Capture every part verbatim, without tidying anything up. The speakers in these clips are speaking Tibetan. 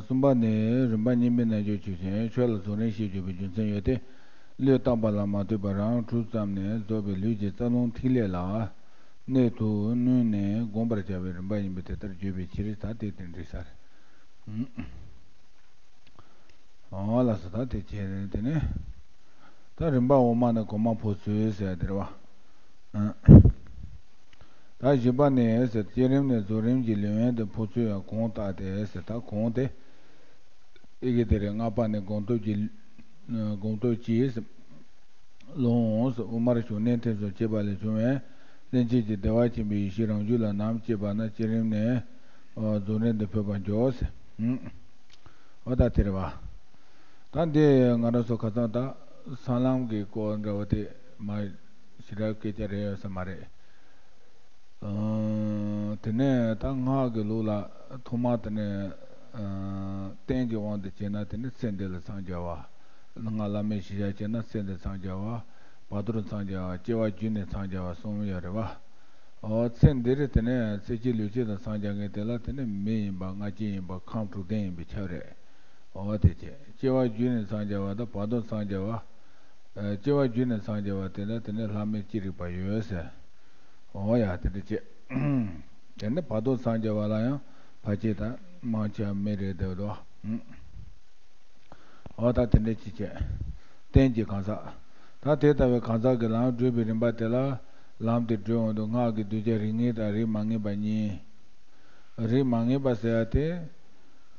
གསུམ་པ་ནི། རིམ་པ་གཉིས་པའི་རྣལ་འབྱོར་ཆོས་ཅན། ཆོས་ལ་རྫོགས་རིམ་ཞེས་བརྗོད་པའི་རྒྱུ་མཚན་ཡོད་དེ། བློས་བཏགས་པ་ལ་མ་ལྟོས་པར་རང་གྲོལ་ཙམ་ནས་རྫོགས་པའི་ལུས་ཀྱི་རྩ་རླུང་ཐིག་ལེ་ལ་གནད་དུ་བསྣུན་ནས་བསྒོམ་པར་བྱ་བའི་རིམ་པ་ཡིན་པས། དེ་ལྟར་བརྗོད་པའི་ཕྱིར། ད་དེ་དེ་འགྲིག་ས་རེད། ཨོ་ལགས་སོ། ད་དེ་བྱས་རེད། དེ་ནས་ད་རིམ་པ་འོག་མ་ནི་གོང་མ་འཕོ་ཚུལ་ཟེར་དེ་རེད་བ། ད་བཞི་པ་ནས་ཟེར། བསྐྱེད་རིམ་ནས་རྫོགས་རིམ་གྱི་ལེའུ་ཡན་དུ་འཕོ་ཚུལ་ཡང་གོང་ལྟར་ཏེ་ཟེར། ད་གོང་དེ་ཨི་གེ་དེ་རེད། ལྔ་པ་ནས་སྒོམ་སྟོབས་ཀྱི་སྒོམ་སྟོབས་ཀྱིས་ལོངས་དབུ་མར་བྱུང་གནས་ཐིམ་སོགས་སྐྱེས་པ་ལས་བྱུང་བའི་ལྷན་སྐྱེས་ཀྱི་བདེ་བ་ཆེན་པོའི་ཡེ་ཤེས་རང་རྒྱུད་ལ་ནམ་སྐྱེས་པ་ན་བསྐྱེད་རིམ་ནས་རྫོགས་རིམ་དུ་འཕོས་པར་འགྱུར་ཟེར། ཨོ་ད་དེ་རེད་བ། ད་འདི་ང་རང་ཚོ་ཁ་སང་ད་སྲང་ལམ་གྱི་སྐོར་འདྲ་བོ་དེ་མ་ཞེ་དྲག་སྐད་ཆ་རེད་ཡོད་ས་མ་རེད། ཨ། དེ་ནས་ད་སྔགས་ཀྱི་ལུགས་ལ་ཐོག་མ་དེ་ནས་ཨ། རྟེན་གྱི་དབང་དུ་བྱས་ན་དེ་ནས་ཚེ་འདི་ལ་འཚང་རྒྱ་བ། སྔགས་བླ་མེད་གཞི་བཞག་བྱས་ན་ཚེ་འདི་འཚང་རྒྱ་བ། བར་དོར་འཚང་རྒྱ་བ། སྐྱེ་བ་བརྒྱུད་ནས་འཚང་རྒྱ་བ་གསུམ་ཡོད་རེད་བ། ཨོ་ཚེ་འདིར་དེ་ནས་ཚེ་གཅིག་ལུས་གཅིག་ལ་འཚང་རྒྱ་མཁན་དེ་ལ་དེ་ནས་མི་ཡིན་པ་ལྔ་བཅུ་ཡིན་པ་ཁམས་དྲུག་ལྡན་ཡིན་པའི་ཁྱབ་རེད། ཨོ་དེ་བྱས་སྐྱེ་བ་བརྒྱུད་ནས་འཚང་རྒྱ་བ་དང་བར་དོ་འཚང་རྒྱ་བ། ཨ་སྐྱེ་བ་བརྒྱུད་ནས་འཚང་རྒྱ་བ་དེ་ལ་དེ་ནས་ལྷ་མི་ཅི་རིགས་པ་ཡོད་ཟེར། ཨོ་ཡ་དེ་འདྲ་བྱས། དེ་ནས་བར་དོ་འཚང་རྒྱ་བ་ལ་ཡང་ཕལ་ཆེར་དང་མང་ཆེ་བ་མི་རེད་འདུག་དོ། ཨོ་ད་དེ་འདྲ་ཅིག་བྱས། རྟེན་གྱི་གང་ཟག་ད་དེ་ལྟ་བུའི་གང་ཟག་གི་ལམ་བགྲོད་པའི་རིམ་པ་དེ་ལ། ལམ་དེ་བགྲོད་འོང་དུས་སྔགས་ཀྱི་གདུལ་བྱ་རིགས་ངེས་དང་རིགས་མ་ངེས་པ་གཉིས། རིགས་མ་ངེས་པ་ཟེར་ཡ་དེ།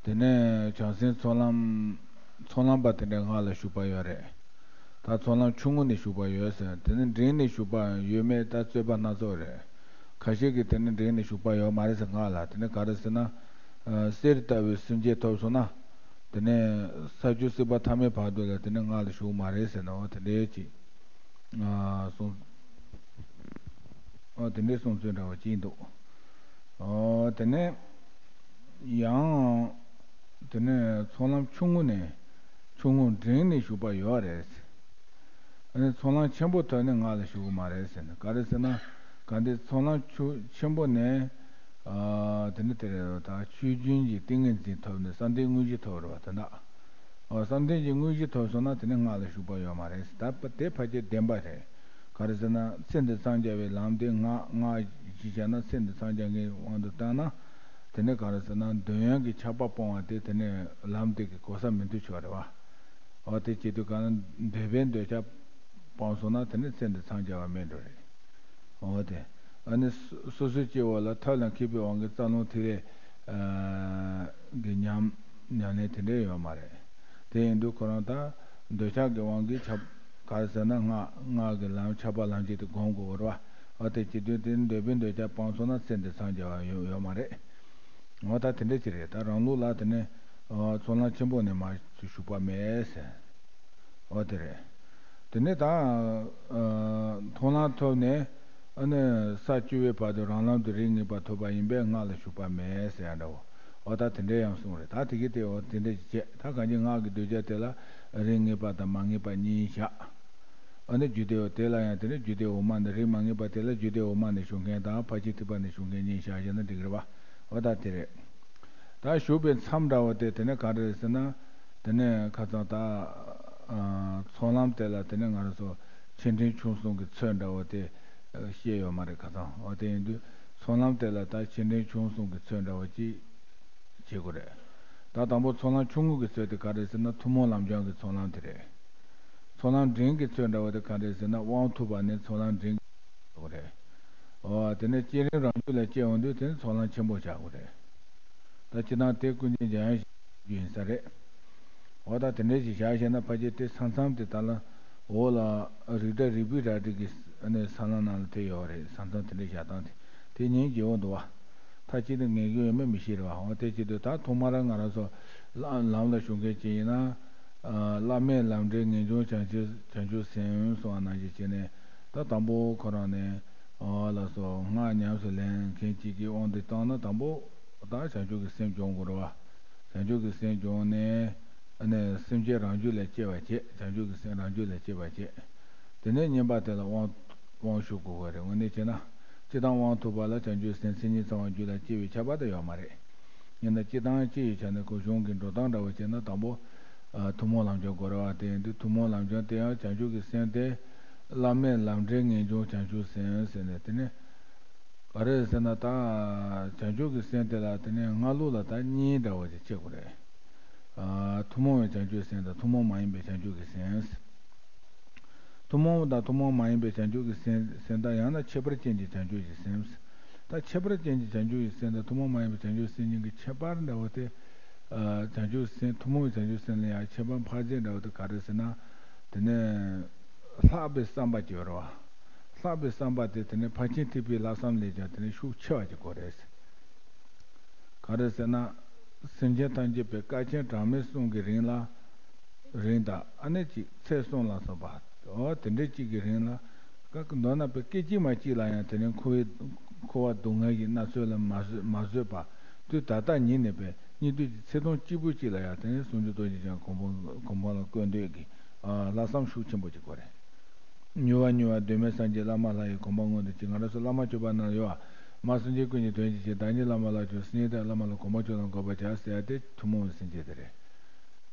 དེ་ནས་བྱང་སེམས་ཚོགས་ལམ། ཚོགས་ལམ་པ་དེ་འདྲའི་སྔགས་ལ་ཞུགས་པ་ཡོད་རེད། ད་ཚོགས་ལམ་ཆུང་ངུ་ནས་ཞུགས་པ་ཡོད་ཟེར། དེ་ནས་འབྲིང་ནས་ཞུགས་པ་ཡོད་མེད་ད་རྩོད་པ་སྣ་ཚོགས་རེད། ཁ་ཤས་ཀྱིས་དེ་ནས་འབྲིང་ནས་ཞུགས་པ་ཡོད་མ་རེད་ཟེར་སྔགས་ལ། དེ་ནས་ག་རེ་ཟེར་ན། ཨ་གསེར་ལྟ་བུའི་སེམས་བསྐྱེད་ཐོབ་སོང་ན། དེ་ནས་ས་བཅུ་སྲིད་པ་ཐ་མའི་བར་དུ་ལ་དེ་ནས་སྔགས་ལ་ཞུགས་མ་རེད་ཟེར་ནའོ་དེ་འདྲའི་ཅིག་ཨ་གསུང་། ཨོ་དེ་འདྲའི་གསུང་ཚུལ་འདྲ་བོ་ཅིག་འདུག་ཨོ་དེ་ནས་ཡང་། དེ་ནས་ཚོགས་ལམ་ཆུང་ངུ་ནས་ཆུང་ངུ་འབྲིང་ནས་ཞུགས་པ་ཡོད་རེད། ཨ་ནི་ཚོགས་ལམ་ཆེན་པོ་ཐོབ་ནས་སྔགས་ལ་ཞུགས་ཀྱི་མ་རེད་ཟེར་ནས། ག་རེ་ཟེར་ན། ག་འདི་ཚོགས་ལམ་ཆུ་ཆེན་པོ་ནས། ཨ་དེ་ནི་དེ་རེད་ད། ཆོས་རྒྱུན་གྱི་ཏིང་ངེ་འཛིན་ཐོབ་ནས་བསམ་གཏན་དངོས་གཞི་ཐོབ་རེད་བ་དེ་འདྲ། ཨོ་བསམ་གཏན་གྱི་དངོས་གཞི་ཐོབ་སོང་ན་དེ་ནི་སྔགས་ལ་ཞུགས་པ་ཡོད་མ་རེད་ཟེར། ད་དེ་ཕལ་ཆེར་བདེན་པ་རེད། ག་རེ་ཟེར་ན་ཚེ་འདི་འཚང་རྒྱ་བའི་ལམ་དེ་སྔགས་སྔགས་གཞི་བྱས་ན་ཚེ་འདི་འཚང་རྒྱ་མཁན་དབང་དུ་བཏང་ན། དེ་ནི་ག་རེ་ཟེར་ན་འདོད་ཡོན་གྱི་ཆགས་པ་སྤོང་བ་དེ་དེ་ནི་ལམ་དེ་གི་གོ་ས་མི་འདུག་ཆོག་རེད་བ། འོ་དེ་བྱེད་དུས་གང་ལ་འདོད་པའི་འདོད་ཆགས་སྤངས་སོང་ན་དེ་ནི་ཚེ་འདི་འཚང་རྒྱ་བ་མེད་འགྲོ་རེད། འོ་དེ། ཨ་ནི་སོ་སོ་སོའི་སྐྱེ་བོ་ལ་ཐབས་ལ་མཁས་པའི་དབང་གིས་རྩ་རླུང་ཐིག་ལེ་གི་ཉམས་ཉམས་ལེན་དེ་འདྲའི་ཡོད་མ་རེད། དེ་ཡིན་དུས་ཁོ་རང་ད་འདོད་ཆགས་ཀྱི་དབང་གིས་ཆགས་ག་རེ་ཟེར་ན་སྔགས་སྔགས་ཀྱི་ལམ་ཆགས་པ་ལམ་བྱེད་དུ་སྒོམ་དགོས་པ་རེད་བ། འོ་དེ་བྱེད་དུས་དེ་འདོད་པའི་འདོད་ཆགས་སྤངས་སོང་ན་ཚེ་འདི་འཚང་རྒྱ་བ་ཡོད་ཡོད་མ་རེད། འོ་ད་དེ་འདྲ་ཅིག་རེད། ད་རང་ལུགས་ལ་དེ་ནི་ཚོགས་ལམ་ཆེན་པོ་ནས་མར་ཞུགས་པ་མེད་ཟེར། འོ་དེ་རེད། དེ་ནས་ད་མཐོང་ལམ་ཐོབ་ནས་ཨ་ནི་ས་བཅུ་པའི་བར་དུ་རང་ལམ་དུ་རིགས་ངེས་པ་ཐོབ་པ་ཡིན་པས་སྔགས་ལ་ཞུགས་པ་མེད་ཟེར་ཡ་འདྲ་བོ། འོ་ད་དེ་འདྲའི་ཡང་གསུངས་རེད། ད་དེ་གི་དེ་འོ་དེ་འདྲ་ཅིག་བྱས། ད་གང་ཅི་སྔགས་ཀྱི་གདུལ་བྱ་དེ་ལ་རིགས་ངེས་པ་དང་མ་ངེས་པ་གཉིས་བཞག་ཨ་ནི་རྒྱུད་སྡེ་འོ་དེ་ལ་ཡང་དེ་ནི་རྒྱུད་སྡེ་འོག་མ་ནས་རིགས་མ་ངེས་པ་དེ་ལ་རྒྱུད་སྡེ་འོག་མ་ནས་ཞུགས་མཁན་དང་ཕར་ཕྱིན་ཐེག་པ་ནས་ཞུགས་མཁན་གཉིས་བཞག་བཞག་ན་འགྲིག་གི་རེད་བ། འོ་ད་དེ་རེད། ད་ཞུགས་པའི་མཚམས་འདྲ་བོ་དེ་དེ་ནས་ག་རེ་རེད་ཟེར་ན། དེ་ནས་ཁ་སང་ད་ཚོགས་ལམ་དེ་ལ་དེ་ནས་ང་རང་ཚོ་ཆེ་འབྲིང་ཆུང་གསུམ་གྱི་ཚོད་འདྲ་བོ་དེ་བཤད་ཡོད་མ་རེད་ཁ་སང་། འོ་དེ་ཡིན་དུས་ཚོགས་ལམ་དེ་ལ་ད་ཆེ་འབྲིང་ཆུང་གསུམ་གྱི་ཚོད་འདྲ་བོ་ཅིག་བྱེད་དགོས་རེད། ད་དང་པོ་ཚོགས་ལམ་ཆུང་ངུ་གི་ཚོད་དེ་ག་རེ་ཟེར་ན་ཐུན་མོང་ལམ་སྦྱོང་གི་ཚོགས་ལམ་དེ་རེད། ཚོགས་ལམ་འབྲིང་གི་ཚོད་འདྲ་བོ་དེ་ག་རེ་ཟེར་ན་དབང་ཐོབ་པ་ནས་ཚོགས་ལམ་འབྲིང་གི་ཚོད་རེད། འོ་དེ་ནས་བསྐྱེད་རིམ་རང་རྒྱུད་ལ་སྐྱེ་འོང་དུས་དེ་ནི་ཚོགས་ལམ་ཆེན་པོ་ཆགས་དགོས་རེད། ད་སྤྱིར་བཏང་དེ་ཀུན་མཁྱེན་འཇམ་དབྱངས་ཞེས་རྒྱུ་ཡིན་ས་རེད། འོ་ད་དེ་འདྲའི་ཞིག་བཞག་བཤད་ན་ཕལ་ཆེར་དེ་ས་མཚམས་དེ་ད་ལ་འོག་ལ་རིགས་འདྲ་རིགས་པའི་ར་སྒྲིག་གི་ས་ལམ་ནང་ལ་དེ་ཡོད་རེད། ས་མཚམས་དེ་འདྲའི་བཞག་སྟངས་དེ་དེ་ཉིན་རྗེ་བོ་འདུག་བ། ད་ཅི་དེ་ངེས་ཀྱི་ཡོད་མེད་མི་ཤེས་རེད་བ། འོ་དེ་བྱེད་དུས་ད་ཐོག་མར་ང་རང་ཚོ་ལམ་ལམ་ལ་ཞུགས་མཁན་ཅིག་ཡིན་ན། བླ་མེད་ལམ་འབྲས་ངེས་འབྱུང་བྱང་ཆུབ་བྱང་ཆུབ་སེམས་གསུངས་པ་ནང་བཞིན་བྱས་ནས་ད་དང་པོ་ཁོ་རང་ནས་འོ་ལགས་སོ་སྔགས་ཉམས་སུ་ལེན་མཁན་གཅིག་གི་དབང་དུ་བཏང་ན་དང་པོ་ད་བྱང་ཆུབ་ཀྱི་སེམས་སྦྱོང་དགོས་རེད་བ། བྱང་ཆུབ་ཀྱི་སེམས་སྦྱོང་ནས་ཨ་ནི་སེམས་བསྐྱེད་རང་རྒྱུད་ལ་སྐྱེ་བ་བྱེད། བྱང་ཆུབ་ཀྱི་སེམས་རང་རྒྱུད་ལ་སྐྱེ་བ་བྱེད། དེ་ནས་གཉིས་པ་དེ་ལ་དབང་དབང་ཞུ་དགོས་པ་རེད། དངོས་གནས་བྱས་ན་སྤྱིར་བཏང་དབང་ཐོབ་པ་ལ་བྱང་ཆུབ་སེམས་མཚན་ཉིད་ཚང་བ་རྒྱུད་ལ་སྐྱེ་བའི་ཁྱབ་པ་དེ་ཡོད་མ་རེད། ཡིན་ན་སྤྱི་བཏང་སྤྱི་ཡི་ཆ་ནས་ཁོ་གཞུང་གི་འགྲོ་སྟངས་འདྲ་བོ་བྱས་ན་དང་པོ་ཨ་ཐུན་མོང་ལམ་སྦྱོང་དགོས་རེད་བ། དེ་ཡིན་དུས་ཐུན་མོང་ལམ་སྦྱོང་དེ་ཡང་བྱང་ཆུབ་ཀྱི་སེམས་དེ་བླ་མེད་ལམ་འབྲས་ངེས་འབྱུང་བྱང་ཆུབ་སེམས་ཟེར་ནས། དེ་ནས་ག་རེ་ཟེར་ན། ད་བྱང་ཆུབ་ཀྱི་སེམས་དེ་ལ་དེ་ནས་སྔ་ལུགས་ལ་ད་གཉིས་འདྲ་བོ་ཅིག་ཕྱེ་དགོས་རེད། ཨ་ཐུན་མོང་བའི་བྱང་ཆུབ་སེམས་དང་ཐུན་མོང་མ་ཡིན་པའི་བྱང་ཆུབ་ཀྱི་སེམས། ཐུན་མོང་དང་ཐུན་མོང་མ་ཡིན་པའི་བྱང་ཆུབ་ཀྱི་སེམས་སེམས་དང་། ཡང་ན་ཁྱད་པར་ཅན་གྱི་བྱང་ཆུབ་ཀྱི་སེམས། ད་ཁྱད་པར་ཅན་གྱི་བྱང་ཆུབ་ཀྱི་སེམས་དང་ཐུན་མོང་མ་ཡིན་པའི་བྱང་ཆུབ་སེམས་གཉིས་ཀྱི་ཁྱད་པར་འདྲ་བོ་དེ། ཨ་བྱང་ཆུབ་སེམས། ཐུན་མོང་བའི་བྱང་ཆུབ་སེམས་ལ་ཡང་ཁྱད་པར་འཕགས་ཚད་འདྲ་བོ་དེ་ག་རེ་ཟེར་ན། དེ་ནས་ལྷག་པའི་བསམ་པ་སྐྱེ་བ་རེད་བ། ལྷག་པའི་བསམ་པ་དེ་དེ་ནས་ཕར་ཕྱིན་ཐེག་པའི་ལྷག་བསམ་ལས་ཀྱང་དེ་ནས་ཤུགས་ཆེ་བ་ཅིག་དགོས་རེད། ག་རེ་ཟེར་ན། སེམས་ཅན་ཐམས་ཅད་པའི་དཀའ་ཆེན་གྲངས་མེད་གསུམ་གྱི་རིང་ལ། རིང་དང་། ཨ་ནི་ཅིག་ཚེ་གསུམ་ལ་སོགས་པ། འོ་དེ་འདྲའི་ཅིག་གི་རིང་ལ། ཀ་མདོར་ན་པའི་སྐད་ཅིག་མ་གཅིག་ལ་ཡང་དེ་ནས་འཁོར་བའི་འཁོར་བ་སྡུག་བསྔལ་གྱི་མནར་གསོ་ལ་མ་བཟོད་མ་བཟོད་པ། དུས་ད་ལྟ་ཉིད་ནས་པའི་སྙིགས་དུས་ཀྱི་ཚེ་ཐུང་གཅིག་པུ་གཅིག་ལ་ཡང་དེ་ནས་ཟུང་འཇུག་རྡོ་རྗེ་འཆང་གོ་འཕང་གོ་འཕང་ལ་བཀོད་འདོད་ཀྱི་ཨ་ལྷག་བསམ་ཤུགས་ཆེན་པོ་ཅིག་དགོས་རེད། མྱུར་བ་མྱུར་བ་གདོད་མའི་སངས་རྒྱས་བླ་མ་ལྷ་ཡི་གོ་འཕང་མངོན་དུ་བྱེད། ང་རང་ཚོ་བླ་མ་སྤྱོད་པ་ནང་ཡོད་པ། མ་སེམས་ཅན་ཀུན་གྱི་དོན་གྱིས་ཤིག། བདག་ཉིད་བླ་མ་ལ་སྤྱོད། སེམས་ཅན་ཐམས་ཅད་བླ་མ་ལ་གོ་འཕང་མཆོག་ལ་འགོད་པར་བྱ་ཟེར་ཡ་དེ་ཐུན་མོང་བའི་སེམས་བསྐྱེད་དེ་རེད།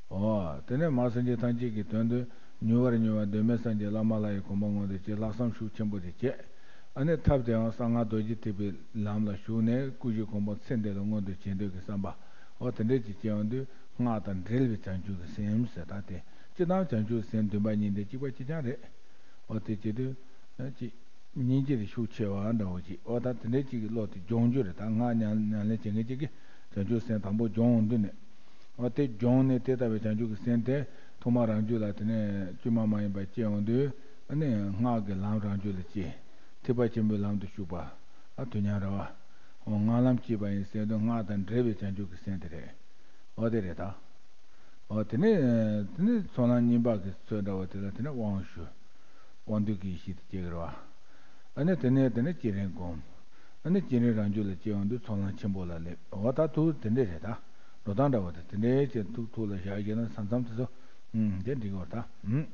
འོ། དེ་ནས་མ་སེམས་ཅན་ཐམས་ཅད་ཀྱི་དོན་དུ་མྱུར་བར་མྱུར་བ་གདོད་མའི་སངས་རྒྱས་བླ་མ་ལྷ་ཡི་གོ་འཕང་མངོན་དུ་བྱེད། ལྷག་བསམ་ཤུགས་ཆེན་པོ་དེ་བྱས། ཨ་ནི་ཐབས་དེའང་གསང་སྔགས་རྡོ་རྗེ་ཐེག་པའི་ལམ་ལ་ཞུགས་ནས་སྐུ་བཞིའི་གོ་འཕང་ཚེ་འདི་ལ་མངོན་དུ་བྱེད་འདོད་ཀྱི་བསམ་པ། འོ་དེ་འདྲས་ཀྱི་སྐྱེ་བ་འདི་སྔགས་དང་འབྲེལ་བའི་བྱང་ཆུབ་ཀྱི་སེམས་ཟེར། ད་དེ་སྤྱི་དང་བྱང་ཆུབ་སེམས་འདུན་པ་གཉིས་འདི་གཅིག་པ་གཅིག་རྐྱང་རེད། འོ་དེ་བྱེད་དུས་ཨ་ཅིག་སྙིང་རྗེ་དེ་ཤུགས་ཆེ་བ་འདྲ་བོ་ཅིག། འོ་ད་དེ་འདྲའི་ཅིག་གི་བློ་དེ་སྦྱོང་རྒྱུ་རེད། ད་སྔགས་ཉམས་ཉམས་ལེན་བྱེད་མཁན་ཅིག་གིས་བྱང་ཆུབ་སེམས་དང་པོ་སྦྱོང་འོང་དུས་ནས། འོ་དེ་སྦྱོང་ནས་དེ་ལྟ་བུའི་བྱང་ཆུབ་ཀྱི་སེམས་དེ་ཐོག་མར་རང་རྒྱུད་ལ་དེ་ནས་བཅོས་མ་མ་ཡིན་པ་སྐྱེ་འོང་དུས། ཨ་ནི་སྔགས་ཀྱི་ལམ་རང་རྒྱུད་ལ་སྐྱེས། ཐེག་པ་ཆེན་པོའི་ལམ་དུ་ཞུགས་པ། ཨ་དུས་མཉམ་རེད་བ། འོ་སྔགས་ལམ་སྐྱེས་པ་ཡིན་ཟེར་དུས་སྔགས་དང་འབྲེལ་བའི་བྱང་ཆུབ་ཀྱི་སེམས་དེ་རེད། འོ་དེ་རེད་ད། འོ་དེ་ནས་དེ་ནས་ཚོགས་ལམ་གཉིས་པ་གི་ཚོད་འདྲ་བོ་དེ་ལ་དེ་ནས་དབང་ཞུ། དབང་སྡུད་ཀྱི་ཡེ་ཤེས་དེ་སྐྱེ་གི་རེད་བ། ཨ་ནི་དེ་ནས་དེ་ནས་བསྐྱེད་རིམ་སྒོམ། ཨ་ནི་བསྐྱེད་རིམ་རང་རྒྱུད་ལ་སྐྱེ་འོང་དུས་ཚོགས་ལམ་ཆེན་པོ་ལ་སླེབས། འོ་ད་ཐུགས་དེ་འདྲས་རེད་ད། འགྲོ་སྟངས་འདྲ་བོ་དེ་དེ་འདྲས་བྱས་ཐུགས་ཐུགས་ལ་བཞག་བྱས་ན་ས་མཚམས་དེ་ཚོ། ཨུམ་དེ་འགྲིག་གི་རེད་ད། ཨུམ།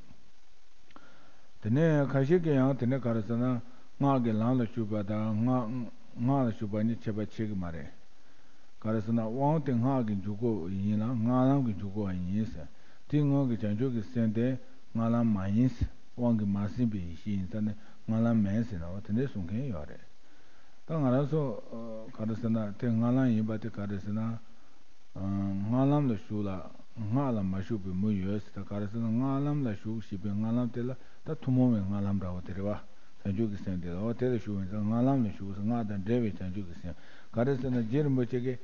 དེ་ནས་ཁ་ཤས་ཀྱིས་ཡང་དེ་ནས་ག་རེ་ཟེར་ན། སྔགས་ཀྱི་ལམ་ལ་ཞུགས་པ་དང་སྔགས་སྔགས་ལ་ཞུགས་པ་གཉིས་ཁྱད་པར་ཕྱེ་གི་མ་རེད། ག་རེ་ཟེར་ན་དབང་དེ་སྔགས་ཀྱི་འཇུག་སྒོ་ཡིན་ལ་སྔགས་ལམ་གྱི་འཇུག་སྒོ་ཡིན་ཟེར། དེའི་སྔོན་གྱི་བྱང་ཆུབ་ཀྱི་སེམས་དེ་སྔགས་ལམ་མ་ཡིན་ཟེར། དབང་གིས་མ་ཟིན་པའི་ཡེ་ཤེས་ཡིན་ཙང་ནི་སྔགས་ལམ་མིན་ཟེར་ན། འོ་དེ་འདྲས་གསུང་མཁན་ཡོད་རེད། ད་ང་རང་ཚོ་ག་རེ་ཟེར་ན་དེ་སྔགས་ལམ་ཡིན་པ་དེ་ག་རེ་ཟེར་ན། སྔགས་ལམ་ལ་ཞུགས་ལ་སྔགས་ལ་མ་ཞུགས་པའི་མུ་ཡོད་ཟེར། ད་ག་རེ་ཟེར་ན་སྔགས་ལམ་ལ་ཞུགས་ཞེས་པའི་སྔགས་ལམ་དེ་ལ་ད་ཐུན་མོང་བའི་སྔགས་ལམ་འདྲ་བོ་དེ་རེད་བ། བྱང་ཆུབ་ཀྱི་སེམས་དེ་ལ། འོ་དེ་ལ་ཞུགས་པ་ཡིན་ཙང་སྔགས་ལམ་ལ་ཞུགས་ཟེར། སྔགས་དང་འབྲེལ་བའི་བྱང་ཆུབ་ཀྱི་སེམས། ག་རེ་ཟེར་ན་རྗེ་རིན་པོ་ཆེ་གིས།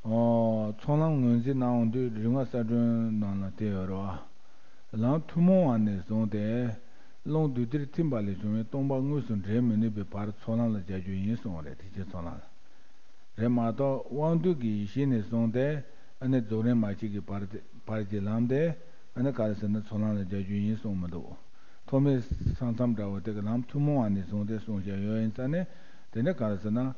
ཨོ། ཚོགས་ལམ་ངོས་འཛིན་གནང་འོང་དུས་རིམ་ལྔ་གསལ་སྒྲོན་ནང་ལ་དེ་ཡོད་རེད་བ། ལམ་ཐུན་མོང་བ་ནས་བཟུང་སྟེ། རླུང་རྡུལ་དུས་ཐིམ་པ་ལས་བྱུང་བའི་སྟོང་པ་དངོས་སུ་འདྲེན་མི་ནུས་པའི་བར་ཚོགས་ལམ་ལ་སྦྱར་རྒྱུ་ཡིན་གསུངས་པ་རེད། ཐེག་ཆེན་ཚོགས་ལམ་ལ། རེད་མ་གཏོགས་དབང་སྡུད་ཀྱི་ཡེ་ཤེས་ནས་བཟུང་སྟེ་ཨ་ནི་རྫོགས་རིམ་མ་ཞིག་གི་བར་དེ་བར་གྱི་ལམ་དེ་ཨ་ནི་ག་རེ་ཟེར་ན་ཚོགས་ལམ་ལ་སྦྱར་རྒྱུ་ཡིན་གསུངས་མི་འདུག། ཐོག་མའི་ས་མཚམས་འདྲ་བོ་དེ་གི་ལམ་ཐུན་མོང་བ་ནས་བཟུང་སྟེ་གསུངས་བཞག་ཡོད་ཡིན་ཙང་ནས། དེ་ནས་ག་རེ་ཟེར་ན།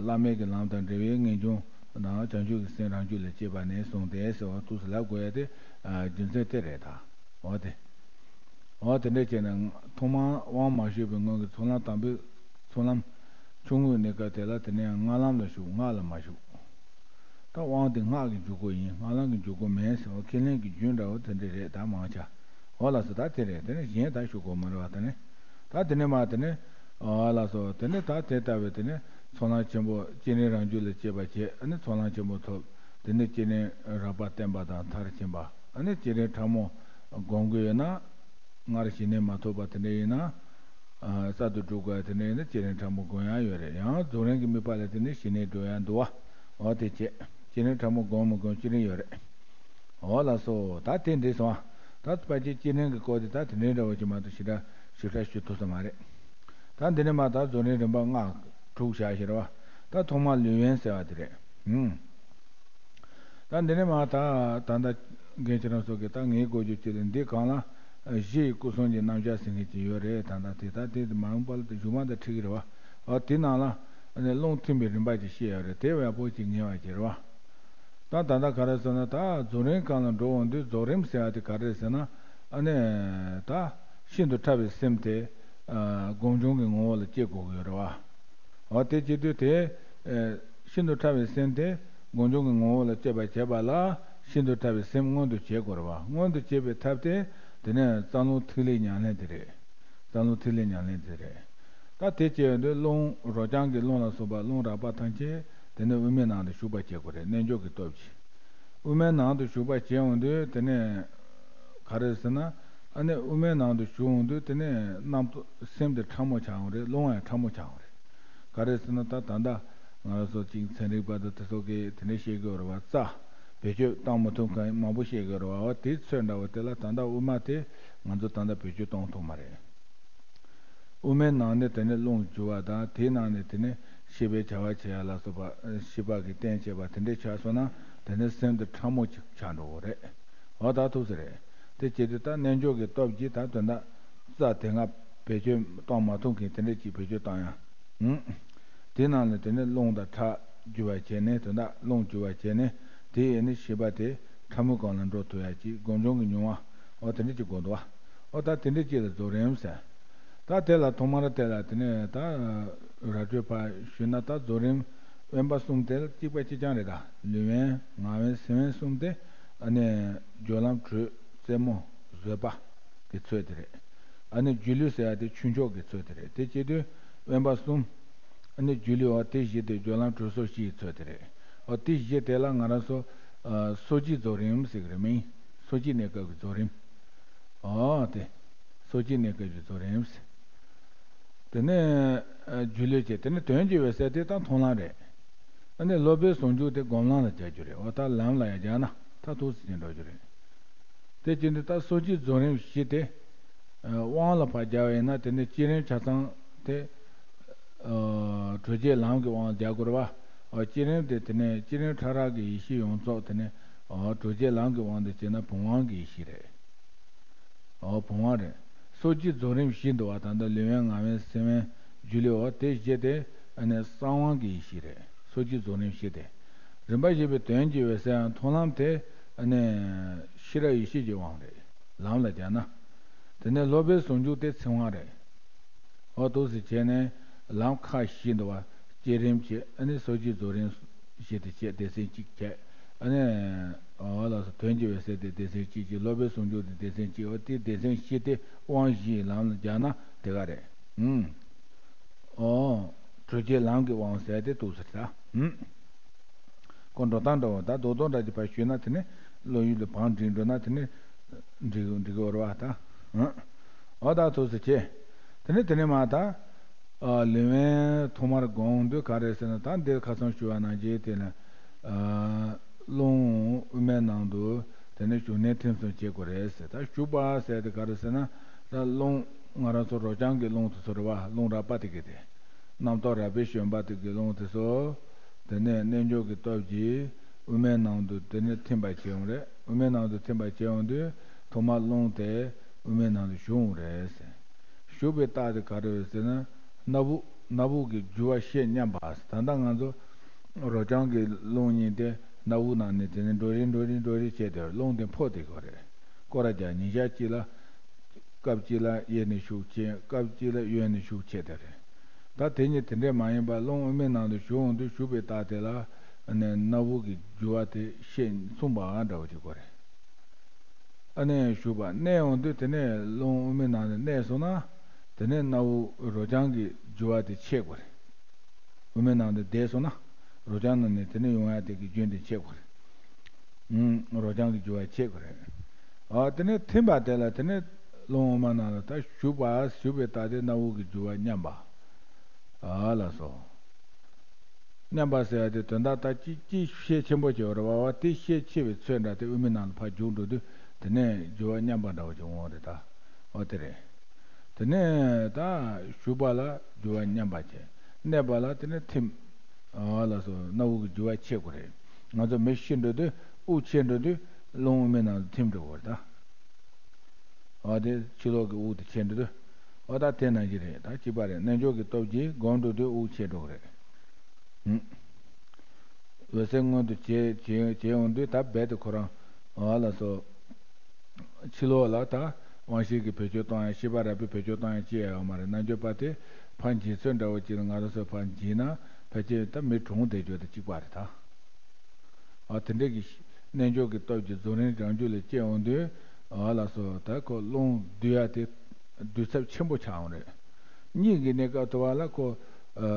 བླ་མེད་ཀྱི་ལམ་དང་འབྲེལ་བའི་ངེས་འབྱུང་དང་བྱང་ཆུབ་ཀྱི་སེམས་རང་རྒྱུད་ལ་སྐྱེས་པ་ནས་བཟུང་སྟེ་ཟེར་བ་ཐུགས་སུ་ལབ་དགོས་ཡ་དེ་རྒྱུ་མཚན་དེ་རེད་ད། འོ་དེ། འོ་དེ་འདྲ་བྱས་ནས་ཐོག་མར་དབང་མ་ཞུས་པའི་སྔོན་གྱི་ཚོགས་ལམ་དང་པོའི་ཚོགས་ལམ་ཆུང་ངུའི་གནས་སྐབས་དེ་ལ་དེ་ནས་སྔགས་ལམ་ལ་ཞུགས། སྔགས་ལ་མ་ཞུགས། ད་དབང་དེ་སྔགས་ཀྱི་འཇུག་སྒོ་ཡིན། སྔགས་ལམ་གྱི་འཇུག་སྒོ་མིན་ཟེར་བ་ཁས་ལེན་གྱི་རྒྱུན་འདྲ་བོ་དེ་འདྲ་རེད་ད་མང་ཆ། འོ་ལགས་སོ། ད་དེ་རེད། དེ་ནས་གཞན་ད་ཞུ་དགོས་མ་རེད་བ། དེ་ནས་ད་དེ་ནས་མ་དེ་ནས་འོ་ལགས་སོ། དེ་ནས་ད་དེ་ལྟ་བུའི་དེ་ནས་ཚོགས་ལམ་ཆེན་པོ་བསྐྱེད་རིམ་རང་རྒྱུད་ལ་སྐྱེས་པ་བྱས། ཨ་ནི་ཚོགས་ལམ་ཆེན་པོ་ཐོབ། དེ་ནས་བསྐྱེད་རིམ་རགས་པ་བརྟན་པ་དང་མཐར་ཕྱིན་པ། ཨ་ནི་བསྐྱེད་རིམ་ཕྲ་མོ་སྒོམ་གྱི་ཡོད་ན། སྔར་ཞི་གནས་མ་ཐོབ་པ་དེ་འདྲ་ཡིན་ན། ཨ་གསར་དུ་སྒྲུབ་དགོས་ཡ་དེ་འདྲ་ཡིན་ན་བསྐྱེད་རིམ་ཕྲ་མོ་སྒོམ་ཡ་ཡོད་རེད། ཡང་རྫོགས་རིམ་གྱི་དམིགས་པ་ལ་དེ་ནས་ཞི་གནས་སྒྲུབ་ཡ་འདུག་བ། འོ་དེ་བྱས། བསྐྱེད་རིམ་ཕྲ་མོ་སྒོམ་མི་སྒོམ་བསྐྱེད་རིམ་ཡོད་རེད། འོ་ལགས་སོ། ད་དེ་འདྲ་སོང་ང་། ད་ཕལ་ཆེར་བསྐྱེད་རིམ་གྱི་སྐོར་དེ་ད་དེ་འདྲའི་འདྲ་བོ་ཅིག་མ་གཏོགས་ཞེ་དྲག་ཞིབ་ཕྲ་ཞུ་ཐུབ་ས་མ་རེད། ད་འདི་ནས་མ་ད་རྫོགས་རིམ་རིམ་པ་ལྔ་དྲུག་བཞག་ཤེར་བ། ད་ཐོག་མ་ལུས་དབེན་ཟེར་བ་དེ་རེད། ཧུམ། ད་འདི་ནས་མ་ད་ད་ལྟ་རྒན་ཁྱེད་རང་ཚོ་གིས་ད་ངའི་གོ་རྒྱུ་ཅི་ལ་འདི་གང་ལ་གཞི་ཡི་སྐུ་གསུམ་གྱི་རྣམ་གཞག་ཟེར་མཁན་ཅིག་ཡོད་རེད། ད་ལྟ་དེ་ད་དེ་མ་འོངས་པ་ལ་ད་གཞུག་མ་ད་ཁྲིད་ཀྱི་རེད་བ། འོ་དེ་ནང་ལ་ཨ་ནི་རླུང་ཐིམ་པའི་རིམ་པ་ཅིག་བཤད་ཡོད་རེད། དེ་ཡག་པོ་ཅིག་ངེས་པ་ཅིག་རེད་བ། ད་ད་ལྟ་ག་རེ་ཟེར་ན། ད་རྫོགས་རིམ་སྒང་ལ་འགྲོ་འོང་དུས་རྫོགས་རིམ་ཟེར་བ་དེ་ག་རེ་ཟེར་ན། ཨ་ནི་ད་ཤིན་ཏུ་ཕྲ་བའི་སེམས་དེ་ཨ་སྒོམ་བྱུང་གི་ངོ་བོ་ལ་སྐྱེ་དགོས་ཀྱི་ཡོད་རེད་བ། འོ་དེ་བྱེད་དུས་དེ་ཨ་ཤིན་ཏུ་ཕྲ་བའི་སེམས་དེ་ སྒོམ་བྱུང་གི་ངོ་བོ་ལ་དཔྱད་པ་བྱེད་པ་ལ་ཤིན་ཏུ་ཕྲ་བའི་སེམས་མངོན་དུ་བྱེད་དགོས་རེད་བ། མངོན་དུ་བྱེད་པའི་ཐབས་དེ་དེ་ནས་རྩ་རླུང་ཐིག་ལེའི་ཉམས་ལེན་དེ་རེད། རྩ་རླུང་ཐིག་ལེའི་ཉམས་ལེན་དེ་རེད། ད་དེ་བྱས་ཡོང་དུས་རླུང་རོ་རྐྱང་གི་རླུང་ལ་སོགས་པ་རླུང་རགས་པ་ཐམས་ཅད་དེ་ནས་དབུ་མའི་ནང་དུ་ཞུགས་པར་བྱེད་དགོས་རེད། རྣལ་འབྱོར་གྱི་སྟོབས་ཀྱིས། དབུ་མའི་ནང་དུ་ཞུགས་པར་བྱེད་ཡོང་དུས་དེ་ནས་ག་རེ་ཟེར་ན། ཨ་ནི་དབུ་མའི་ནང་དུ་ཞུགས་ཡོང་དུས་དེ་ནས་རྣམ་རྟོག་སེམས་དེ་ཕྲ་མོ་ཆགས་ཡོང་རེད། རླུང་ཡང་ཕྲ་མོ་ཆགས་ཡོང་རེད། ག་རེ་ཟེར་ན་ད་ད་ལྟ་ང་རང་ཚོ་གཅིག་ཚན་རིག་པ་དང་དེ་ཚོ་གིས་དེ་འདྲ་བཤད་ཀྱི་ཡོད་རེད་བ། རྩ་བེད་སྤྱོད་གཏོང་མི་ཐུབ་མཁན་མང་པོ་བཤད་ཀྱི་ཡོད་རེད་བ། འོ་དེ་ཚོད་འདྲ་བོ་དེ་ལ་ད་ལྟ་དབུ་མ་དེ་ང་ཚོ་ད་ལྟ་བེད་སྤྱོད་གཏོང་ཐུབ་མ་རེད། དབུ་མའི་ནང་ནས་དེ་ནས་རླུང་རྒྱུ་བ་དང་དེའི་ནང་ནས་དེ་ནས་ཤེས་པའི་བྱ་བ་བྱེད་ཡ་ལ་སོགས་པ་ཤེས་པ་གི་རྟེན་བྱེད་པ་དེ་འདྲས་ཆགས་སོང་ན་དེ་ནས་སེམས་དེ་ཕྲ་མོ་ཅིག་ཆགས་འགྲོ་གི་རེད། འོ་ད་ཐུག་ས་རེད། དེ་བྱེད་དུས་ད་རྣལ་འབྱོར་གྱི་སྟོབས་ཀྱིས་ད་དོན་དག་རྩ་དེ་སྔ་བེད་སྤྱོད་གཏོང་མ་ཐུབ་མཁན་དེ་འདྲས་ཅིག་བེད་སྤྱོད་གཏོང་ཡ། ཧུམ། དེ་ནང་ནས་དེ་ནས་རླུང་དང་ཁྲག་རྒྱུ་བ་བྱས་ནས་དོན་དག་རླུང་རྒྱུ་བ་བྱས་ནས་དེ་ཡས་ནས་ཤེས་པ་དེ་ཕྲ་མོའི་སྒང་ལ་འགྲོ་ཐུབ་ཡ་ཅིག་སྒོམ་བྱུང་གི་མྱོང་བ། འོ་དེ་འདྲ་ཅིག་དགོས་འདུག་བ། འོ་ད་དེ་འདྲ་ཅིག་ལ་རྫོགས་རིམ་ཟེར། ད་དེ་ལ་ཐོག་མར་དེ་ལ་དེ་ནས་ད་ར་སྤྲོད་པ་ཞུས་ན་ད་རྫོགས་རིམ་དབེན་པ་གསུམ་དེ་གཅིག་པ་གཅིག་རྐྱང་རེད། ད་ལུས་དབེན་ངག་དབེན་སེམས་དབེན་གསུམ་དེ་ཨ་ནི་སྦྱོར་ལམ་དྲོད་རྩེ་མོ་བཟོད་པ་གི་ཚོད་དེ་རེད། ཨ་ནི་སྒྱུ་ལུས་ཟེར་ཡ་དེ་ཆོས་མཆོག་གི་ཚོད་དེ་རེད། དེ་བྱེད་དུས་དབེན་པ་གསུམ། ཨ་ནི་སྒྱུ་ལུས་འོ་དེ་བཞི་དེ་སྦྱོར་ལམ་དྲོད་སོགས་བཞི་ཡི་ཚོད་དེ་རེད། འོ་དེ་བཞི་དེ་ལ་ང་རང་ཚོ་ཨ་སོ་བརྒྱད་རྫོགས་རིམ་ཟེར་གི་རེད། མིང་སོ་བརྒྱད་གནས་སྐབས་ཀྱི་རྫོགས་རིམ། འོ་དེ་སོ་བརྒྱད་གནས་སྐབས་ཀྱི་རྫོགས་རིམ་ཟེར། དེ་ནས་ཨ་སྒྱུ་ལུས་བྱས། དེ་ནས་དོན་གྱི་འོད་གསལ་དེ་ད་མཐོང་ལམ་རེད། ཨ་ནི་སློབ་པའི་ཟུང་འཇུག་དེ་སྒོམ་ལམ་ལ་སྦྱར་རྒྱུ་རེད། འོ་ད་ལམ་ལ་ཡང་སྦྱར་ན་ད་ཐུགས་སུ་ཅན་འགྲོ་རྒྱུ་རེད། དེ་བྱས་དུས་ད་སོ་བརྒྱད་རྫོགས་རིམ་བཞི་དེ་ཨ་དབང་ལ་ཕར་སྦྱར་བ་ཡིན་ན་དེ་ནས་བསྐྱེད་རིམ་ཆ་ཚང་དེ་ཨ་གྲོལ་བྱེད་ལམ་གྱི་དབང་ལ་སྦྱར་དགོས་རེད་བ། ཨ་བསྐྱེད་རིམ་དེ་དེ་ནས་བསྐྱེད་རིམ་ཕྲ་རགས་ཀྱི་ཡེ་ཤེས་ཡོངས་རྫོགས་དེ་ནས་ཨ་གྲོལ་བྱེད་ལམ་གྱི་དབང་དུ་བྱས་ན་བུམ་དབང་གི་ཡེ་ཤེས་རེད། ཨོ་བུམ་དབང་རེད། སོ་བརྒྱད་རྫོགས་རིམ་བཞི་འདུག་བ། ད་ལྟ་ལུས་དབེན་ངག་དབེན་སེམས་དབེན་སྒྱུ་ལུས་འོ་དེ་བཞི་དེ་ཨ་ནི་གསང་དབང་གི་ཡེ་ཤེས་རེད། སོ་བརྒྱད་རྫོགས་རིམ་བཞི་དེ། རིམ་པ་བཞི་པའི་དོན་གྱི་འོད་གསལ་ཡང་མཐོང་ལམ་དེ་ཨ་ནི་ཤེས་རབ་ཡེ་ཤེས་ཀྱི་དབང་རེད། ལམ་ལ་སྦྱར་ན། དེ་ནས་སློབ་པའི་ཟུང་འཇུག་དེ་ཚིག་དབང་རེད། འོ་འདུག་སེ་བྱས་ནས་ལམ་ཁག་བཞི་འདུག་བ། བསྐྱེད་རིམ་བྱས། ཨ་ནི་སོ་བརྒྱད་རྫོགས་རིམ་བཞི་དེ་བྱས། སྡེ་ཚན་གཅིག་བྱས། ཨ་ནི་འོ་ལགས་སོ། དོན་གྱི་འོད་གསལ་དེ་སྡེ་ཚན་གཅིག་བྱས། སློབ་པའི་ཟུང་འཇུག་དེ་སྡེ་ཚན་གཅིག་འོ་དེ་སྡེ་ཚན་བཞི་དེ་དབང་བཞིའི་ལམ་ལ་སྦྱར་ན་དེ་ག་རེད། ཨུམ། འོ། གྲོལ་བྱེད་ལམ་གྱི་དབང་ཟེར་དེ་འདུག་སེ་རེད་ད། ཨུམ། ཁོ་འགྲོ་སྟངས་འདྲ་བོ་ད་རྡོག་རྡོག་འདྲ་ཅིག་ཕར་ཞུས་ན་དེ་ནི་བློ་ཡུལ་དུ་བང་བསྒྲིགས་འགྲོ་ན་དེ་ནི་འགྲིག་འགྲིག་གི་རེད་བ་ད། ཨང་། འོ་ད་ཐུགས་སུ་ཆེ། དེ་ནི་དེ་ནི་མ་ད། ཨ་ལུས་དབེན་ཐོག་མར་སྒོམ་དུས་ག་རེ་ཟེར་ན་ད་འདིར་ཁ་སང་ཞུ་བ་ནང་བཞིན་དེ་ནི། ཨ་རླུང་དབུ་མའི་ནང་དུ་དེ་ནི་ཞུགས་གནས་ཐིམ་གསུམ་བྱེད་དགོས་རེད་ཟེར། ད་ཞུགས་པ་ཟེར་དེ་ག་རེ་ཟེར་ན་ད་རླུང་ང་རང་ཚོ་རོ་རྐྱང་གི་རླུང་དུ་ཚོར་བ་རླུང་རགས་པ་དེ་གི་དེ། རྣམ་རྟོག་རགས་པའི་བཞོན་པ་དེ་དགེ་སློང་དེ་ཚོ། དེ་ནས་རྣལ་འབྱོར་གྱི་སྟོབས་ཀྱིས་དབུ་མའི་ནང་དུ་དེ་ནས་ཐིམ་པར་བྱེད་ཡོང་རེད། དབུ་མའི་ནང་དུ་ཐིམ་པར་བྱེད་ཡོང་དུས་ཐོག་མར་རླུང་དེ་དབུ་མའི་ནང་དུ་ཞུགས་ཡོང་རེད་ཟེར། ཞུགས་པའི་རྟགས་དེ་ག་རེ་རེད་ཟེར་ན། སྣ་བུག་སྣ་བུག་གི་རྒྱུ་བ་ཤེད་མཉམ་པ། ད་ལྟ་ང་ཚོ་རོ་རྐྱང་གི་རླུང་གཉིས་དེ་སྣ་བུག་ནང་ནས་དེ་ནས་འགྲོ་རེ་འགྲོ་རེ་འགྲོ་རེ་བྱས་ཏེ་རླུང་དེ་འཕོ་བསྡད་ཀྱི་ཡོད་རེད། སྐོར་ར་རྒྱག་ཉིན་ཞག་གཅིག་ལ། སྐབས་གཅིག་ལ་གཡས་ནས་ཤུགས་ཆེ། སྐབས་གཅིག་ལ་གཡོན་ནས་ཤུགས་ཆེ་དེ་རེད། ད་དེ་གཉིས་དེ་འདྲས་མ་ཡིན་པར་རླུང་དབུ་མའི་ནང་དུ་ཞུགས་འོང་དུས་ཞུགས་པའི་རྟགས་དེ་ལ་ཨ་ནི་སྣ་བུག་གི་རྒྱུ་བ་དེ་ཤེད་མཚུངས་པ་འདྲ་བོ་ཅིག་གོ་རེད། ཨ་ནི་ཞུགས་པ་གནས་འོང་དུས་དེ་ནས་རླུང་དབུ་མའི་ནང་དུ་གནས་སོང་ན་དེ་ནས་སྣ་བུག་རོ་རྐྱང་གི་རྒྱུ་བ་དེ་ཆད་དགོས་རེད། དབུ་མའི་ནང་དུ་བསྡད་སོང་ན་རོ་རྐྱང་ནང་ནས་དེ་ནས་ཡོང་ཡ་དེ་གི་རྒྱུན་དེ་ཆད་དགོས་རེད། ཨུམ། རོ་རྐྱང་གི་རྒྱུ་བ་ཆད་དགོས་རེད། ཨ་དེ་ནས་ཐིམ་པ་དེ་ལ་དེ་ནས་རླུང་དབུ་མ་ནང་ལ་ད་ཞུགས་པ་ཞུགས་པའི་རྟགས་དེ་སྣ་བུག་གི་རྒྱུ་བ་མཉམ་པ། ཨ་ལགས་སོ། མཉམ་པ་ཟེར་ཡ་དེ་དོན་དག་ད་ཅི་ཅི་ཤེད་ཆེན་པོ་ཅིག་ཡོད་རེད་བ། བ་དེ་ཤེད་ཆེ་བའི་ཚོད་འདྲ་དེ་དབུ་མའི་ནང་ལ་ཕར་རྒྱུག་འགྲོ་དུས་དེ་ནས་རྒྱུ་བ་མཉམ་པ་འདྲ་བོ་ཅིག་འོང་བ་རེད་ད། འོ་དེ་རེད། དེ་ནས་ད་ཞུགས་པ་ལ་རྒྱུ་བ་མཉམ་པ་བྱས། གནས་པ་ལ་དེ་ནས་ཐིམ། ཨ་ལགས་སོ། སྣ་བུག་གི་རྒྱུ་བ་ཆད་དགོས་རེད། ང་ཚོ་མི་ཤི་འགྲོ་དུས་དབུགས་ཆད་འགྲོ་དུས་རླུང་དབུ་མའི་ནང་དུ་ཐིམ་འགྲོ་དགོས་རེད་ད། ཨ་དེ་ཕྱི་ལོགས་ཀྱི་དབུགས་དེ་ཆད་འགྲོ་དུས། ཨ་ད་དེ་ནང་བཞིན་རེད། ད་གཅིག་པ་རེད། རྣལ་འབྱོར་གྱི་སྟོབས་ཀྱིས་སྒོམ་འགྲོ་དུས་དབུགས་ཆད་འགྲོ་གི་རེད། ཧུམ། འོད་གསལ་མངོན་དུ་བྱེད་བྱེད་བྱེད་ཡོང་དུས་ད་རྦད་དེ་ཁོ་རང་། ཨ་ལགས་སོ། ཕྱི་ལོགས་ལ་ད་དབང་ཤེས་ཀྱི་བེད་སྤྱོད་གཏོང་ཡ་ཤེས་པ་རགས་པའི་བེད་སྤྱོད་གཏོང་ཡ་ཅི་ཡང་ཡོད་མ་རེད། རྣལ་འབྱོར་པ་དེ་ཕར་འགྱེལ་ཚུལ་འདྲ་བོ་ཅིག་ལ་ང་རང་ཚོ་ཕར་འགྱེལ་ན་ཕལ་ཆེར་ད་མི་གྲོངས་བསྡད་རྒྱུ་དེ་གཅིག་པ་རེད་ད། ཨ་དེ་འདྲ་གི་རྣལ་འབྱོར་གྱི་སྟོབས་ཀྱིས་རྫོགས་རིམ་རང་རྒྱུད་ལ་སྐྱེ་འོང་དུས། ཨ་ལགས་སོ། ད་ཁོ་རླུང་བསྡུ་ཡ་དེ་བསྡུ་ཚབས་ཆེན་པོ་ཆགས་འོང་རེད། གཉིད་ཀྱི་གནས་སྐབས་དུ་བ་ལ་ཁོ། ཨ་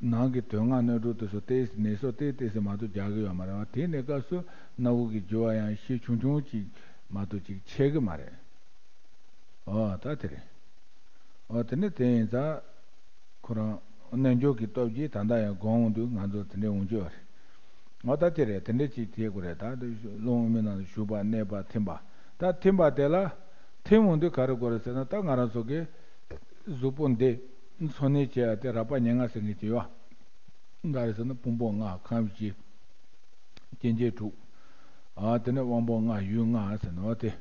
ནང་གི་དོན་ལྔ་སྣོད་དྲུག་དེ་ཚོ་ཏོག་ཙམ་ནད་གསོ་ཏོག་ཙམ་ཏོག་ཙམ་མ་གཏོགས་རྒྱག་གི་ཡོད་མ་རེད་བ། དེའི་གནས་སྐབས་སུ་སྣ་བུག་གི་རྒྱུ་བ་ཡང་ཤས་ཆུང་ཆུང་ཅིག་མ་གཏོགས་ཅིག་ཆད་གི་མ་རེད། ཨོ་ད་དེ་རེད། ཨོ་དེ་ནི་དེ་ཡིན་ཙང་། ཁོ་རང་རྣལ་འབྱོར་གྱི་སྟོབས་ཀྱིས་ད་ལྟ་ཡང་སྒོམ་འོང་དུས་ང་ཚོ་དེ་འདྲའི་འོང་རྒྱུ་རེད། ཨོ་ད་དེ་རེད། དེ་འདྲ་ཅིག་དེ་དགོས་རེད། ད་དེ་རླུང་དབུ་མའི་ནང་དུ་ཞུགས་པ་གནས་པ་ཐིམ་པ། ད་ཐིམ་པ་དེ་ལ་ཐིམ་འོང་དུས་ག་རེ་དགོས་རེད་ཟེར་ན། ད་ང་རང་ཚོ་གི་གཟུགས་པོ་འདི་འཚོ་གནས་བྱེད་ཡ་དེ་རགས་པ་ཉེར་ལྔ་ཟེར་མཁན་ཅིག་ཡོད། ག་རེ་ཟེར་ན་ཕུང་པོ་ལྔ། ཁམས་བཞི། སྐྱེ་མཆེད་དྲུག། ཨ་དེ་ནས་དབང་པོ་ལྔ། ཡུལ་ལྔ་ཟེར་ནོ་དེ།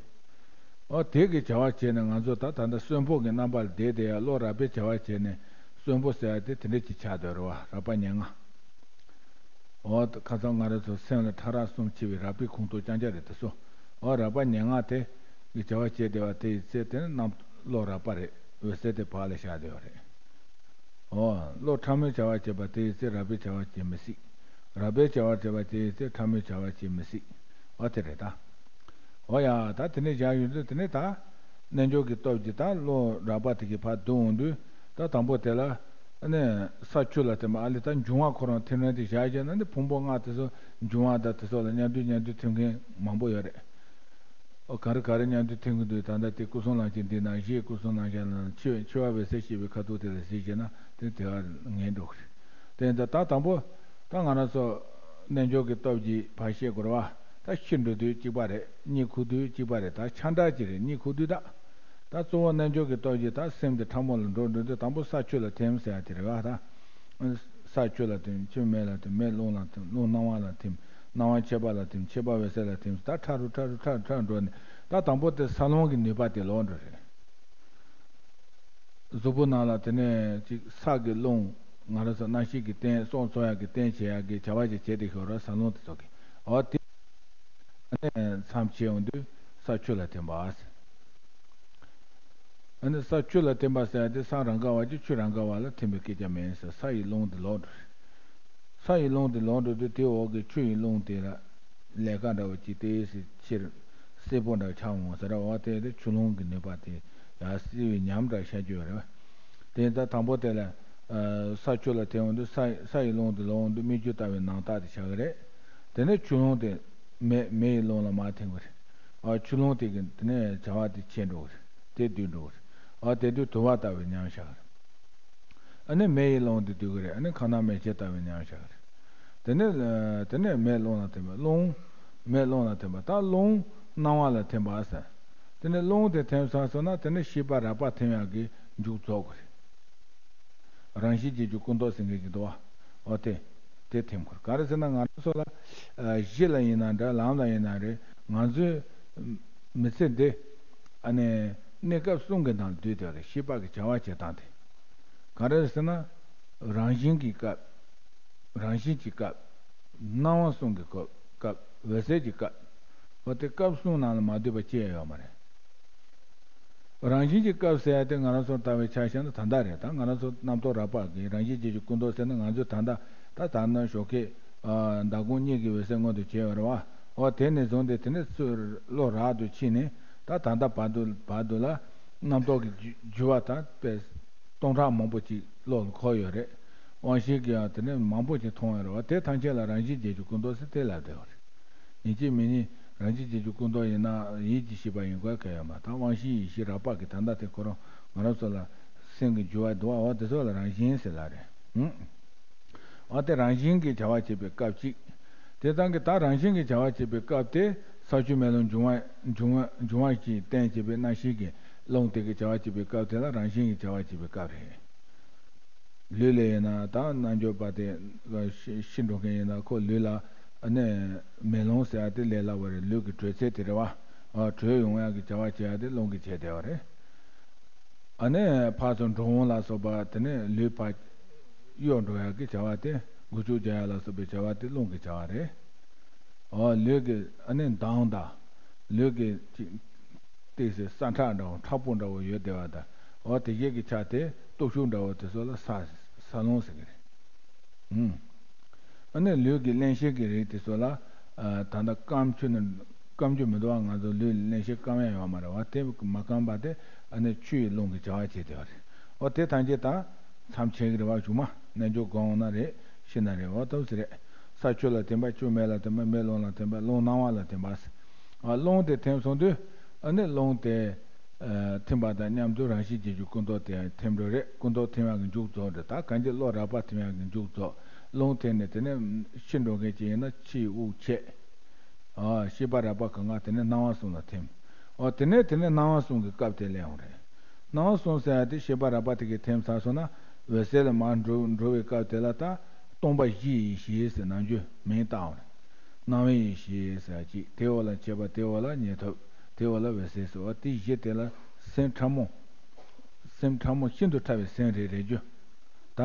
ཨོ་དེ་གི་བྱ་བ་བྱས་ནས་ང་ཚོ་ད་ད་ལྟ་གསོན་པོ་གི་རྣམ་པ་ལ་བསྡད་བསྡད་ཡ། བློ་རགས་པའི་བྱ་བ་བྱས་ནས་གསོན་པོ་ཟེར་ཡ་དེ་དེ་འདྲ་ཅིག་ཆགས་བསྡད་རེད་བ། རགས་པ་ཉེར་ལྔ། ཨོ་ད་ཁ་སང་ང་རང་ཚོ་སེམས་ལ་ཕྲ་རགས་གསུམ་མཆེད་པའི་རགས་པའི་ཁོངས་གཏོགས་རྐྱང་རྐྱང་རེད་དེ་ཚོ། ཨོ་རགས་པ་ཉེར་ལྔ་དེ་གི་བྱ་བ་བྱས་བསྡད་པ་དེ་ཡི་ཚེ་དེ་ནི་རྣམ་བློ་རགས་པ་རེད། འོད་གསལ་དེ་བག་ལ་བཞག་བསྡད་པ་རེད། ཨོ། བློ་ཕྲ་མོའི་བྱ་བ་བྱེད་པ་དེ་ཡི་ཚེ་རགས་པའི་བྱ་བ་བྱེད་མི་སྲིད། རགས་པའི་བྱ་བ་བྱེད་པ་དེ་ཡི་ཚེ་ཕྲ་མོའི་བྱ་བ་བྱེད་མི་སྲིད། ཨོ་དེ་རེད་ད། ཨོ་ཡ་ད་དེ་ནས་བཞག་ཡོད་དུས་དེ་ནས་ད། རྣལ་འབྱོར་གྱི་སྟོབས་ཀྱིས་ད་བློ་རགས་པ་དེ་གི་ཕར་བསྡུ་འོང་དུས། ད་དང་པོ་དེ་ལ། ཨ་ནི་ས་ཆུ་ལ་ཐིམ་པ། ཨ་ལས་ད་འབྱུང་བ་ཁོ་རང་ཐིམ་རིམ་དེ་བཞག་བྱས་ན་ནི་ཕུང་པོ་ལྔ་དེ་ཚོ་འབྱུང་བ་དང་དེ་ཚོ་ལ་མཉམ་དུ་མཉམ་དུ་ཐིམ་མཁན་མང་པོ་ཡོད་རེད། ཨོ་ག་རེ་ག་རེ་མཉམ་དུ་ཐིམ་གྱི་འདུག་ད་ལྟ་དེ་སྐུ་གསུང་ལམ་གྱི་འདི་ན་གཞི་སྐུ་གསུང་ལམ་གྱི་ནང་འཆི་འཆི་བ་འོད་གསལ་ཞེས་པའི་ཁ་ཐུག་དེ་ལ་གཟིགས་བྱས་ན་དེ་དེ་བ་ངེས་འགྲོ་གི་རེད། དེ་ད་ད་དང་པོ་ད་ང་རང་ཚོ་རྣལ་འབྱོར་གྱི་སྟོབས་ཀྱིས་ཕར་ཤེས་དགོས་རེད་བ། ད་ཤི་འགྲོ་དུས་གཅིག་པ་རེད། གཉིད་ཁུག་དུས་གཅིག་པ་རེད། ད་ཆ་འདྲ་གཅིག་རེད། གཉིད་ཁུག་དུས་ད། ད་གཙོ་བོ་རྣལ་འབྱོར་གྱི་སྟོབས་ཀྱིས་ད་སེམས་དེ་ཕྲ་མོ་ལ་འགྲོ་འགྲོ་དུས་དང་པོ་ས་ཆུ་ལ་ཐིམ་ཟེར་ཡ་དེ་རེད་བ་ད། ས་ཆུ་ལ་ཐིམ། ཆུ་མེ་ལ་ཐིམ། མེ་རླུང་ལ་ཐིམ། རླུང་སྣང་བ་ལ་ཐིམ། སྣང་བ་མཆེད་པ་ལ་ཐིམ། མཆེད་པ་འོད་གསལ་ལ་ཐིམ། ད་ཕྲ་རུ་ཕྲ་རུ་ཕྲ་རུ་ཕྲ་རུ་འགྲོ་ནས་ད་དང་པོ་དེ་ས་རླུང་གི་ནུས་པ་དེ་ལོག་འགྲོ་རེད། གཟུགས་པོ་ནང་ལ་དེ་ནས་ཅིག་ས་གི་རླུང་། ང་རང་ཚོ་རྣམ་ཤེས་ཀྱི་རྟེན། སྲོག་འཚོ་ཡག་གི་རྟེན་བྱེད་ཡག་གི་བྱ་བ་ཞིག་བྱེད་དེ་ཤོར་ར་ས་རླུང་དེ་ཚོ་གི། འོ་དེ། ཨ་ནི་མཚམས་ཆད་ཡོང་དུས་ས་ཆུ་ལ་ཐིམ་པ། ཨ་ནི་ས་ཆུ་ལ་ཐིམ་པ་ཟེར་ཡ་དེ་ས་རང་ག་བ་གཅིག་ཆུ་རང་ག་བ་ལ་ཐིམ་པའི་སྐད་ཆ་མིན་ཟེར། ས་ཡི་རླུང་དེ་ལོག་འགྲོ་རེད། ས་ཡི་རླུང་དེ་ལོག་འགྲོ་དུས་དེའི་འོག་གི་ཆུ་ཡི་རླུང་དེ་ལ་ལས་ཀ་འདྲ་བོ་ཅིག་དེ་སི་ཕྱིར་སེར་པོ་འདྲ་ཆགས་འོང་ཟེར་བ། དེ་དེ་ཆུ་རླུང་གི་ནུས་པ་དེ་ཡང་བསིལ་བའི་ཉམས་འདྲ་ཤར་གྱི་ཡོད་རེད། དེ་ད་དང་པོ་དེ་ལ་ས་ཆུ་ལ་ཐིམ་འོང་དུས་ས་ས་ཡི་རླུང་དེ་ལོག་འོང་དུས་སྨིག་རྒྱུ་ལྟ་བུའི་ནང་རྟགས་དེ་ཆགས་ཀྱི་རེད། དེ་ནས་ཆུ་རླུང་དེ་མེ་མེ་ཡི་རླུང་ལ་མར་ཐིམ་གྱི་རེད། ཨ་ཆུ་རླུང་དེ་གི་དེ་ནས་བྱ་བ་དེ་ཆད་འགྲོ་གི་རེད། དེ་སྡུད་འགྲོ་གི་རེད། ཨ་དེ་དུས་དུ་བ་ལྟ་བུའི་ཉམས་ཤར་གྱི་རེད། ཨ་ནི་མེ་ཡི་རླུང་དེ་སྡུད་ཀྱི་རེད། ཨ་ནི་ཁ་ན་མེ་མཆེད་ལྟ་བུའི་ཉམས་ཤར་གྱི་རེད། དེ་ནས་དེ་ནས་མེ་རླུང་ལ་ཐིམ་པ། རླུང་། མེ་རླུང་ལ་ཐིམ་པ། ད་རླུང་སྣང་བ་ལ་ཐིམ་པ་ཟེར། དེ་ནས་རླུང་དེ་ཐིམ་ཚར་སོང་ན་དེ་ནས་ཤེས་པ་རགས་པ་ཐིམ་ཡག་གི་མཇུག་རྫོགས་དགོས་རེད། རང་བཞིན་གྱིས་རྒྱུ་ཀུན་རྟོག་ཟེར་མཁན་གྱི་འདུག་བ། འོ་དེ། དེ་ཐིམ་དགོས་རེད། ག་རེ་ཟེར་ན་ང་རང་ཚོ་ལ་གཞི་ལ་ཡིན་ན་འདྲ། ལམ་ལ་ཡིན་ན་རེད། ང་ཚོའི་མི་ཚེ་འདི་ཨ་ནི་གནས་སྐབས་གསུམ་གྱི་ནང་བསྡུས་ཏེ་རེད། ཤེས་པ་གི་བྱ་བ་བྱེད་སྟངས་དེ། ག་རེ་ཟེར་ན། རང་བཞིན་གྱི་སྐབས། རང་བཞིན་གྱི་སྐབས། སྣང་བ་གསུམ་གྱི་སྐབས། སྐབས། འོད་གསལ་གྱི་སྐབས། འོ་དེ་སྐབས་གསུམ་ནང་ལ་མ་འདུས་པ་ཅི་ཡང་ཡོད་མ་རེད། རང་བཞིན་གྱི་སྐབས་ཟེར་ཡ་དེ་ང་རང་ཚོར་ལྟ་བའི་ཆ་བཞག་ན་ད་ལྟ་རེད། ད་ང་རང་ཚོ་རྣམ་རྟོག་རགས་པ་གི་རང་བཞིན་གྱིས་རྒྱུ་ཀུན་རྟོག་ཟེར་ན། ང་ཚོས་ད་ལྟ་ད་ད་ནི་ཞོགས་ཀས་ཨ་ཟླ་གུང་གཉིད་ཀྱི་འོད་གསལ་མངོན་དུ་བྱས་ཡོད་རེད་བ། འོ་དེ་ནས་བཟུང་སྟེ་དེ་ནས་ཚུར་བློ་རགས་དུ་ཕྱིན་ནས་ད་ད་ལྟ་བར་དུ་བར་དུ་ལ་རྣམ་རྟོག་གི་རྒྱུ་རྒྱུ་བ་དང་དཔེ་སྟོང་ཕྲག་མང་པོ་ཅིག་བློ་ལ་འཁོར་ཡོད་རེད། དབང་ཤེས་ཀྱིས་ཡང་དེ་ནས་མང་པོ་ཅིག་མཐོང་ཡོད་རེད་བ། དེ་ཐམས་ཅད་ལ་རང་བཞིན་གྱིས་རྒྱུ་ཀུན་རྟོག་ཟེར་དེ་ལབ་བསྡད་ཡོད་རེད། ཡིན་གཅིག་མིན་གཉིས་རང་བཞིན་གྱིས་རྒྱུ་ཀུན་རྟོག་ཡིན་ན་ཡིད་ཀྱི་ཤེས་པ་ཡིན་དགོས་གལ་ཡོད་མ་རེད། དབང་ཤེས་ཡིད་ཤེས་རགས་པ་གི་ད་ལྟ་དེ་ཁོ་རང་ང་རང་ཚོ་ལ་སེམས་ཀྱི་འགྱུ་བ་འདུག་བ། འོ་དེ་ཚོ་ལ་རང་བཞིན་ཟེར་ལབ་རེད། ཨང་། འོ་དེ་རང་བཞིན་གྱིས་བྱ་བ་བྱེད་པའི་སྐབས་གཅིག་དེ་ཙང་གི་ད་རང་བཞིན་གྱིས་བྱ་བ་བྱེད་པའི་སྐབས་དེ་ས་ཆུ་མེ་རླུང་འབྱུང་བ་འབྱུང་བ་འབྱུང་བ་ཞིག་བརྟེན་བྱེད་པའི་རྣམ་ཤེས་ཀྱི་རླུང་དེ་གིས་བྱ་བ་བྱེད་པའི་སྐབས་དེ་ལ་རང་བཞིན་གྱིས་བྱ་བ་བྱེད་པའི་སྐབས་རེད། ལུས་ལ་ཡིན་ན་ད་རྣལ་འབྱོར་པ་དེ་ཤི་ཤི་འགྲོ་མཁན་ཡིན་ན་ཁོ་ལུས་ལ་ཨ་ནི་མེ་རླུང་ཟེར་ཡ་དེ་ལས་སླ་བོ་རེད། ལུས་ཀྱི་དྲོད་ཚད་དེ་རེད་བ། ཨ་དྲོད་ཡོང་ཡ་གི་བྱ་བ་བྱེད་ཡ་དེ་རླུང་གིས་བྱས་བསྡད་པ་རེད། ཨ་ནི་ཕར་ཚུར་འགྲོ་འོང་ལ་སོགས་པ་དེ་ནི་ལུས་ཕར་གཡོ་འགྲོ་ཡ་གི་བྱ་བ་དེ། འགུལ་སྐྱོད་རྒྱག་ཡ་ལ་སོགས་པའི་བྱ་བ་དེ་རླུང་གི་བྱ་བ་རེད། ཨོ་ལུས་ཀྱི་ཨ་ནི་མདངས་དང་། ལུས་ཀྱི་ཅིག་ཏོག་ཙམ་སྲ་མཁྲེགས་འདྲ་བོ་མཁྲེགས་པོ་འདྲ་བོ་ཡོད་བསྡད་པ་དང་། ཨོ་དེ་གས་ཀྱི་ཆ་དེ་སྟོབས་ཤུགས་འདྲ་བོ་དེ་ཚོ་ལ་ས་ས་རླུང་ཟེར་གི་རེད། ཨུམ། ཨ་ནི་ལུས་ཀྱི་རླན་གཤེར་གྱི་རིགས་དེ་ཚོ་ལ་ ཨ་ད་ལྟ་སྐམ་ཆུ་ནི་སྐམ་རྒྱུ་མི་འདུག་བ། ང་ཚོ་ལུས་བརླན་གཤེར་སྐམ་ཡ་ཡོད་མ་རེད་བ། དེ་མ་སྐམ་པ་དེ་ཨ་ནི་ཆུ་ཡི་རླུང་གི་བྱ་བ་བྱེད་དེ་བ་རེད། འོ་དེ་ཐམས་ཅད་ད་མཚམས་ཆད་ཀྱི་རེད་བ། གཞུག་མ་རྣལ་འབྱོར་སྒོམ་འོང་ན་རེད། ཤི་ན་རེད། འོ་ཏོག་ཙམ་རེད། ས་ཆུ་ལ་ཐིམ་པ། ཆུ་མེ་ལ་ཐིམ་པ། མེ་རླུང་ལ་ཐིམ་པ། རླུང་སྣང་བ་ལ་ཐིམ་པ། ཨ་རླུང་དེ་ཐིམ་སོང་དུས་ཨ་ནི་རླུང་དེ་ཨ་ཐིམ་པ་དང་མཉམ་དུ་རང་བཞིན་གྱིས་ཀྱང་ཀུན་རྟོག་དེ་ཐིམ་འགྲོ་རེད། ཀུན་རྟོག་ཐིམ་ཡག་གི་མཇུག་རྫོགས་རེད། ད་གང་ཅི་བློ་རགས་པ་ཐིམ་ཡག་གི་མཇུག་རྫོགས། རླུང་ཐིམ་ནས་དེ་ནས་ཤི་འགྲོ་མཁན་ཅིག་ཡིན་ན་ཕྱིའི་དབུགས་ཆད། ཨ་ཤེས་པ་རགས་པ་གང་ག་དེ་ནས་སྣང་བ་གསུམ་ལ་ཐིམ། ཨོ་དེ་ནས་དེ་ནས་སྣང་བ་གསུམ་གྱི་སྐབས་དེ་སླེབས་ཡོང་རེད། སྣང་བ་གསུམ་ཟེར་ཡ་དེ་ཤེས་པ་རགས་པ་དེ་གས་ཐིམ་ཚར་སོང་ན་འོད་གསལ་ལ་མར་འགྲོ་འགྲོ་བའི་སྐབས་དེ་ལ་ད་སྟོང་པ་བཞིའི་ཡེ་ཤེས་ཟེར་ནམ་རྒྱུན་མིང་བཏགས་པ་རེད། སྣང་བའི་ཡེ་ཤེས་ཟེར་ཡ་གཅིག་དེ་འོག་ལ་མཆེད་པ། དེ་འོག་ལ་ཉན་ཐོས། དེ་འོག་ལ་འོད་གསལ་ཟེར་བ་དེ་བཞི་དེ་ལ་སེམས་ཕྲ་མོ། སེམས་ཕྲ་མོ་ཤིན་ཏུ་ཕྲ་བའི་སེམས་རེད་རེད་རྒྱུ། ད་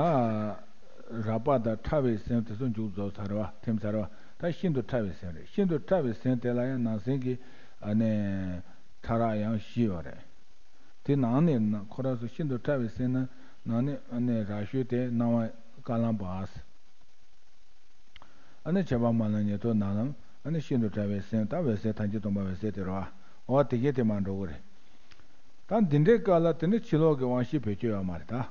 རགས་པ་དང་ཕྲ་བའི་སེམས་དེ་ཚོ་མཇུག་རྫོགས་ཚར་བ། ཐིམ་ཚར་བ། ད་ཤིན་ཏུ་ཕྲ་བའི་སེམས་རེད། ཤིན་ཏུ་ཕྲ་བའི་སེམས་དེ་ལ་ཡང་ནང་སེམས་ཀྱི་ཨ་ནི་ཕྲ་རགས་ཡང་བཞི་ཡོད་རེད། དེ་ནང་ནས་ན་ཁོ་རང་ཚོ་ཤིན་ཏུ་ཕྲ་བའི་སེམས་ནི་ནང་ནས་ཨ་ནི་རགས་ཤོས་དེ་སྣང་བ་དཀར་ལམ་པ། ཨ་ནི་མཆེད་པ་དམར་ལམ། ཉན་ཐོས་ནག་ལམ། ཨ་ནི་ཤིན་ཏུ་ཕྲ་བའི་སེམས། ད་འོད་གསལ། ཐམས་ཅད་སྟོང་པ་འོད་གསལ་དེ་རེད་བ། འོ་དེ་གས་དེ་མར་འགྲོ་གི་རེད། ད་འདི་འདྲའི་སྐབས་ལ་དེ་ནི་ཕྱི་ལོགས་ཀྱི་དབང་ཤེས་བེད་སྤྱོད་ཡོད་མ་རེད་ད།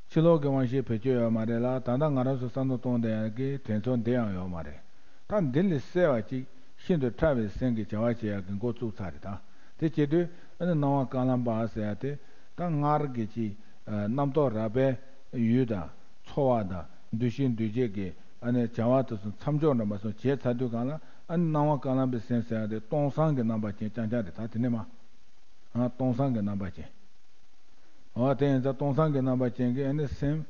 ཕྱི་ལོགས་ཀྱི་དབང་ཤེས་བེད་སྤྱོད་ཡོད་མ་རེད་ལ། ད་ལྟ་ང་རང་ཚོ་བསམ་བློ་གཏོང་བསྡད་ཡག་གི་དྲན་ཚུལ་འདི་ཡང་ཡོད་མ་རེད། ད་འདི་ལས་གསལ་བ་ཅིག་ཤིན་ཏུ་ཕྲ་བའི་སེམས་ཀྱི་བྱ་བ་བྱེད་ཡག་གི་འགོ་བཙུགས་ཚར་རེད་ད། དེ་བྱེད་དུས་ཨ་ནི་སྣང་བ་དཀར་ལམ་པ་ཟེར་ཡ་དེ་ད་སྔར་གྱི་ཅིག་རྣམ་རྟོག་རགས་པའི་ཡུལ་དང་ཚོར་བ་དང་འདུ་ཤེས་འདུ་བྱེད་ཀྱི་ཨ་ནི་བྱ་བ་དེ་ཚོ་མཚམས་འཇོག་འདྲ་མ་སོང་བྱས་ཚར་དུས་གང་ལ་ཨ་ནི་སྣང་བ་དཀར་ལམ་པའི་སེམས་ཟེར་ཡ་དེ་སྟོང་སང་གི་རྣམ་པ་ཅན་རྐྱང་རྐྱང་རེད་ད། དེ་ནི་མ། ཨ་སྟོང་སང་གི་རྣམ་པ་ཅན། འོ་དེ་ཡིན་ཙང་སྟོང་སང་གི་རྣམ་པ་ཅན་གྱི་ཨ་ནི་སེམས།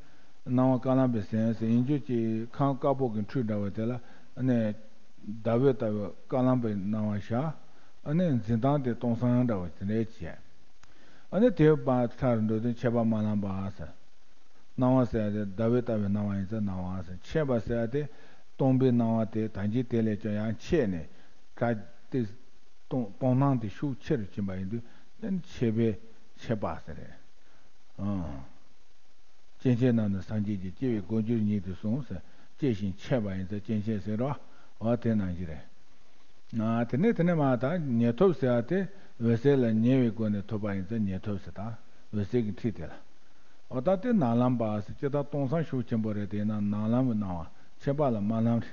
སྣང་བ་དཀར་ལམ་པའི་སེམས་ཟེར་ཡིན་རྒྱུ་ཅིག་ཁམས་དཀར་པོ་གི་འཁྲུས་འདྲ་བ་དེ་ལ་ཨ་ནི་ཟླ་འོད་ལྟ་བུའི་དཀར་ལམ་པའི་སྣང་བ་ཤར། ཨ་ནི་འཛིན་སྟངས་དེ་སྟོང་སང་འདྲ་བ་དེ་འདྲས་བྱས། ཨ་ནི་དེའི་བར་མཐར་འགྲོ་དུས་མཆེད་པ་དམར་ལམ་པ་ཟེར། སྣང་བ་ཟེར་ཡ་དེ་ཟླ་འོད་ལྟ་བུའི་སྣང་བ་ཡིན་ཙང་སྣང་བ་ཟེར། མཆེད་པ་ཟེར་ཡ་དེ་སྟོང་པའི་སྣང་བ་དེ་ད་གིན་དེ་ལས་ཀྱང་ཡང་མཆེད་ནས་ག་དེ་སྟོང་སྟོང་སྣང་དེ་ཤུགས་ཆེ་རུ་ཕྱིན་པ་ཡིན་དུས་ཨ་ནི་མཆེད་པའི་མཆེད་པ་ཟེར་རེད། ཨང་། སྐྱེ་མཆེད་རྣམས་ནི་སངས་རྒྱས་ཀྱི། སྐྱེ་བའི་སྒོ་འགྱུར་ཉིད་དུ་གསུངས་ཟེར། སྐྱེ་ཞིང་མཆེད་པ་ཡིན་ཙང་སྐྱེ་མཆེད་ཟེར་རོ། འོ་དེ་ནང་བཞིན་རེད། ཨ་དེ་ནས་དེ་ནས་མར་ད་ཉན་ཐོས་ཟེར་བ་དེ་འོད་གསལ་ལ་ཉེ་བའི་སྒོ་ནས་ཐོབ་པ་ཡིན་ཙང་ཉན་ཐོས་ཟེར། ད་འོད་གསལ་གྱི་འཁྲིས་དེ་ལ། འོ་ད་དེ་ནག་ལམ་པ་ཟེར། སྤྱིར་བཏང་སྟོང་སང་ཤུགས་ཆེན་པོ་རེད། དེ་ཡིན་ན་ནག་ལམ་གྱི་སྣང་བ། མཆེད་པ་ལ་དམར་ལམ་རེད།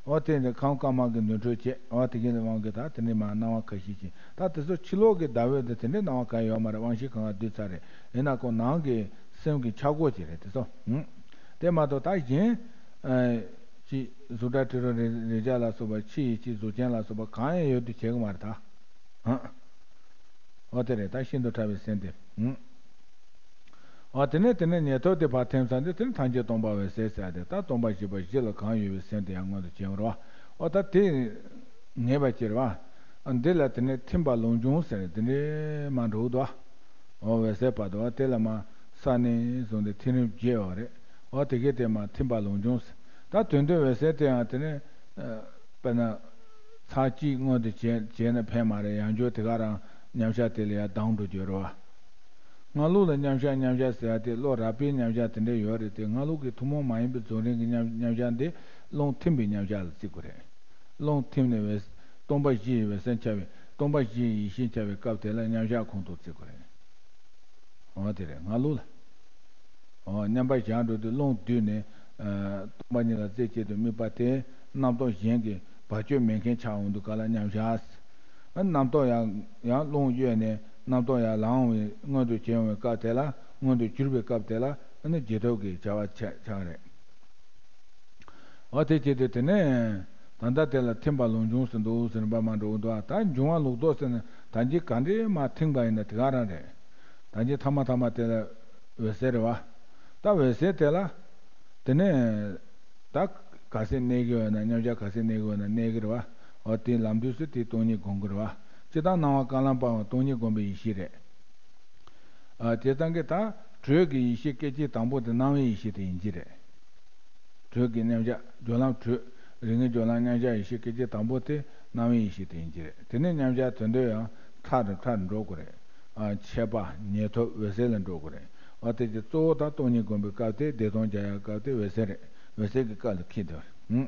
འོ་དེ་འདྲ་ཁམས་དཀར་དམར་གྱི་འདུ་འཕྲོད་བྱས། འོ་དེ་གའི་དབང་གིས་ད་དེ་འདྲའི་མར་སྣང་བ་ཁ་ཤས་ཤིག་ད་དེ་ཚོ་ཕྱི་ལོགས་ཀྱི་ཟླ་འོད་དེ་དེ་འདྲའི་སྣང་བ་གང་ཡོད་མ་རེད། དབང་ཤེས་གང་ག་བསྡུས་ཚར་རེད། ཡིན་ན་ཁོ་ནང་གི་སེམས་ཀྱི་འཆར་སྒོ་ཅིག་རེད་དེ་ཚོ། ཧུམ། དེ་མ་གཏོགས་ད་གཞན། ཨ་ཅིག་གཟུགས་སྒྲ་དྲི་རོ་རེག་རེག་བྱ་ལ་སོགས་པ། ཕྱི་ཡི་ཅིག་གཟུགས་ཅན་ལ་སོགས་པ་གང་ཡང་ཡོད་དུ་བྱེད་ཀྱི་མ་རེད་ད། ཧང་། འོ་དེ་རེད། ད་ཤིན་ཏུ་ཕྲ་བའི་སེམས་དེ། ཧུམ། འོ་དེ་ནས་དེ་ནས་ཉན་ཐོས་དེ་ཕར་ཐིམ་ཚར་དུས་དེ་ནས་ཐམས་ཅད་སྟོང་པ་འོད་གསལ་ཟེར་ཡ་དེ། ད་སྟོང་པ་བཞི་པ་བཞི་ལ་གང་ཡོད་པའི་སེམས་དེ་ཡང་མངོན་དུ་བྱེད་པ་རེད་བ། འོ་ད་དེ་ངེས་པ་ཅིག་རེད་བ། འདི་ལ་དེ་ནས་ཐིམ་པ་ལོངས་སྤྱོད་ཟེར་དེ་འདྲའི་མར་འགྲོ་གི་འདུག་བ། འོ་འོད་གསལ་བར་དུ་བ་དེ་ལ་མར་ས་ནས་བཟུང་སྟེ་ཐིམ་རིམ་བརྒྱད་ཡོད་རེད། འོ་དེ་གའི་དེ་མར་ཐིམ་པ་ལོངས་སྤྱོད་ཟེར། ད་དོན་དུ་འོད་གསལ་དེ་ཡང་དེ་ནས་ཨ་དཔེར་ན། ཚར་གཅིག་མངོན་དུ་བྱས་བྱས་ན་ཕན་མ་རེད། ཡང་བསྐྱར་དེ་ག་རང་མཉམ་བཞག་དེ་ལ་ཡང་ལྡང་འགྲོ་རྒྱུ་རེད་བ། སྔ་ལུགས་ལ་མཉམ་བཞག་མཉམ་བཞག་ཟེར་ཡ་དེ་བློ་རགས་པའི་མཉམ་བཞག་དེ་འདྲ་ཡོད་རེད་དེ། སྔ་ལུགས་ཀྱི་ཐུན་མོང་མ་ཡིན་པའི་རྫོགས་རིམ་གྱི་མཉམ་མཉམ་བཞག་འདི་རླུང་ཐིམ་པའི་མཉམ་བཞག་ལ་བརྩི་དགོས་རེད། རླུང་ཐིམ་ནས་འོད་སྟོང་པ་བཞིའི་འོད་གསལ་འཆར་བའི། སྟོང་པ་བཞིའི་ཡེ་ཤེས་འཆར་བའི་སྐབས་དེ་ལ་མཉམ་བཞག་ཁོང་དུ་བརྩི་དགོས་རེད། འོ་དེ་རེད། སྔ་ལུགས་ལ། འོ་མཉམ་པར་བཞག་འགྲོ་དུས་རླུང་བསྡུས་ནས་ཨ་སྟོང་པ་ཉིད་ལ་རྩེ་གཅིག་ཏུ་དམིགས་པ་དེ་རྣམ་རྟོག་གཞན་གྱི་བར་ཆད་མེད་མཁན་ཆགས་འོང་དུས་ག་ལ་མཉམ་བཞག། ཨ་རྣམ་རྟོག་ཡང་ཡང་རླུང་གཡོས་ནས་རྣམ་རྟོག་ཡང་ལངས་འོང་བའི་མངོན་དུ་བྱེད་འོང་བའི་སྐབས་དེ་ལ། མངོན་དུ་གྱུར་པའི་སྐབས་དེ་ལ་ཨ་ནི་རྗེས་ཐོབ་ཀྱི་བྱ་བ་ཆགས་ཆགས་རེད། འོ་དེ་བྱས་ཏེ་དེ་ནས་ད་ལྟ་དེ་ལ་ཐིམ་པ་ལོངས་སྤྱོད་ཟེར་འདུག་ཟེར་བ་མ་འགྲོ་འདུག་ད་འབྱུང་བ་ལོག་རྟོག་ཟེར་ནས་ད་གིན་ག་འདྲའི་མར་ཐིམ་པ་ཡིན་ན་དེ་ག་རང་རེད། ད་གིན་ཐ་མ་ཐ་མ་དེ་ལ་འོད་གསལ་རེད་བ། ད་འོད་གསལ་དེ་ལ་དེ་ནས་ད་ག་ཚད་གནས་ཀྱི་ཡོད་ན། མཉམ་བཞག་ག་ཚད་གནས་ཀྱི་ཡོད་ན་གནས་ཀྱི་རེད་བ། འོ་དེ་ལམ་དུས་སུ་དེ་སྟོང་ཉིད་སྒོམ་གྱི་རེད་བ། སྤྱིར་བཏང་སྣང་བ་དཀར་ལམ་པའང་སྟོང་ཉིད་སྒོམ་པའི་ཡེ་ཤེས་རེད། ཨ་དེ་ཙང་གི་ད་དྲོད་ཀྱི་ཡེ་ཤེས་སྐད་ཅིག་དང་པོ་དེ་སྣང་བའི་ཡེ་ཤེས་དེ་ཡིན་གྱི་རེད། དྲོད་ཀྱི་མཉམ་གཞག་སྦྱོར་ལམ་དྲོད། རིགས་ངེས་སྦྱོར་ལམ་མཉམ་གཞག་ཡེ་ཤེས་སྐད་ཅིག་དང་པོ་དེ་སྣང་བའི་ཡེ་ཤེས་དེ་ཡིན་གྱི་རེད། དེ་ནས་མཉམ་གཞག་དོན་དུ་ཡང་ཕྲ་རུ་ཕྲ་རུ་འགྲོ་དགོས་རེད། ཨ་མཆེད་པ་ཉན་ཐོས་འོད་གསལ་ལ་འགྲོ་དགོས་རེད། འོ་དེ་གྱི་གཙོ་བོ་ད་སྟོང་ཉིད་སྒོམ་པའི་སྐབས་དེ། བདེ་སྟོང་སྦྱང་ཡག་སྐབས་དེ་འོད་གསལ་རེད། འོད་གསལ་གྱི་སྐབས་ལ་འཁེལ་འདུག་རེད།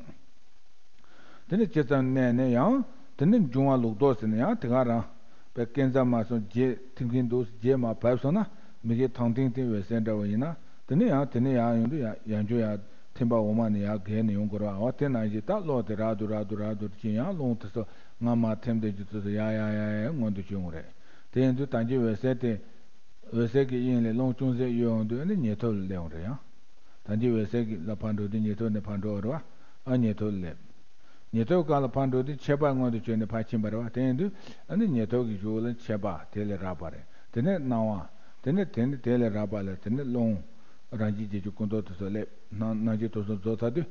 དེ་ནས་ཇི་ཙམ་གནས་ནས་ཡང་དེ་ནས་འབྱུང་བ་ལུགས་ལྡོག་ཟེར་ན་ཡང་དེ་ག་རང་། པའི་སྐས་འཛེག་མ་སོང་རྗེས་ཐིམ་གིན་འདུག་རྗེས་མ་བབས་སོང་ན་མི་དགེ་ཐང་ཐིང་སྟེ་འོད་གསལ་འདྲ་བོ་ཡིན་ན། དེ་ནས་ཡང་དེ་ནས་ཡང་ཡོང་དུས་ཡང་ཡང་བྱུང་ཡང་ཐིམ་པ་འོག་མ་ནས་ཡང་བརྒལ་ནས་ཡོང་དགོས་ར། འོ་དེ་ནང་བཞིན་ད་གློག་དེ་རབ་ཏུ་རབ་ཏུ་རབ་ཏུ་ཕྱིན་ཡང་རླུང་དེ་ཚོ་སྔ་མ་ཐིམ་དེ་རྒྱུ་ཚོ་ཚོ་ཡ་ཡ་ཡ་ཡ་མངོན་དུ་བྱུང་རེད། དེ་ཡིན་དུས་ད་གིན་འོད་གསལ་དེ། འོད་གསལ་གྱི་དབྱིངས་ལས་རླུང་ཅུང་ཟད་གཡོས་འོང་དུས་ཨ་ནི་ཉེ་ཐོབ་ལ་སླེབས་འོང་རེད་ཡང་། ད་གིན་འོད་གསལ་གྱི་ལ་ཕར་འགྲོ་དུས་ཉེ་ཐོབ་ནས་ཕར་འགྲོ་བ་རེད་བ། ཨ་ཉེ་ཐོབ་ལ་སླེབས། ཉེ་ཐོབ་གང་ལ་ཕར་འགྲོ་དུས་མཆེད་པ་མངོན་དུ་གྱུར་ནས་ཕར་ཕྱིན་པ་རེད་བ། དེ་ཡིན་དུས་ཨ་ནི་ཉེ་ཐོབ་ཀྱི་གཞུག་ལ་མཆེད་པ་དེ་ལས་རགས་པ་རེད། དེ་ནས་སྣང་བ། དེ་ནས་དེ་ནི་དེ་ལས་རགས་པ་ལ་དེ་ནི་རླུང་། རང་བཞིན་བྱེད་རྒྱུ་ཀུན་རྟོག་དེ་ཚོ་སླེབས། སྣང་སྣང་བཞིན་དུ་སོང་རྫོགས་ཚར་དུས།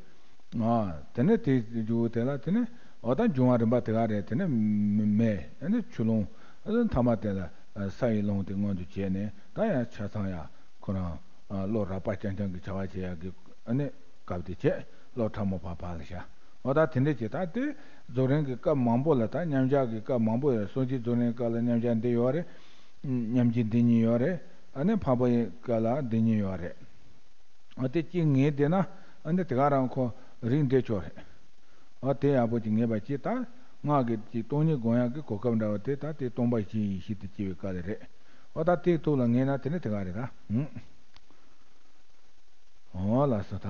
ཨ། དེ་ནས་དེའི་མཇུག་དེ་ལ་དེ་ནས་འོ་ད་འབྱུང་བ་རིམ་པ་དེ་ག་རེད། དེ་ནས་མེ་མེ་ཨ་ནི་ཆུ་རླུང་ཨ་ནི་ཐ་མ་དེ་ལ་ས་ཡི་རླུང་དེ་མངོན་དུ་བྱས་ནས་ད་ཡང་ཆ་ཚང་ཡང་ཁོ་རང་གློག་རགས་པ་རྐྱང་རྐྱང་གི་བྱ་བ་བྱེད་ཡག་གི་ཨ་ནི་སྐབས་དེ་བྱས་གློག་ཕྲ་མོ་ཕར་ཕར་ལ་བཞག་འོ་ད་དེ་འདྲས་བྱས་ད་དེ་རྫོགས་རིམ་གྱི་སྐབས་མང་པོ་ལ་ད་མཉམ་བཞག་གི་སྐབས་མང་པོ་ཡོད་རེད། སོ་སྐྱེའི་རྫོགས་རིམ་སྐབས་ལ་མཉམ་བཞག་འདི་ཡོད་རེད། མཉམ་བཞག་འདི་གཉིས་ཡོད་རེད། ཨ་ནི་འཕགས་པའི་སྐབས་ལ་འདི་གཉིས་ཡོད་རེད། ཨ་དེ་གཅིག་ངེས་བསྡད་ན་ཨ་ནི་དེ་ག་རང་ཁོ་རིགས་འགྲེ་ཆོག་རེད། ཨ་དེ་ཡག་པོ་ཅིག་ངེས་པ་ཅིག་ད་སྔགས་ཀྱི་ཅིག་སྟོང་ཉིད་སྒོམ་ཡག་གི་གོ་སྐབས་འདྲ་བ་དེ་ད་དེ་སྟོང་པ་བཞིའི་ཡེ་ཤེས་དེ་སྐྱེ་བའི་སྐབས་ལ་རེད། ཨ་ད་དེ་ཐུགས་ལ་ངེས་ན་དེ་ནི་དེ་ག་རེད་ད། ཨོ་ལགས་སོ་ད།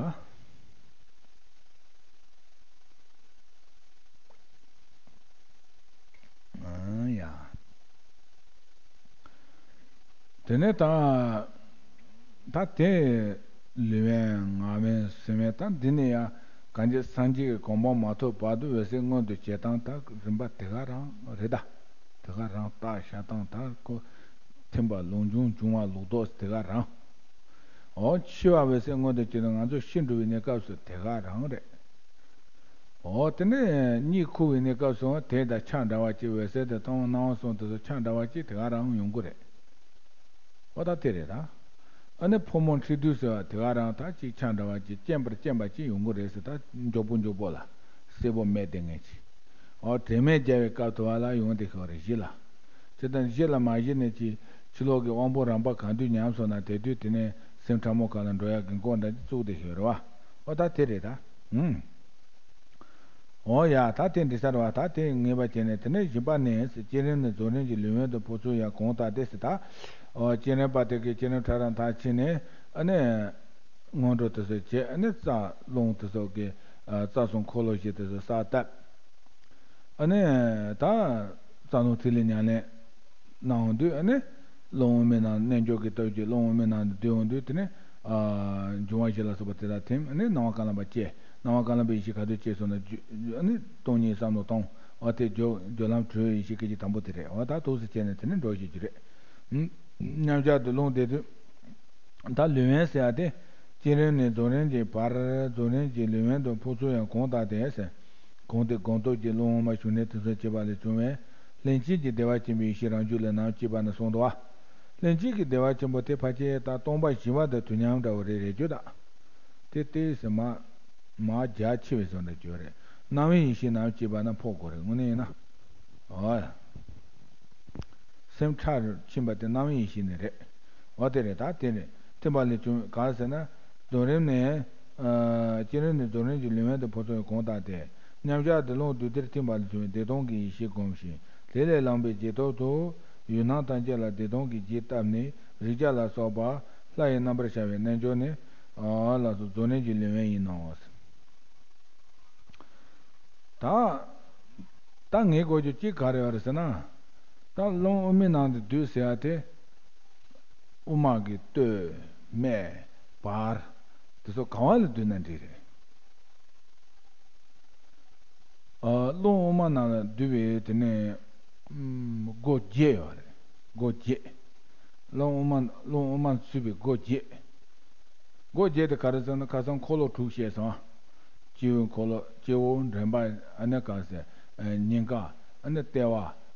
ཨང་ཡ། དེ་ནས་ད། ད་དེ། ལུས་དབེན་ངག་དབེན་སེམས་དབེན་ད་འདི་ནས་ཡང་གང་ཅི་སངས་རྒྱས་ཀྱི་གོ་འཕང་མ་ཐོབ་བར་དུ་འོད་གསལ་མངོན་དུ་བྱེད་སྟངས་ད་རིམ་པ་དེ་ག་རང་རེད་ད། དེ་ག་རང་བརྟག་བྱ་སྟངས་ད་ཁོ། ཐིམ་པ་ལུགས་འབྱུང་འབྱུང་བ་ལུགས་ལྡོག་དེ་ག་རང་། འོ་འཆི་བ་འོད་གསལ་མངོན་དུ་བྱེད་དུས་ང་ཚོ་ཤི་འགྲོ་བའི་གནས་སྐབས་སུ་དེ་ག་རང་རེད། འོ་དེ་ནས་གཉིད་ཁུག་པའི་གནས་སྐབས་སུ་དེ་དང་ཆ་འདྲ་བ་ཅིག་འོད་གསལ་དེ་མཐོང་སྣང་བ་གསུམ་དེ་ཚོ་ཆ་འདྲ་བ་ཅིག་དེ་ག་རང་ཡོང་གི་རེད། འོ་ད་དེ་རེད་ད། ཨ་ནི་ཕོ་མོ་འཁྲིལ་དུས་སུ་དེ་ག་རང་ད་ཅིག་ཆ་འདྲ་བ་ཅིག་རྐྱེན་པར་རྐྱེན་པ་ཅིག་ཡོང་གི་རེད་ཟེར། ད་མགྱོགས་པོ་མགྱོགས་པོ་ལ་གསལ་པོ་མེད་དེ་ངེས་ཅིག་འོ་དྲན་མེད་རྒྱལ་བའི་སྐབས་དུ་བ་ལ་ཡོང་དེ་ཤོར་རེད་གཞི་ལ། ཇི་ལྟར་གཞི་ལ་མ་གཞི་ནས་ཀྱི་ཕྱི་ལོགས་ཀྱི་དབང་པོ་རང་པ་གང་དུས་ཉམས་སོང་ན་དེ་དུས་དེ་ནས་སེམས་ཕྲ་མོ་གང་ལ་འགྲོ་ཡག་གི་མགོ་འདྲ་ཅིག་བཙུགས་ཏེ་ཤོད་རེད་བ། ཨོ་ད་དེ་རེད་ད། ཧུམ། ཨོ་ཡ་ད་དེ་འདྲི་ས་རེད་བ། ད་དེ་ངེས་པ་བྱས་ནས་དེ་ནས་བཞི་པ་ནས་བསྐྱེད་རིམ་ནས་རྫོགས་རིམ་གྱི་ལུས་དབེན་དུ་འཕོ་ཚུལ་ཡང་གོང་ལྟར་ཏེ་ཟེར་ད། ཨོ་བསྐྱེད་རིམ་པ་དེ་གའི་བསྐྱེད་རིམ་ཕྲ་རགས་མཐར་ཕྱིན་ནས་ཨ་ནི། སྔོན་འགྲོ་དེ་ཚོ་བྱས་ཨ་ནི་རྩ་རླུང་དེ་ཚོ་གི་རྩ་གསུམ་འཁོར་ལོ་བཞི་དེ་ཚོ་གསལ་བཏབ། ཨ་ནི་ད་རྩ་རླུང་ཐིག་ལེ་ཉམས་ལེན་གནང་འོང་དུས་ཨ་ནི་རླུང་དབུ་མའི་ནང་རྣལ་འབྱོར་གྱི་སྟོབས་ཀྱིས་རླུང་དབུ་མའི་ནང་དུ་བསྡུས་འོང་དུས་དེ་ནི་འབྱུང་བ་བཞི་ལ་སོགས་པ་དེ་དག་ཐིམ། ཨ་ནི་སྣང་བ་རྐང་ལམ་པ་སྐྱེ། སྣང་བ་རྐང་ལམ་པའི་ཡེ་ཤེས་ག་དུས་སྐྱེས་སོང་ན་རྒྱུ་ཨ་ནི་སྟོང་ཉིད་བསམ་བློ་གཏོང་། འོ་དེ་སྦྱོར་སྦྱོར་ལམ་དྲུག་ཡེ་ཤེས་སྐད་ཅིག་དང་པོ་དེ་རེད། འོ་ད་ཐུགས་སུ་བྱས་ནས་དེ་ནི་འགྲོ་བཞིན་རྒྱུ་རེད། མཉམ་གཞག་ཏུ་ལྷུང་བསྡད་དུས། ད་ལུས་དབེན་ཟེར་ཡ་དེ། བསྐྱེད་རིམ་ནས་རྫོགས་རིམ་གྱི་བར་རྫོགས་རིམ་གྱི་ལུས་དབེན་དུ་འཕོ་ཚུལ་ཡང་གོང་ལྟར་ཏེ་ཟེར། གོང་དེ་སྒོམ་སྟོབས་ཀྱིས་རླུང་དབུ་མ་ཞུགས་གནས་དེ་ཚོ་སྐྱེས་པ་ལས་བྱུང་བའི་ལྷན་སྐྱེས་ཀྱི་བདེ་བ་ཆེན་པོའི་ཡེ་ཤེས་རང་རྒྱུད་ལ་ནམ་སྐྱེས་པ་ན་གསུངས་འདུག་བ། ལྷན་སྐྱེས་ཀྱི་བདེ་བ་ཆེན་པོ་དེ་ཕལ་ཆེར་ད་སྟོང་པ་བཞི་པ་དང་དུས་མཉམ་འདྲ་བོ་རེད་རེད་རྒྱུ་ད། དེ་ལྟས་ཟེར་མ། མ་རྒྱ་ཆེ་བའི་བཟོ་འདྲ་བརྗོད་རེད། སྣང་བའི་ཡེ་ཤེས་ནམ་སྐྱེས་པ་ན་འཕོ་དགོས་རེད་དངོས་གནས་ཡིན་ན། འོ་ཡ། སེམས་ཁྲ་རུ་ཕྱིན་པ་དེ་སྣང་བའི་ཡེ་ཤེས་ནི་རེད། འོ་དེ་རེད་ད་དེ་རེད། ཐིམ་པ་ལས་བྱུང་གང་ཟེར་ན། རྫོགས་རིམ་ནས། བསྐྱེད་རིམ་ནས་རྫོགས་རིམ་གྱི་ལུས་དབེན་དུ་འཕོ་ཚུལ་གོང་ལྟར་ཏེ། མཉམ་གཞག་ཏུ་ལྷུང་དུས་དེར་ཐིམ་པ་ལས་བྱུང་བའི་བདེ་སྟོང་གི་ཡེ་ཤེས་བསྒོམ་ཞིང་དེ་ལས་ལངས་པའི་རྗེས་ཐོབ་ཏུ། ཡུལ་སྣང་ཐམས་ཅད་ལ་བདེ་སྟོང་གི་རྒྱས་བཏབ་ནས་རེག་བྱ་ལ་སོགས་པ་ལྷ་ཡི་རྣམ་པར་ཤར་བའི་རྣལ་འབྱོར་ནི། ལགས་སོ་རྫོགས་རིམ་གྱི་ལུས་དབེན་ཡིན་ནོ། ད། ད་ངེས་དགོས་རྒྱུ་གཅིག་ག་རེ་ཡོད་རེད་ཟེར་ན། ད་རླུང་དབུ་མའི་ནང་དུ་སྡུད་ཟེར་ཡ་དེ། དབུ་མ་གི་སྟོད། སྨད། བར། དེ་ཚོ་གང་བ་ལ་སྡུད་ན་འགྲིག་རེད། རླུང་དབུ་མ་ནང་ལ་བསྡུས་པའི་དེ་ནས་སྒོ་བརྒྱད་ཡོད་རེད། སྒོ་བརྒྱད། རླུང་དབུ་མ་རླུང་དབུ་མ་ཚུད་པའི་སྒོ་བརྒྱད། སྒོ་བརྒྱད་དེ་ག་རེ་ཟེར་ན་ཁ་སང་འཁོར་ལོ་དྲུག་བཤད་སོང་ཨ། སྤྱི་བོའི་འཁོར་ལོ་སྤྱི་བོ་འདྲེན་པ་ཨ་ནི་ག་ཟེར། སྙིང་ག་ཨ་ནི་ལྟེ་བ་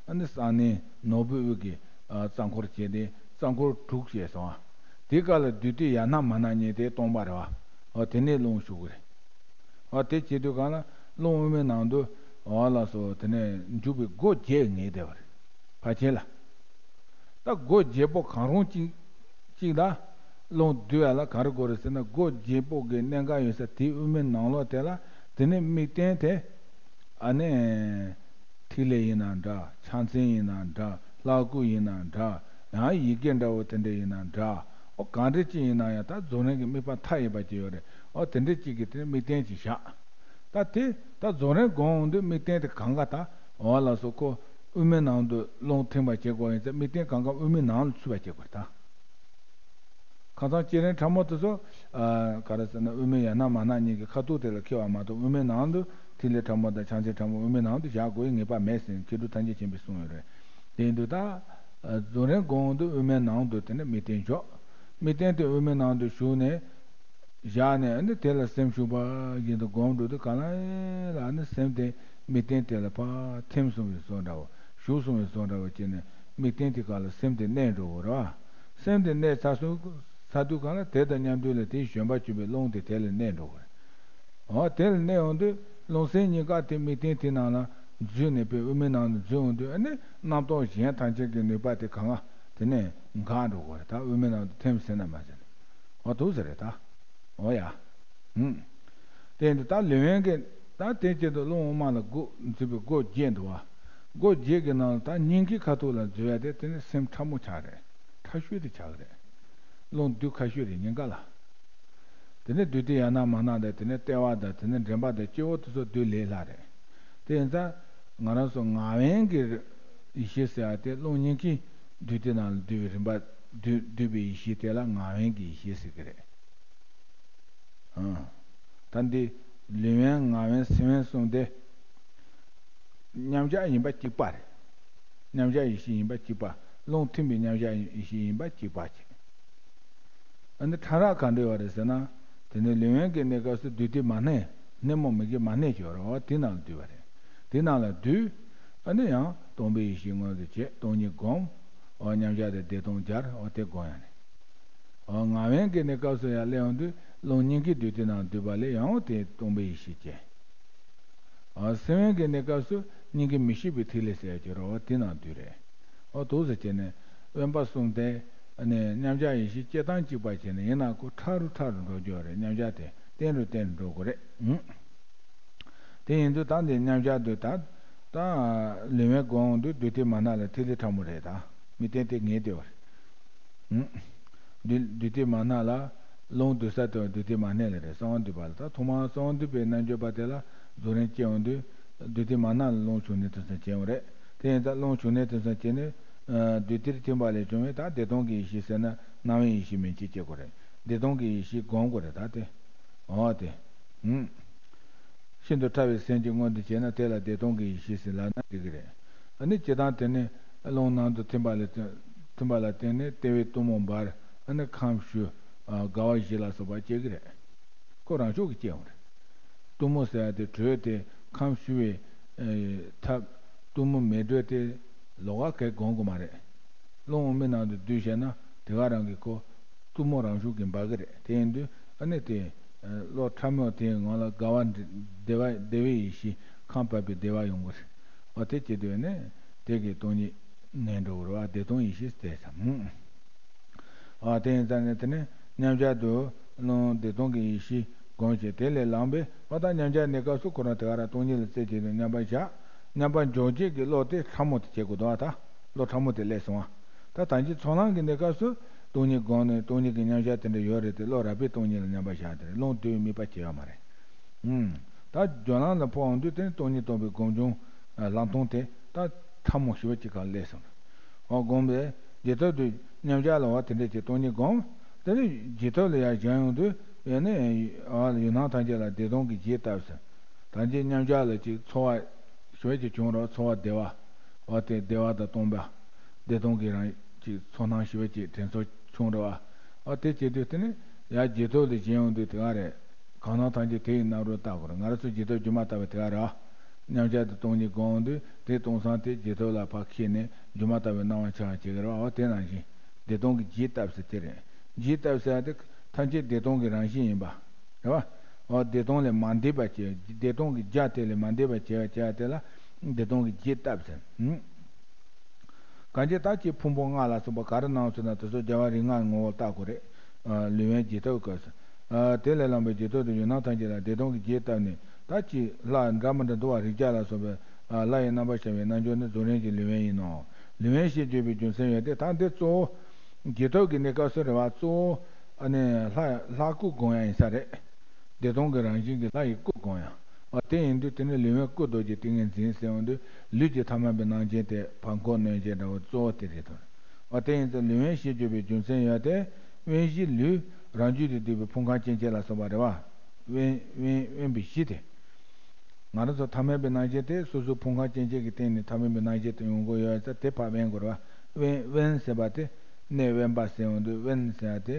ཨ་ནི་གསང་གནས་ནོར་བུའི་དབུས་ཀྱི་རྩ་འཁོར་བྱས་ཏེ་རྩ་འཁོར་དྲུག་བཤད་སོང་ཨ། དེ་ག་ལ་བསྡུས་ཏེ་ཡང་ན་མ་ན་གཉིས་དེ་སྟོང་པ་རེད་བ། འོ་དེ་ནས་རླུང་ཞུགས་ཀྱི་རེད། འོ་དེ་བྱེད་དུས་གང་ལ་རླུང་དབུ་མའི་ནང་དུ་འོ་ལགས་སོ་དེ་ནས་འཇུག་པའི་སྒོ་བརྒྱད་ངེས་བསྡད་པ་རེད། ཕལ་ཆེར་ལ། ད་སྒོ་བརྒྱད་པོ་གང་རུང་གཅིག་གཅིག་ལ་རླུང་བསྡུ་ཡ་ལ་ག་རེ་དགོས་རེད་ཟེར་ན་སྒོ་བརྒྱད་པོ་གི་གནད་འགག་ཡོད་ས་དེའི་དབུ་མའི་ནང་ལོགས་དེ་ལ་དེ་ནས་དམིགས་རྟེན་དེ། ཨ་ནི། ཐིག་ལེ་ཡིན་ན་འདྲ། ཕྱག་མཚན་ཡིན་ན་འདྲ། ལྷ་སྐུ་ཡིན་ན་འདྲ། ཡང་ཡི་གེ་འདྲ་བོ་དེ་འདྲ་ཡིན་ན་འདྲ། ཨོ་གང་འདྲ་ཅིག་ཡིན་ན་ཡང་ད་རྫོགས་རིམ་གྱི་དམིགས་པ་མཐའ་ཡས་པ་ཅིག་ཡོད་རེད། ཨོ་དེ་འདྲ་ཅིག་གི་དེ་ནི་དམིགས་རྟེན་ཅིག་བཞག་ད་དེ་ད་རྫོགས་རིམ་སྒོམ་འོང་དུས་དམིགས་རྟེན་དེ་གང་ག་ད་འོ་ལགས་སོ། ཁོ་དབུ་མའི་ནང་དུ་རླུང་ཐིམ་པ་བྱེད་དགོས་ཡིན་ཙང་དམིགས་རྟེན་གང་ག་དབུ་མའི་ནང་ལ་ཚུད་པ་བྱེད་དགོས་རེད་ད། ཁ་སང་བསྐྱེད་རིམ་ཕྲ་མོ་དེ་ཚོ། ཨ་ག་རེ་ཟེར་ན་དབུ་མའི་ཡ་ན་མ་ན་གཉིས་ཀྱི་ཁ་ཐུག་དེ་ལ་འཁེལ་བ་མ་གཏོགས་དབུ་མའི་ནང་དུ་ཐིག་ལེ་ཕྲ་མོ་དང་ཕྱག་མཚན་ཕྲ་མོ་དབུ་མའི་ནང་དུ་བཞག་དགོས་ངེས་པ་མེད་ཟེར་མཁས་གྲུབ་ཐམས་ཅད་མཁྱེན་པས་གསུངས་ཡོད་རེད། དེ་ཡིན་དུས་ད། རྫོགས་རིམ་སྒོམ་དུས་དབུ་མའི་ནང་དུ་དེ་ནས་དམིགས་རྟེན་འཇོག་དམིགས་རྟེན་དེ་དབུ་མའི་ནང་དུ་ཞུགས་ནས། བཞག་ནས་ཨ་ནི་དེ་ལ་སེམས་ཞུགས་པ་བཞིན་དུ་སྒོམ་འགྲོ་དུས་གང་ལ་ཨ་ནི་སེམས་དེ་དམིགས་རྟེན་དེ་ལ་ཕར་ཐིམ་སོང་བའི་བཟོ་འདྲ་བོ་ཞུགས་སོང་བའི་བཟོ་འདྲ་བོ་བྱས་ནས་དམིགས་རྟེན་དེ་ག་ལ་སེམས་དེ་གནས་འགྲོ་དགོས་རེད་བ། སེམས་དེ་གནས་ཚར་སོང་ཚར་དུས་གང་ལ་དེ་དང་མཉམ་དུ་ལ་དེའི་བཞོན་པ་བཅུ་པའི་རླུང་དེ་དེ་ལ་གནས་འགྲོ་དགོས་རེད། འོ་དེ་ལ་གནས་ཡོང་དུས་རླུང་སེམས་གཉིས་ཀ་དེ་དམིགས་རྟེན་དེ་ནང་ལ་འཛུལ་ནས་པའི་དབུ་མའི་ནང་དུ་འཛུལ་ཡོང་དུས་ཨ་ནི་རྣམ་རྟོག་གཞན་ཐམས་ཅད་ཀྱི་ནུས་པ་དེ་གང་ག་དེ་ནས་འགག་འགྲོ་དགོས་རེད། ད་དབུ་མའི་ནང་དུ་ཐིམ་ཟིན་ན་མ་ཟིན། འོ་འདུག་ཟེར་རེད་ད། འོ་ཡ། ཧུམ། དེ་འདི་ད་ལུས་དབེན་གྱི་ད་དེ་བྱེད་དུ་རླུང་དབུ་མ་ལ་སྒོ་འཛུལ་བའི་སྒོ་བརྒྱད་འདུག་བ། སྒོ་བརྒྱད་ཀྱི་ནང་ལ་ད་སྙིང་གའི་ཁ་ཐུག་ལ་འཛུལ་ཡ་དེ་དེ་ནི་སེམས་ཕྲ་མོ་ཆགས་རེད། ཕྲ་ཤོས་དེ་ཆགས་ཀྱི་རེད། རླུང་རྡུལ་ཁ་ཤོས་རེད་སྙིང་ག་ལ། དེ་ནས་རྡུལ་དེ་ཡང་ན་མ་ན་དང་དེ་ནས་ལྟེ་བ་དང་དེ་ནས་འདྲེན་པ་དང་སྤྱི་བོ་དེ་ཚོ་རྡུལ་ལས་སླ་རེད། དེ་ཡིན་ཙང་ང་རང་ཚོ་ངག་དབེན་གྱི་ཡེ་ཤེས་ཟེར་བ་དེ་རླུང་སྙིང་གའི་རྡུལ་དེ་ནང་ལ་འདུས་པའི་རིམ་པ་འདུས་འདུས་པའི་ཡེ་ཤེས་དེ་ལ་ངག་དབེན་གྱི་ཡེ་ཤེས་ཟེར་གྱི་རེད། ཨང་། ད་འདི་ལུས་དབེན་ངག་དབེན་སེམས་དབེན་གསུམ་དེ་མཉམ་གཞག་ཡིན་པ་གཅིག་པ་རེད། མཉམ་གཞག་ཡེ་ཤེས་ཡིན་པ་གཅིག་པ། རླུང་ཐིམ་པའི་མཉམ་གཞག་ཡེ་ཤེས་ཡིན་པ་གཅིག་པ་བྱས། ཨ་ནི་ཕྲ་རགས་ག་འདྲ་ཡོད་རེད་ཟེར་ན། དེ་ནི་ལུས་དབེན་གྱི་གནས་སྐབས་སུ་རྡུལ་དེ་མ་གནས། གནས་མོ་མི་དགེ་མ་གནས་ཀྱི་ཡོད་རེད་བ། དེ་ནང་ལ་འདུས་པ་རེད། དེ་ནང་ལ་འདུས། ཨ་ནི་ཡང་སྟོང་པའི་ཡེ་ཤེས་མངོན་དུ་བྱས་སྟོང་ཉིད་སྒོམ། འོ་མཉམ་གཞག་དེ་བདེ་སྟོང་སྦྱར་འོ་དེ་སྒོམ་ཡ་ནི། འོ་ངག་དབེན་གྱི་གནས་སྐབས་སུ་ཡང་སླེབས་ཡོང་དུས་རླུང་སྙིང་གའི་རྡུལ་དེ་ནང་འདུས་པ་ལས་ཡང་འོ་དེ་སྟོང་པའི་ཡེ་ཤེས་སྐྱེ། ཨ་སེམས་དབེན་གྱི་གནས་སྐབས་སུ་སྙིང་གའི་མི་ཤིགས་པའི་ཐིག་ལེ་ཟེར་གྱི་རོ་དེ་ནང་འདུས་རེད། ཨོ་དུག་ཟེར་བྱས་ནས་དབེན་པ་གསུམ་དེ་ནས་མཉམ་གཞག་ཡེ་ཤེས་སྐྱེ་སྟངས་གཅིག་པ་བྱས་ནས་ཡིན་ན་ཁོ་ཕྲ་རུ་ཕྲ་རུ་འགྲོ་རྒྱུ་རེད། མཉམ་གཞག་དེ་བརྟན་རུ་བརྟན་རུ་འགྲོ་དགོས་རེད། ཨུམ། དེ་ཡིན་དུས་ད་འདི་མཉམ་གཞག་དུ་ད་ད་ལུས་དབེན་སྒོམ་དུས་རྡུལ་དེ་མ་ན་ལ་ཐིག་ལེ་ཕྲ་མོ་རེད་ད། མི་བརྟན་དེ་ངེས་དེ་བར། རྡུལ་རྡུལ་དེ་མ་ན་ལ་རླུང་འདུས་ས་དེ་བ་རྡུལ་དེ་མ་གནས་ལ་རེད། གསང་བ་འདུས་པ་ལ་ད་ཐོག་མར་གསང་བ་འདུས་པའི་རྣལ་འབྱོར་པ་དེ་ལ་རྫོགས་རིམ་སྐྱེ་ཡོང་དུས་རྡུལ་དེ་མ་ན་ལ་རླུང་བྱུང་ནས་དེང་སང་སྐྱེ་ཡོང་རེད། དེ་ཡིན་ཙང་རླུང་བྱུང་ནས་དེང་སང་སྐྱེ་ནས་རྡུལ་དེར་ཐིམ་པ་ལས་བྱུང་བའི་ད་བདེ་སྟོང་གི་ཡེ་ཤེས་ཟེར་ན་སྣང་བའི་ཡེ་ཤེས་མིན་གཅིག་སྐྱེ་དགོས་རེད། བདེ་སྟོང་གི་ཡེ་ཤེས་སྒོམ་དགོས་རེད་ད་དེ། འོ་དེ། ཧུམ། ཤིན་ཏུ་ཕྲ་བའི་སེམས་ཀྱིས་མངོན་དུ་བྱས་ན་དེ་ལ་བདེ་སྟོང་གི་ཡེ་ཤེས་ཟེར་ལབ་ན་འགྲིག་གི་རེད། ཨ་ནི་སྤྱིར་བཏང་དེ་ནི་རླུང་ནང་དུ་ཐིམ་པ་ལ་བརྟེན་ཐིམ་པ་ལ་བརྟེན་ནས་ལྟེ་བའི་གཏུམ་མོ་འབར། ཨ་ནི་ཁམས་ཞུ། དགའ་བ་བཞི་ལ་སོགས་པ་སྐྱེ་གི་རེད། ཁོ་རང་ཕྱོགས་ཀྱི་སྐྱེ་འོང་རེད། གཏུམ་མོ་ཟེར་ཡ་དེ་དྲོད་དེ་ཁམས་ཞུ་བའི་ཐབས། གཏུམ་མོ་མེད་དྲོད་དེ་ལོགས་ཀ་གས་སྒོམ་དགོས་མ་རེད། རླུང་དབུ་མའི་ནང་དུ་བསྡུས་བྱས་ན་དེ་ག་རང་གི་ཁོ། གཏུམ་མོ་རང་བཞིན་གྱིས་འབར་གི་རེད། དེ་ཡིན་དུས་ཨ་ནི་དེ། བློ་ཕྲ་མོ་དེའི་ངང་ལ་དགའ་བ་བདེ་བ་བདེ་བའི་ཡེ་ཤེས་ཁམས་བབས་པའི་བདེ་བ་ཡོང་གི་རེད། འོ་དེ་བྱེད་དུས་ནི་དེ་གི་སྟོང་ཉིད་གནས་འགྲོ་གི་རེད་བ། བདེ་སྟོང་ཡེ་ཤེས་དེ་ཙམ། འོ་དེ་ཡིན་ཙང་ནི་དེ་ནི་མཉམ་གཞག་ཏུ་རླུང་བདེ་སྟོང་གི་ཡེ་ཤེས་སྒོམ་བྱས་དེ་ལས་ལངས་པས་འོ་ད་མཉམ་གཞག་གནས་སྐབས་སུ་ཁོ་རང་དེ་ག་རང་སྟོང་ཉིད་ལ་རྩེ་གཅིག་ཏུ་མཉམ་པར་བཞག་མཉམ་པར་འཇོག་བྱེད་ཀྱི་བློ་དེ་ཕྲ་མོ་དེ་བྱེད་དགོས་འདུག་བ་ད། བློ་ཕྲ་མོ་དེ་སླེབས་སོང་བ། ད་ད་གིན་ཚོགས་ལམ་གྱི་གནས་སྐབས་སུ་སྟོང་ཉིད་སྒོམ་ནས་སྟོང་ཉིད་ཀྱི་མཉམ་གཞག་དེ་འདྲ་ཡོད་རེད་དེ་བློ་རགས་པས་སྟོང་ཉིད་ལ་མཉམ་པར་བཞག་དེ་རེད། རླུང་རྡུལ་དམིགས་པ་བྱེད་ཡོད་མ་རེད། ཨུམ། ད་སྦྱོར་ལམ་ལ་ཕོག་འོང་དུས་དེ་ནི་སྟོང་ཉིད་སྟོང་པའི་སྒོམ་བྱུང་། ལམ་སྟོང་དེ་ད་ཕྲ་མོ་ཞེ་པོ་ཅིག་ག་སླེབས་སོང་། འོ་སྒོམ་པས་རྗེས་ཐོབ་ཏུ་མཉམ་གཞག་ལ་བ་དེ་འདྲ་ཅིག་སྟོང་ཉིད་སྒོམ། དེ་ནི་རྗེས་ཐོབ་ལ་ཡར་བཞེངས་ཡོང་དུས་ཡང་ནི་ཡུལ་སྣང་ཐམས་ཅད་ལ་བདེ་སྟོང་གི་རྒྱས་བཏབ་ཟེར། ད་གིན་མཉམ་གཞག་ལ་ཅིག་ཚོར་བ་ཞེ་པོ་ཅིག་བྱུང་རོགས། ཚོར་བ་བདེ་བ། འོ་དེ་བདེ་བ་དང་སྟོང་པ། བདེ་སྟོང་གི་རང་ཅིག་ཚོར་སྣང་ཞེ་པོ་ཅིག་དྲན་གསོ་བྱུང་རོགས། འོ་དེ་བྱེད་དུས་དེ་ནི་ཡར་རྗེས་ཐོབ་ལ་བཞེངས་ཡོང་དུས་དེ་ག་རེད། གང་སྣང་ཐམས་ཅད་དེ་ཡི་རྣམ་རོལ་བལྟ་དགོས་རེད། ང་རང་ཚོ་རྗེས་ཐོབ་སྒྱུ་མ་ལྟ་བུ་དེ་ག་རེད། མཉམ་གཞག་ཏུ་སྟོང་ཉིད་སྒོམ་འོང་དུས་དེ་སྟོང་སང་དེ་རྗེས་ཐོབ་ལ་ཕར་ཁྱེར་ནས་སྒྱུ་མ་ལྟ་བུའི་སྣང་བ་འཆར་བ་བྱེད་ཀྱི་རེད་བ། འོ་དེ་ནང་བཞིན་བདེ་སྟོང་གི་རྒྱས་བཏབ་ཟེར་དེ་རེད། རྒྱས་བཏབ་ཟེར་ཡ་དེ་ཐམས་ཅད་བདེ་སྟོང་གི་རང་བཞིན་ཡིན་པ། རེད་བ། འོ་བདེ་སྟོང་ལས་མ་འདས་པ་བྱས། བདེ་སྟོང་གི་རྒྱ་དེ་ལས་མ་འདས་པ་བྱས་པ་བྱས་པ་དེ་ལ་བདེ་སྟོང་གི་རྒྱས་བཏབ་ཟེར། ཧུམ། གང་ཅི་ལྟར་གྱི་ཕུང་པོ་ལྔ་ལ་སོགས་པ་ག་རེ་སྣང་ཚུལ་དང་དེ་ཚོ་རྒྱལ་བ་རིགས་ལྔའི་ངོ་བོར་བལྟ་དགོས་རེད། ལུས་དབེན་རྗེས་ཐོབ་སྐབས་སུ། དེ་ལས་ལངས་པའི་རྗེས་ཐོབ་ཏུ་ཡུལ་སྣང་ཐམས་ཅད་ལ་བདེ་སྟོང་གི་རྒྱས་བཏབ་ནས། ད་ཅི་ལྷ་འདྲ་མི་འདྲ་འདུག་བ། རིགས་བརྒྱ་ལ་སོགས་པའི་ལྷ་ཡི་རྣམ་པར་ཤར་བའི་རྣལ་འབྱོར་ནི་རྫོགས་རིམ་གྱི་ལུས་དབེན་ཡིན་ནོ། ལུས་དབེན་ཞེས་བརྗོད་པའི་རྒྱུ་མཚན་ཡོད་དེ། ད་འདི་གཙོ་བོ་རྗེས་ཐོབ་ཀྱི་གནས་སྐབས་སུ་རེད་བ། གཙོ་བོ་ཨ་ནི་ལྷ་ལྷ་སྐུ་སྒོམ་ཡ་ཡིན་ས་རེད། བདེ་སྟོང་གི་རང་བཞིན་གྱི་ལྷ་ཡི་སྐུ་སྒོམ་ཡ། ཨ་དེ་ཡིན་དུས་དེ་ནི་ལུས་དབེན་སྐུ་རྡོ་རྗེ་ཏིང་ངེ་འཛིན་ཟེར་ཡོང་དུས། ལུས་ཀྱི་ཐ་མལ་པའི་རྣམ་ཅན་དེ་ཕར་འགོག་ནུས་བྱེད་འདྲ་བོ་གཙོ་བོ་དེ་རེད་དོ། ཨ་དེ་ཡིན་ཙང་ལུས་དབེན་ཞེས་བརྗོད་པའི་རྒྱུ་མཚན་ཡོད་དེ། དབེན་གཞི་ལུས་རང་རྒྱུད་དུ་འདུས་པའི་ཕུང་ཁམས་སྐྱེ་མཆེད་ལ་སོགས་པ་རེད་བ། དབེན་དབེན་དབེན་པའི་གཞི་དེ། ང་རང་ཚོ་ཐ་མལ་པའི་རྣམ་ཤེས་དེ་སོ་སོའི་ཕུང་ཁམས་སྐྱེ་མཆེད་ཀྱི་སྟེང་ནས་ཐ་མལ་པའི་རྣམ་ཤེས་དེ་ཡོང་གི་ཡོད་ཙང་དེ་ཕར་དབེན་དགོས་རེད་བ། དབེན་དབེན་ཟེར་བ་དེ་གནས་དབེན་པ་ཟེར་ཡོང་དུས། དབེན་ཟེར་བ་དེ་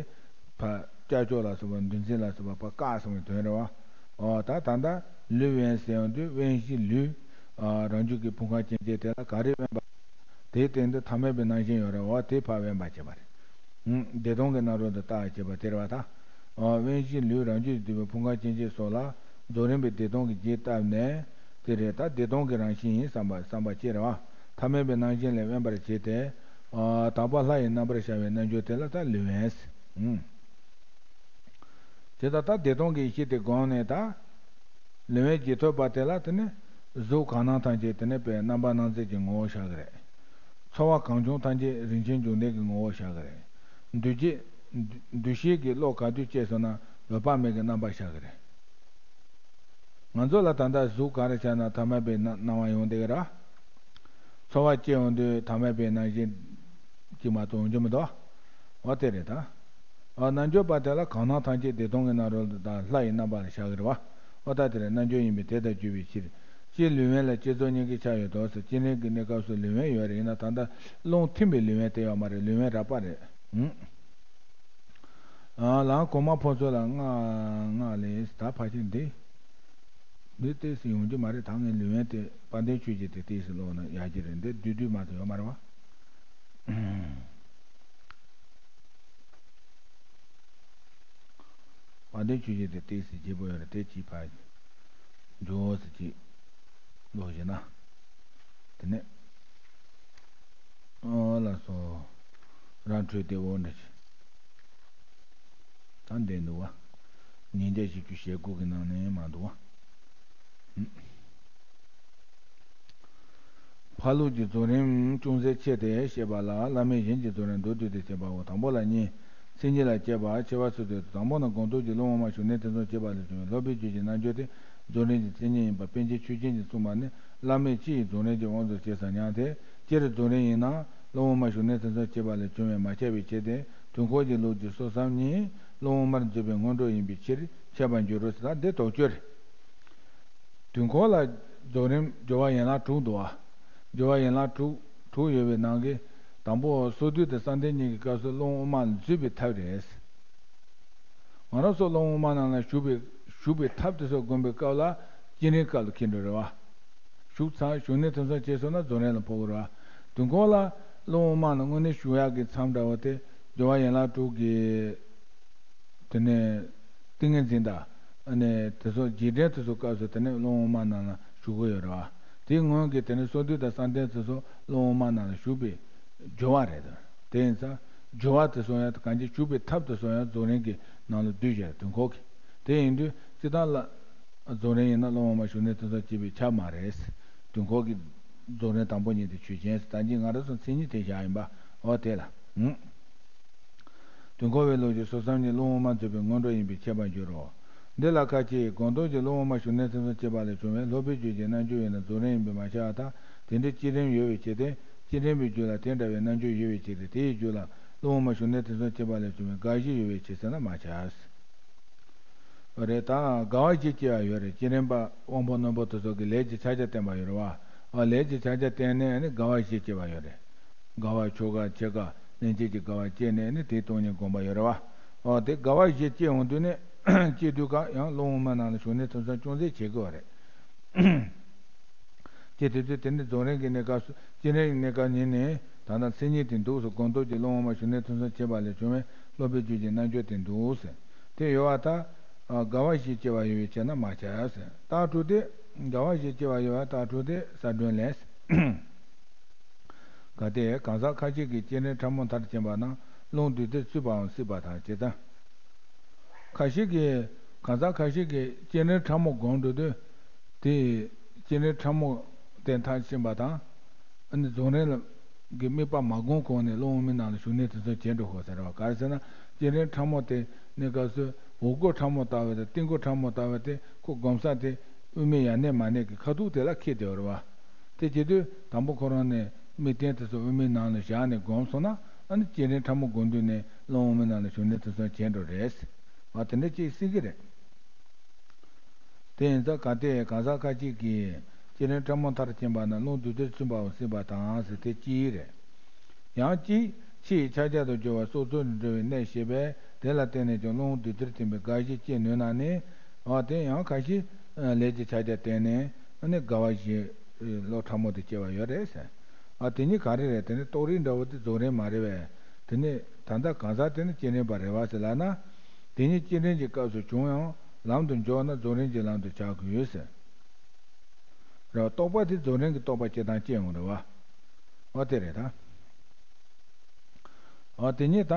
ཕར་ཀྱག་ཀྱོག་ལ་སོགས་པ། འདུ་འཛི་ལ་སོགས་པ་ཕར་བཀག་ཟེར་བའི་དོན་རེད་བ། འོ་ད་ད་ལྟ་ལུས་དབེན་ཟེར་ཡོང་དུས། དབེན་གཞི་ལུས་ཨ་རང་རྒྱུད་ཀྱི་ཕུང་ཁམས་སྐྱེ་མཆེད་དེ་ལ་ག་རེ་དབེན་པ། དེའི་སྟེང་དུ་ཐ་མལ་པའི་རྣམ་ཤེས་ཡོད་རེད་བ། དེ་ཕར་དབེན་པར་བྱེད་པ་རེད། ཨུམ། བདེ་སྟོང་གི་རྣམ་རོལ་དུ་བལྟ་བར་བྱེད་པ་དེ་རེད་བ་ད། ཨ་དབེན་གཞི་ལུས་རང་རྒྱུད་དུ་འདུས་པའི་ཕུང་ཁམས་སྐྱེ་མཆེད་སོགས་ལ་རྫོགས་རིམ་པའི་བདེ་སྟོང་གི་རྒྱས་བཏབ་ནས། དེ་རེད། ད་བདེ་སྟོང་གི་རང་བཞིན་ཡིན་བསམ་པ་བསམ་པ་ཅིག་རེད་བ། ཐ་མལ་པའི་རྣམ་གཞག་ལས་དབེན་པར་བྱས་ཏེ། ཨ་དག་པ་ལྷ་ཡི་རྣམ་པར་ཤར་བའི་རྣལ་འབྱོར་དེ་ལ་ད་ལུས་དབེན་ཟེར། ཨུམ། དེ་ལྟར་ད་བདེ་སྟོང་གི་ཡེ་ཤེས་དེ་བསྒོམས་ནས། ད་ལུས་དབེན་རྗེས་ཐོབ་པ་དེ་ལ་དེ་ནི་གཟུགས་གང་སྣང་ཐམས་ཅད་དེ་ནི་དཔེ་རྣམ་པར་སྣང་མཛད་ཀྱི་ངོ་བོར་ཤར་གི་རེད། ཚོར་བ་གང་བྱུང་ཐམས་ཅད་རིན་ཆེན་འབྱུང་ལྡན་གྱི་ངོ་བོར་ཤར་གི་རེད། འདུ་བྱེད་འདུ་འདུ་ཤེས་ཀྱི་བློ་ག་དུས་སྐྱེས་སོང་ན་འོད་དཔག་མེད་ཀྱི་རྣམ་པར་ཤར་གི་རེད། ང་ཚོ་ལ་ད་ལྟ་གཟུགས་ག་རེ་ཤར་ན་ཐ་མལ་པའི་སྣང་སྣང་བ་ཡོང་བསྡད་ཀྱི་རེད། ཚོར་བ་སྐྱེ་ཡོང་དུས་ཐ་མལ་པའི་རྣམ་ཤེས་ཀྱིས་མ་གཏོགས་ཡོང་རྒྱུ་མི་འདུག་འོ་དེ་རེད་ད། ཨ་རྣལ་འབྱོར་པ་དེ་ལ་གང་སྣང་ཐམས་ཅད་བདེ་སྟོང་གི་རྣམ་རོལ་དང་ལྷ་ཡི་རྣམ་པ་ལ་ཤར་གི་རེད་བ། འོ་ད་དེ་ལ་རྣལ་འབྱོར་ཡིན་པས་དེ་ལྟར་གྱུར་པའི་ཕྱིར། སྤྱིར་ལུས་དབེན་ལ་བསྐྱེད་རྫོགས་གཉིས་ཀྱི་ཆ་ཡོད་དོ་ཟེར། བསྐྱེད་རིམ་གྱི་གནས་སྐབས་སུ་ལུས་དབེན་ཡོད་རེད། ཡིན་ན་ད་ལྟ་རླུང་ཐིམ་པའི་ལུས་དབེན་དེ་ཡོད་མ་རེད། ལུས་དབེན་རགས་པ་རེད། ཨང་། ཨ་ལའང་གོང་མ་ཕོ་ཚོད་ལ་སྔགས་སྔགས་ལས་ད་ཕལ་ཆེར་འདི། འདི་ཏོག་ཙམ་ཡོང་རྒྱུ་མ་རེད། ད་ངས་ལུས་དབེན་དེ་དཔལ་ལྡན་ཆོས་རྗེ་དེ་ཏོག་ཙམ་ཀློག་ན་ཡག་གི་རེད། འདི་བསྡུས་བསྡུས་མ་གཏོགས་ཡོད་མ་རེད་བ། དཔལ་ལྡན་ཆོས་རྗེ་དེ་ཏོག་ཙམ་བརྗེ་པོ་ཡོད་རེད། དེ་ཅིག་ཕར་འཇོག་ཟེར་ཅིག་ཀློག་བྱས་ན། དེ་ནས་ཨོ་ལགས་སོ། རང་འཕྲོས་ཏེ་འོ་འདྲ་ཞིག་ད་འདི་འདུག་བ། ཉིས་བརྒྱ་བཞི་བཅུ་ཞེ་དགུ་གི་ནང་ནས་མ་འདུག་བ། ཕར་ལུགས་ཀྱི་རྫོགས་རིམ་ཅུང་ཟད་ཕྱེ་སྟེ་བཤད་པ་ལ། བླ་མེད་གཞན་གྱི་རྫོགས་རིམ་མདོར་བསྡུས་ཏེ་བཤད་པའོ། དང་པོ་ལ་གཉིས། མཚན་ཉིད་ལ་དཔྱད་པ། ཕྱེ་བ་སོ་སོའི་དང་པོ་ནི་སྒོམ་སྟོབས་ཀྱིས་སློབ་དབུ་མ་ཞུགས་གནས་ཐེ་ཚོམ་སྐྱེས་པ་ལས་བྱུང་བའི་སློབ་པའི་རྒྱུད་ཀྱི་རྣལ་འབྱོར་དེ་རྫོགས་རིམ་གྱི་མཚན་ཉིད་ཡིན་པ་པཎ་ཆེན་ཆོས་རྒྱན་གྱིས་གསུངས་པ་ནི། བླ་མེད་སྤྱི་ཡི་རྫོགས་རིམ་གྱི་དབང་དུ་བྱས་སམ་སྙམ་སྟེ། སྤྱིར་རྫོགས་རིམ་ཡིན་ན་སློབ་དབུ་མ་ཞུགས་གནས་ཐེ་ཚོམ་སྐྱེས་པ་ལས་བྱུང་བས་མ་ཁྱབ་པའི་ཕྱིར་ཏེ། དུས་འཁོར་གྱི་ལུགས་ཀྱི་སོ་སོའམ་གཉིས་སློབ་དབུ་མར་འཛུད་པའི་སྔོན་འགྲོ་ཡིན་པའི་ཕྱིར་འཆད་པར་འགྱུར་རོ་ཟེར། ད་འདི་དོགས་གཅོད་རེད། དུས་འཁོར་ལ་རྫོགས་རིམ་སྦྱོར་བ་ཡན་ལག་དྲུག་འདུག་བ། སྦྱོར་བ་ཡན་ལག་དྲུག་དྲུག་ཡོད་པའི་ནང་གི་དང་པོ་སོར་སྡུད་དང་གསལ་འདེབས་གཉིས་ཀྱི་སྐབས་སུ་སློབ་དབུ་མ་ལ་འཛུད་པའི་ཐབས་རེད། ང་རང་ཚོ་སློབ་དབུ་མ་ནང་ལ་ཞུགས་པའི་ཞུགས་པའི་ཐབས་དེ་ཚོ་སྒོམ་པའི་སྐབས་ལ་བསྐྱེད་རིམ་སྐབས་ལ་འཁེལ་འགྲོ་རེད་བ། ཞུགས་ཚར་ཞུགས་གནས་ཐེ་ཚོམ་སྐྱེས་སོང་ན་རྫོགས་རིམ་ལ་འཕོ་གི་རེད་བ། དུས་འཁོར་ལ་སློབ་དབུ་མ་ལ་དངོས་གནས་ཞུགས་ཡག་གི་མཚམས་འདྲ་བོ་དེ་སྦྱོར་བ་ཡན་ལག་དྲུག་གི། དེ་ནས་ཏིང་ངེ་འཛིན་དང་། ཨ་ནི་དེ་ཚོ་རྗེས་དྲན་དེ་ཚོ་སྐབས་སུ་དེ་ནས་སློབ་དབུ་མ་ནང་ལ་ཞུགས་ཀྱི་ཡོད་རེད་བ། དེའི་སྔོན་གྱི་དེ་ནས་སོར་སྡུད་དང་གསལ་འདེབས་དེ་ཚོ་སློབ་དབུ་མ་ནང་ལ་ཞུགས་པའི་སྦྱོར་བ་རེད། དེ་ཡིན་ཙང་སྦྱོར་བ་དེ་ཚོ་ཡང་གང་ཅི་ཞུགས་པའི་ཐབས་དེ་ཚོ་ཡང་རྫོགས་རིམ་གྱི་ནང་ལ་བསྡུས་བཞག་དུས་འཁོར་གྱི། དེ་ཡིན་དུས་སྤྱིར་བཏང་ལ། རྫོགས་རིམ་ཡིན་ན་སློབ་དབུ་མ་ཞུགས་གནས་ཐེ་ཚོམ་སྐྱེས་པས་ཁྱབ་མ་རེད། དུས་འཁོར་གྱི་རྫོགས་རིམ་དང་པོ་གཉིས་དེ་ཆོས་ཅན། ད་གིན་ང་རང་ཚོ་མཚན་ཉིད་དེ་བཞག་ཡིན་པ་འོ་དེ་ལ། ཧུམ། དུས་འཁོར་བའི་ལུགས་ཀྱི་སོ་སོའམ་གཉིས་སློབ་དབུ་མ་འཛུད་པའི་སྔོན་འགྲོ་ཡིན་པས་འཆད་པར་འགྱུར་རོ། འདི་ལ་ཁ་ཅིག་སྒོམ་སྟོབས་ཀྱིས་སློབ་དབུ་མ་ཞུགས་གནས་ཐེ་ཚོམ་སྐྱེས་པ་ལས་བྱུང་བའི་སློབ་པའི་རྒྱུད་ཀྱི་རྣལ་འབྱོར་ཡོད་ན་རྫོགས་རིམ་ཡིན་པས་མ་ཁྱབ་པར་ཐལ། དེ་འདྲའི་བསྐྱེད་རིམ་ཡོད་པའི་ཕྱིར་ཏེ། བསྐྱེད་རིམ་པའི་རྒྱུད་ལ་དེ་འདྲ་བའི་རྣལ་འབྱོར་ཡོད་པའི་ཕྱིར་ཏེ། དེའི་རྒྱུད་ལ་སློབ་དབུ་མ་ཞུགས་གནས་ཐེ་ཚོམ་སྐྱེས་པ་ལས་བྱུང་བའི་དགའ་བཞི་ཡོད་པའི་ཕྱིར་ཟེར་ན་མ་ཁྱབ། རེད། ད་དགའ་བ་བཞི་སྐྱེ་བ་ཡོད་རེད། བསྐྱེད་རིམ་པ་དབང་པོ་རྣོན་པོ་དེ་ཚོ་གི་ལས་ཀྱི་ཕྱག་རྒྱ་བསྟན་པ་ཡོད་རེད་བ། ཨ་ལས་ཀྱི་ཕྱག་རྒྱ་བསྟན་ནས་ནི་དགའ་བ་བཞི་སྐྱེ་བ་ཡོད་རེད། དགའ་བ་ཆོས་དགའ་ཆེ་དགའ་སྙིང་རྗེ་གི་དགའ་བ་སྐྱེས་ནས་ནི་དེའི་སྟོང་ཉིད་བསྒོམ་པ་ཡོད་རེད་བ། ཨོ་དེ་དགའ་བ་བཞི་སྐྱེ་ཡོང་དུས་ནི་སྐྱེ་དུས་ཀ་ཡང་སློབ་དབུ་མ་ནང་ལ་ཞུགས་གནས་ཐེ་ཚོམ་ཅུང་ཟད་བྱེད་དགོས་པ་རེད། ཅེས་དེ་ཚོས་དེ་ནི་རྫོགས་རིམ་གྱི་གནས་སྐབས་སུ་བསྐྱེད་རིམ་གྱི་གནས་སྐབས་ཉིད་ནས་ད་ལྟ་མཚན་ཉིད་དེ་འདུག་སོ། སྒོམ་སྟོབས་ཀྱིས་སློབ་དབུ་མ་ཞུགས་གནས་ཐེ་ཚོམ་སྐྱེས་པ་ལས་བྱུང་བའི་སློབ་པའི་རྒྱུད་ཀྱི་རྣལ་འབྱོར་དེ་འདུག་ཟེར། དེ་ཡོད་པར་ཐལ། དགའ་བ་བཞི་སྐྱེ་བ་ཡོད་པའི་ཕྱིར་ན་མ་ཁྱབ་ཟེར། རྟགས་དྲུག་སྟེ། དགའ་བ་བཞི་སྐྱེ་བ་ཡོད་པའི་རྟགས་དྲུག་སྟེ། ས་སྒྲོན་ལས། གལ་ཏེ་གང་ཟག་ཁ་ཅིག་གིས་བསྐྱེད་རིམ་ཕྲ་མོ་མཐར་ཕྱིན་པ་ན་རླུང་རྡུལ་དེ་ཚུད་པའམ་སྲིད་པར་ཐལ། ཇི་ལྟར། ཁ་ཅིག་གིས། གང་ཟག་ཁ་ཅིག་གིས་བསྐྱེད་རིམ་ཕྲ་མོ་བསྒོམ་འགྲོ་དུས། དེ་སྤྱན་རས་ཁྲ་མོ་དེ་མཐར་ཕྱིན་པ་དང་། ཨ་ནི་རྫོགས་རིམ་གྱི་དམིགས་པ་མ་བསྒོམས་གོང་ནས་ཀློང་དབུ་མའི་ནང་ལ་ཞུགས་གནས་དེ་ཚོ་བྱེད་འགྲོ་དགོས་ཟེར་བ། ག་རེ་ཟེར་ན། སྤྱན་རས་ཁྲ་མོ་དེ་གནས་སྐབས་སུ་འོག་སྒོ་ཁྲ་མོ་ལྟ་བུ་དང་སྟེང་སྒོ་ཁྲ་མོ་ལྟ་བུ་དེ་ཁོ་བསྒོམ་ས་དེ་དབུ་མའི་ཡར་གནས་མར་གནས་ཀྱི་ཁ་ཐུག་དེ་ལ་འཁེལ་བསྡད་ཡོད་རེད་བ། དེ་བྱེད་དུས་དང་པོ་ཁོ་རང་ནས་དམིགས་རྟེན་དེ་ཚོ་དབུ་མའི་ནང་ལ་བཞག་ནས་བསྒོམས་སོང་ན། ཨ་ནི་སྤྱན་རས་ཁྲ་མོ་བསྒོམ་དུས་ནས་ཀློང་དབུ་མའི་ནང་ལ་ཞུགས་གནས་དེ་ཚོ་བྱེད་འགྲོ་རེད། ཨ་དེ་འདྲ་ཅིག་སྲིད་ཀྱི་རེད། དེ་ཡིན་ཙང་གལ་ཏེ་གང་ཟག་ཁ་ཅིག་གིས་སྤྱན་རས་ཁྲ་མོ་མཐར་ཕྱིན་པ་ན་ཀློང་བདུད་རྩིར་ཚིམ་པའང་སྲིད་པ་དང་ཟེར། དེ་གཅིག་རེད། ཡང་གཅིག་ཕྱི་ཡི་ཕྱག་རྒྱ་དང་སྦྱོར་བ་སྲོག་རྩོལ་ནས་འགྲོ་བའི་གནད་ཤེས་པས་དེ་ལ་བརྟེན་ནས་ཀྱང་ཀློང་བདུད་རྩིར་ཐིམ་པའི་དགའ་བཞི་སྐྱེ་ནུས་ན་ནི། འོ་དེ་ཡང་ཁ་ཤས་ལས་ཀྱི་ཕྱག་རྒྱ་བསྟེན་ནས་ནི་དགའ་བ་བཞི་ཀློང་ཁྲ་མོ་དེ་སྐྱེ་བ་ཡོད་རེད་ཟེར། ཨ་དེ་གཉིས་ག་རེ་རེད། དེ་ནི་རྟོགས་རིགས་འདྲ་བོ་དེ་རྫོགས་རིམ་མ་རེད་པས། དེ་ནི་ད་ལྟ་གང་ཟག་དེ་ནི་སྐྱེ་རན་པ་རེད་བ་ཟེར་ལབ་ན། དེ་ཉིད་སྐྱེ་རན་གྱི་སྐབས་སུ་བྱུང་ཡང་ལམ་དུ་འཇོག་ན་རྫོགས་རིམ་གྱི་ལམ་དུ་བྱ་དགོས་ཟེར། རེད་བ། རྟོགས་པ་དེ་རྫོགས་རིམ་གྱི་རྟོགས་པ་སྐྱེ་སྟངས་སྐྱེ་འོང་རེད་བ། འོ་དེ་རེད་ད། འོ་དེ་ཉིད་ད།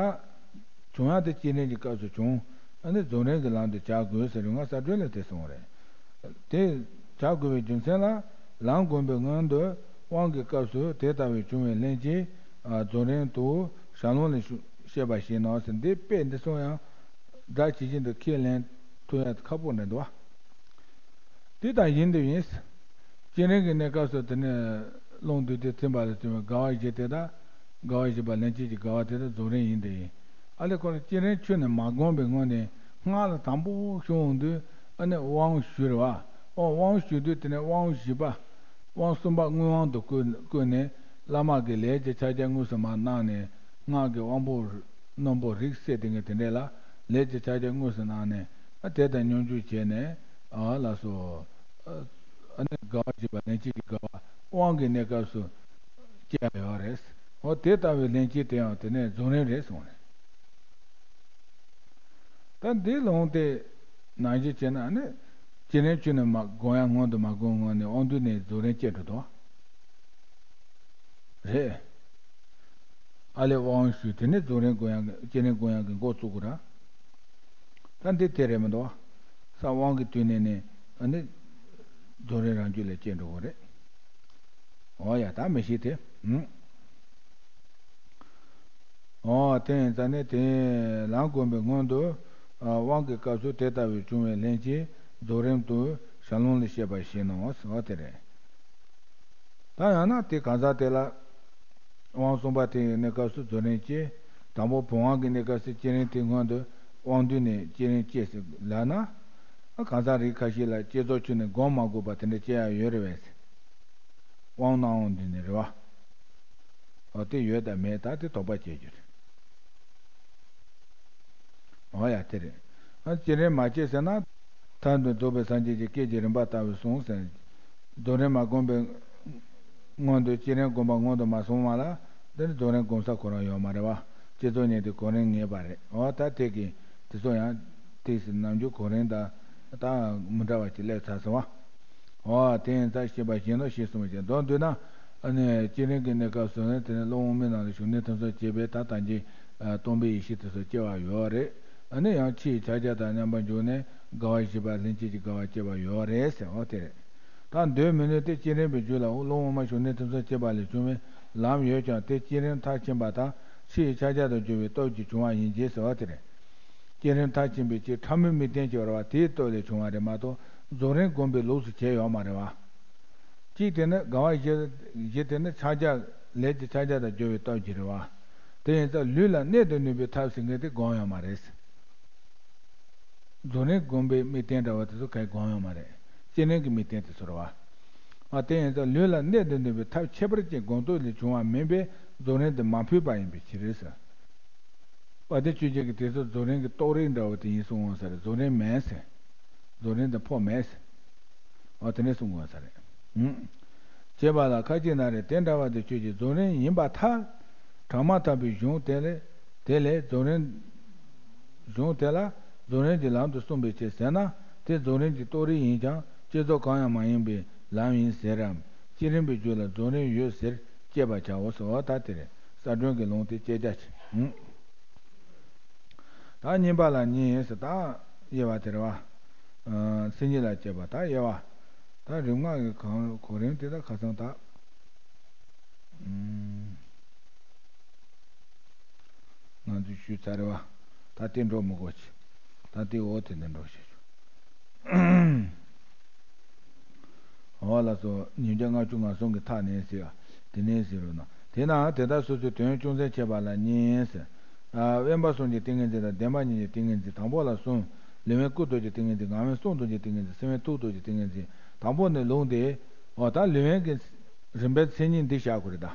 བྱུང་ཡང་དེ་སྐྱེ་རན་གྱི་སྐབས་སུ་བྱུང་། ཨ་ནི་རྫོགས་རིམ་གྱི་ལམ་དུ་བྱ་དགོས་ཟེར་རིམ་ལྔ་གསལ་སྒྲོན་ལས་དེ་གསུངས་རེད། དེ་བྱ་དགོས་པའི་རྒྱུ་མཚན་ལ། ལམ་བསྒོམས་པའི་སྔོན་དུ་དབང་གི་སྐབས་སུ་དེ་ལྟ་བུའི་བྱུང་བའི་ལྷན་སྐྱེས་རྫོགས་རིམ་དུ་ཞལ་ལུང་ལས་བཤད་པ་བཞིན་ནོ་ཟེར། འདི་དཔེ་འདི་ཚོ་ཡང་སྒྲ་ཇི་བཞིན་དུ་ཁས་ལེན་ཐུབ་ཡ་ཁག་པོ་འདྲ་འདུག་བ། དེ་ལྟར་ཡིན་དུ་ཡིན། སྐྱེ་རན་གྱི་གནས་སྐབས་སུ་དེ་ནས་ཀློང་བདུད་རྩིར་ཐིམ་པ་ལ་བྱུང་བའི་དགའ་བ་བཞི་དེ་དག་དགའ་བ་བཞི་པ་ལྷན་སྐྱེས་ཀྱི་དགའ་བ་དེ་དག་རྫོགས་རིམ་ཡིན་དུ་ཡིན། ཨ་ལས་ཁོ་ལ་སྐྱེ་རན་ཆོས་ནི་མ་བསྒོམས་པའི་སྔོན་ནས་སྔགས་ལ་དང་པོ་ཞུགས་འོང་དུས། ཨ་ནི་དབང་ཞུ་རེད་བ། ཨོ་དབང་ཞུ་དུས་དེ་ནས་དབང་བཞི་པ། དབང་གསུམ་པ་མངོན་དབང་དུ་བཀོད་བཀོད་ནས། བླ་མ་གིས་ལས་ཀྱི་ཕྱག་རྒྱ་དངོས་སུ་མར་གནང་ནས། སྔགས་ཀྱི་དབང་པོ་རྣོན་པོ་རིགས་སད་དེ་ངས་དེ་འདྲས་ལ་ལས་ཀྱི་ཕྱག་རྒྱ་དངོས་སུ་གནང་ནས། ཨ་དེ་དང་སྙོམས་འཇུག་བྱས་ནས། ཨ་ལགས་སོ། ཨ་ནི་དགའ་བ་བཞི་པ་ལྷན་སྐྱེས་ཀྱི་དགའ་བ་དབང་གི་གནས་སྐབས་སུ་སྐྱེ་ཡ་ཡོད་རེད། འོ་དེ་ལྟ་བུའི་ལྷན་སྐྱེས་དེ་ཡང་དེ་ནས་རྫོགས་རིམ་རེད་གསུངས་རེད། ད་འདི་ལུང་དེ་ནང་བཞིན་བྱས་ན་ནི། སྐྱེ་རན་ཆོས་ནི་མ་བསྒོམ་ཡ་སྔོན་དུ་མ་བསྒོམ་སྔོན་ནས་དབང་བསྡུས་ནས་རྫོགས་རིམ་སྐྱེ་འགྲོ་དོ། རེད། ཨ་ལས་དབང་ཞུས་དེ་ནས་རྫོགས་རིམ་བསྒོམ་ཡ་གི་སྐྱེ་རན་བསྒོམ་ཡ་གི་འགོ་བཙུགས་དགོས་ར། ད་འདི་དེ་རེད་མི་འདུག་བ། ས་དབང་གི་དུས་ནས་ནི་ཨ་ནི། རྫོགས་རིམ་རང་རྒྱུད་ལ་སྐྱེ་འགྲོ་གི་རེད། འོ་ཡ་ད་མི་ཤེས་དེ། ཨོ་དེ་ཡིན་ཙང་ནི་དེ་ལམ་བསྒོམས་པའི་སྔོན་དུ། དབང་གི་སྐབས་སུ་དེ་ལྟ་བུའི་བྱུང་བའི་ལྷན་སྐྱེས་རྫོགས་རིམ་དུ་ཞལ་ལུང་ལས་བཤད་པ་བཞིན་ནོ། འོ་དེ་རེད། ད་ཡང་ན་དེ་གང་ཟག་དེ་ལ་དབང་གསུམ་པ་དེ་ཡི་གནས་སྐབས་སུ་རྫོགས་རིམ་སྐྱེ། དང་པོ་བུམ་དབང་གི་གནས་སྐབས་སུ་སྐྱེ་རན་དེའི་སྔོན་དུ་དབང་བསྡུས་ནས་སྐྱེ་རན་སྐྱེ་ཟེར་ལབ་ན། གང་ཟག་རིགས་ཁ་ཤས་ལ་བསྐྱེད་རྫོགས་ཆོས་ནི་བསྒོམ་མ་དགོས་པ་དེ་འདྲ་སྐྱེ་ཡ་ཡོད་རེད་བས། དབང་གནང་འོང་དུས་ནས་རེད་བ། འོ་དེ་ཡོད་དང་མེད་ད་དེ་དོགས་པ་སྐྱེ་རྒྱུ་རེད། འོ་ཡ་དེ་རེད། ཨ་སྐྱེ་རན་མ་སྐྱེས་ཟེར་ན། མཐར་ཐུག་རྫོགས་པའི་སངས་རྒྱས་ཀྱི་སྐད་ཀྱི་རིམ་པ་ལྟ་བུ་གསུངས་ཟེར། རྫོགས་རིམ་མ་བསྒོམས་པའི་སྔོན་དུ་སྐྱེ་རན་བསྒོམ་པ་སྔོན་དུ་མ་སོང་བ་ལ། འདི་ནི་རྫོགས་རིམ་བསྒོམ་ས་ཁོ་རང་ཡོད་མ་རེད་བ། བསྐྱེད་རྫོགས་གཉིས་དེ་གོ་རིམ་ངེས་པ་རེད། འོ་ད་དེ་གི་དེ་ཚོ་ཡང་དེ་སྲིད་ནམ་རྒྱུན་གོ་རིམ་དང་ད་མི་འདྲ་བ་ཅིག་སླེབས་ཚར་སོང་བ། འོ་དེ་ཡིན་ཙང་ཤེས་པ་བཞིན་ནོ་ཞེས་གསུངས་པ་བཞིན་མདོར་བསྡུས་ན། ཨ་ནི་སྐྱེ་རན་གྱི་གནས་སྐབས་སུ་ནི་དེ་ནི་ཀློང་དབུ་མའི་ནང་ལ་ཞུགས་གནས་ཐམས་ཅད་སྐྱེས་པས་ད་ལྟ་གྱི་སྟོང་པའི་ཡེ་ཤེས་དེ་ཚོ་སྐྱེ་བ་ཡོད་རེད། ཨ་ནི་ཡང་ཕྱི་ཡི་ཕྱག་རྒྱ་དང་མཉམ་པར་འཇུག་ནས་དགའ་བ་བཞི་པ་ལྷན་སྐྱེས་ཀྱི་དགའ་བ་སྐྱེ་བ་ཡོད་རེད་ཟེར། འོ་དེ་རེད། ད་འདོད་མི་ནུས་ཏེ་སྐྱེ་རན་པའི་རྒྱུད་ལ་ཀློང་དབུ་མ་ཞུགས་གནས་ཐམས་ཅད་སྐྱེས་པ་ལས་བྱུང་བའི་ལམ་ཡོད་ཀྱང་དེ་སྐྱེ་རན་མཐར་ཕྱིན་པ་དང་ཕྱི་ཡི་ཕྱག་རྒྱ་དང་སྦྱོར་བའི་སྟོབས་ཀྱིས་བྱུང་བ་ཡིན་གྱི་ཟེར་བ་དེ་རེད། སྐྱེ་རན་མཐར་ཕྱིན་པའི་ཕྱིར་ཕྲ་མོའི་དམིགས་རྟེན་གྱི་བར་བ་དེའི་སྟོབས་ལས་བྱུང་བ་རེད་མ་གཏོགས་རྫོགས་རིམ་བསྒོམས་པའི་ལུགས་སུ་བྱས་ཡོད་མ་རེད་བ། གཅིག་དེ་ནི་དགའ་བ་བཞི་བཞི་དེ་ནི་ཕྱག་རྒྱ་ལས་ཀྱི་ཕྱག་རྒྱ་དང་སྦྱོར་བའི་སྟོབས་ཀྱིས་རེད་བ། དེ་ཡིན་ཙང་ལུས་ལ་གནད་དུ་བསྣུན་པའི་ཐབས་ཟེར་མཁན་དེ་བསྒོམས་ཡོད་མ་རེད། རྫོགས་རིམ་བསྒོམས་པའི་དམིགས་རྟེན་འདྲ་བ་དེ་ཚོ་གང་ཡང་བསྒོམས་ཡོད་མ་རེད། སྐྱེ་རན་གྱི་དམིགས་རྟེན་དེ་ཚོ་རེད་བ། ཨ་དེ་ཡིན་ཙང་ལུས་ལ་གནད་དུ་བསྣུན་པའི་ཐབས་ཁྱད་པར་ཅན་སྒོམ་སྟོབས་ལས་བྱུང་བ་མིན་པས་རྫོགས་རིམ་དེ་མ་ཕུད་པ་ཡིན་པའི་ཕྱིར་ཟེར། དཔལ་ལྡན་ཆོས་རྒྱལ་གྱིས་དེ་ཚོ་རྫོགས་རིམ་གྱི་རྟོགས་རིགས་འདྲ་བོ་དེ་ཡིན་གསུངས་འོང་ཟེར། རྫོགས་རིམ་མིན་ཟེར། རྫོགས་རིམ་དེ་ཕོག་མེད་ཟེར། འོ་དེ་འདྲ་གསུང་དགོས་ས་རེད། ཨུམ། བྱས་པ་ལ་ཁ་ཅིག་ན་རེ་དེ་འདྲ་བ་དེ་ཁྱོད་ཀྱིས་རྫོགས་རིམ་ཡིན་པར་ཐལ། གྲངས་མ་ཐག་པའི་གཞུང་དེ་ལས་དེ་ལས་རྫོགས་རིམ། གཞུང་དེ་ལ་རྫོགས་རིམ་གྱི་ལམ་དུ་གསུངས་པའི་ཕྱིར་ཟེར་ན། དེ་རྫོགས་རིམ་གྱི་རྟོགས་རིགས་ཡིན་ཀྱང་བསྐྱེད་རྫོགས་གང་ཡང་མ་ཡིན་པའི་ལམ་ཡིན་ཟེར་རམ། བསྐྱེད་རིམ་པའི་རྒྱུད་ལ་རྫོགས་རིམ་ཡོད་ཟེར་བསྐྱེད་པར་བྱའོ་ཟེར་བ་ད་དེ་རེད། གསལ་སྒྲོན་གྱི་ལུང་དེ་བསྐྱེད་རྒྱ་ཆེ། ཨུམ། ད་གཉིས་པ་ལ་གཉིས་ཡིན་ཟེར་ད་དབྱེ་བ་དེ་རེད་བ། ཨ་མཚན་ཉིད་ལ་དཔྱད་པ་ད་དབྱེ་བ། ད་རིམ་ལྔ་གི་གང་གོ་རིམ་དེ་ད་ཁ་སང་ད། ང་ཚོས་ཞུས་ཚར་རེད་བ། ད་དེ་འགྲོ་མི་དགོས་ཀྱི། ད་དེ་འོ་དེ་འདི་འགྲོ་ཞེས་ཞུ། འོ་ལགས་སོ། ཉིས་བརྒྱ་ལྔ་བཅུ་ང་གསུམ་གྱི་མཐའ་ནས་ཟེར་བ། དེ་ནས་ཟེར་རོ་ན། དེས་ན་དེ་ལྟར་སོ་སོའི་དོན་ཅུང་ཟད་འཆད་པ་ལ་གཉིས་ཟེར། དབེན་པ་གསུམ་གྱི་ཏིང་ངེ་འཛིན་དང་བདེན་པ་གཉིས་ཀྱི་ཏིང་ངེ་འཛིན། དང་པོ་ལ་གསུམ། ལུས་དབེན་སྐུ་རྡོ་རྗེ་ཏིང་ངེ་འཛིན། ངག་དབེན་གསུང་རྡོ་རྗེ་ཏིང་ངེ་འཛིན། སེམས་དབེན་ཐུགས་རྡོ་རྗེ་ཏིང་ངེ་འཛིན། དང་པོ་ནི་ལུང་སྟེ། འོ་ད་ལུས་དབེན་གྱི་རིམ་པའི་མཚན་ཉིད་འདི་བཞག་དགོས་རེད་ད།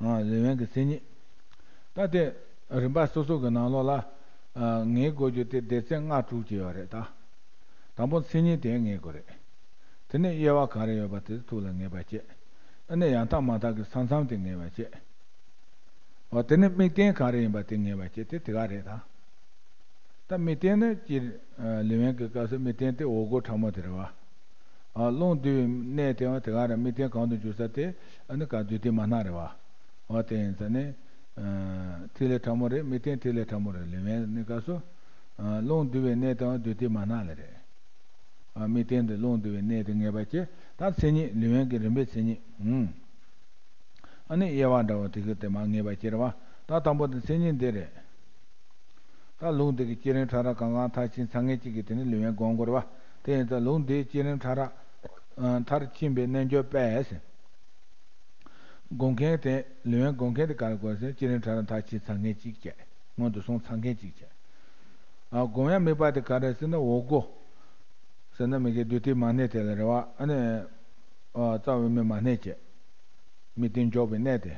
ལུས་དབེན་གྱི་མཚན་ཉིད། ད་དེ་རིམ་པ་སོ་སོ་གི་ནང་ལོགས་ལ་ངེས་དགོས་རྒྱུ་དེ་སྡེ་ཚན་ལྔ་དྲུག་ཅིག་ཡོད་རེད་ད། དང་པོ་མཚན་ཉིད་དེ་ངེས་དགོས་རེད། དེ་ནས་དབྱེ་བ་ག་རེ་ཡོད་པ་དེ་ཐུགས་ལ་ངེས་པ་བྱེད། ཨ་ནི་ཡང་དག་མ་དག་གི་ས་མཚམས་དེ་ངེས་པ་བྱེད། འོ་དེ་ནས་དམིགས་རྟེན་ག་རེ་ཡིན་པ་དེ་ངེས་པ་བྱེད་དེ་དེ་ག་རེད་ད། ད་དམིགས་རྟེན་ནི་སྤྱིར་ལུས་དབེན་གྱི་སྐབས་སུ་དམིགས་རྟེན་དེ་འོག་སྒོ་ཕྲ་མོ་དེ་རེད་བ། ཨ་རླུང་བསྡུ་བའི་གནས་དེའང་དེ་ག་རེ་དམིགས་རྟེན་གང་དུ་འཇུག་ས་དེ་ཨ་ནི་ག་སྡུད་ལྡན་མ་སྣང་རེད་བ། འོ་དེ་ཡིན་ཙང་ནི། ཐིག་ལེ་ཕྲ་མོ་རེད། དམིགས་རྟེན་ཐིག་ལེ་ཕྲ་མོ་རེད། ལུས་དབེན་གནས་སྐབས་སུ། རླུང་བསྡུ་བའི་གནས་དེའང་སྡུད་ལྡན་མ་སྣང་ལ་རེད། དམིགས་རྟེན་དེ་རླུང་བསྡུ་བའི་གནས་དེ་ངེས་པ་བྱེད། ད་མཚན་ཉིད་ལུས་དབེན་གྱི་རིམ་པའི་མཚན་ཉིད། ཨ་ནི་དབྱེ་བ་འདྲ་བོ་དེ་གི་དེ་མ་ངེས་པ་ཅི་རེད་བ། ད་དང་པོ་དེ་མཚན་ཉིད་འདི་རེད། ད་ལུགས་འདི་གི་བསྐྱེད་རིམ་ཕྲ་རགས་གང་གང་མཐར་ཕྱིན་ཚར་མཁན་གཅིག་གིས་དེ་ནི་ལུས་དབེན་སྒོམ་དགོས་རེད་བ། དེ་ཡིན་ཙང་ལུགས་འདིའི་བསྐྱེད་རིམ་ཕྲ་རགས། མཐར་ཕྱིན་པའི་རྣལ་འབྱོར་པས། སྒོམ་མཁན་དེ་ལུས་དབེན་སྒོམ་མཁན་དེ་ག་རེ་དགོས་ཟེར་བསྐྱེད་རིམ་ཕྲ་རགས་མཐར་ཕྱིན་ཚར་མཁན་གཅིག་བྱས། སྔོན་དུ་སོང་ཚར་མཁན་གཅིག་བྱས། ཨ་སྒོམ་ཡ་དམིགས་པ་དེ་ག་རེ་ཟེར་ན་འོག་སྒོ། ཟེར་ན་མི་དགེ་སྡུད་ལྡན་མ་སྣང་དེ་ལ་རེད་བ། ཨ་ནི། ཨ་རྩ་བའི་མིག་མ་སྣང་བྱས། དམིགས་རྟེན་འཇོག་པའི་གནས་དེ།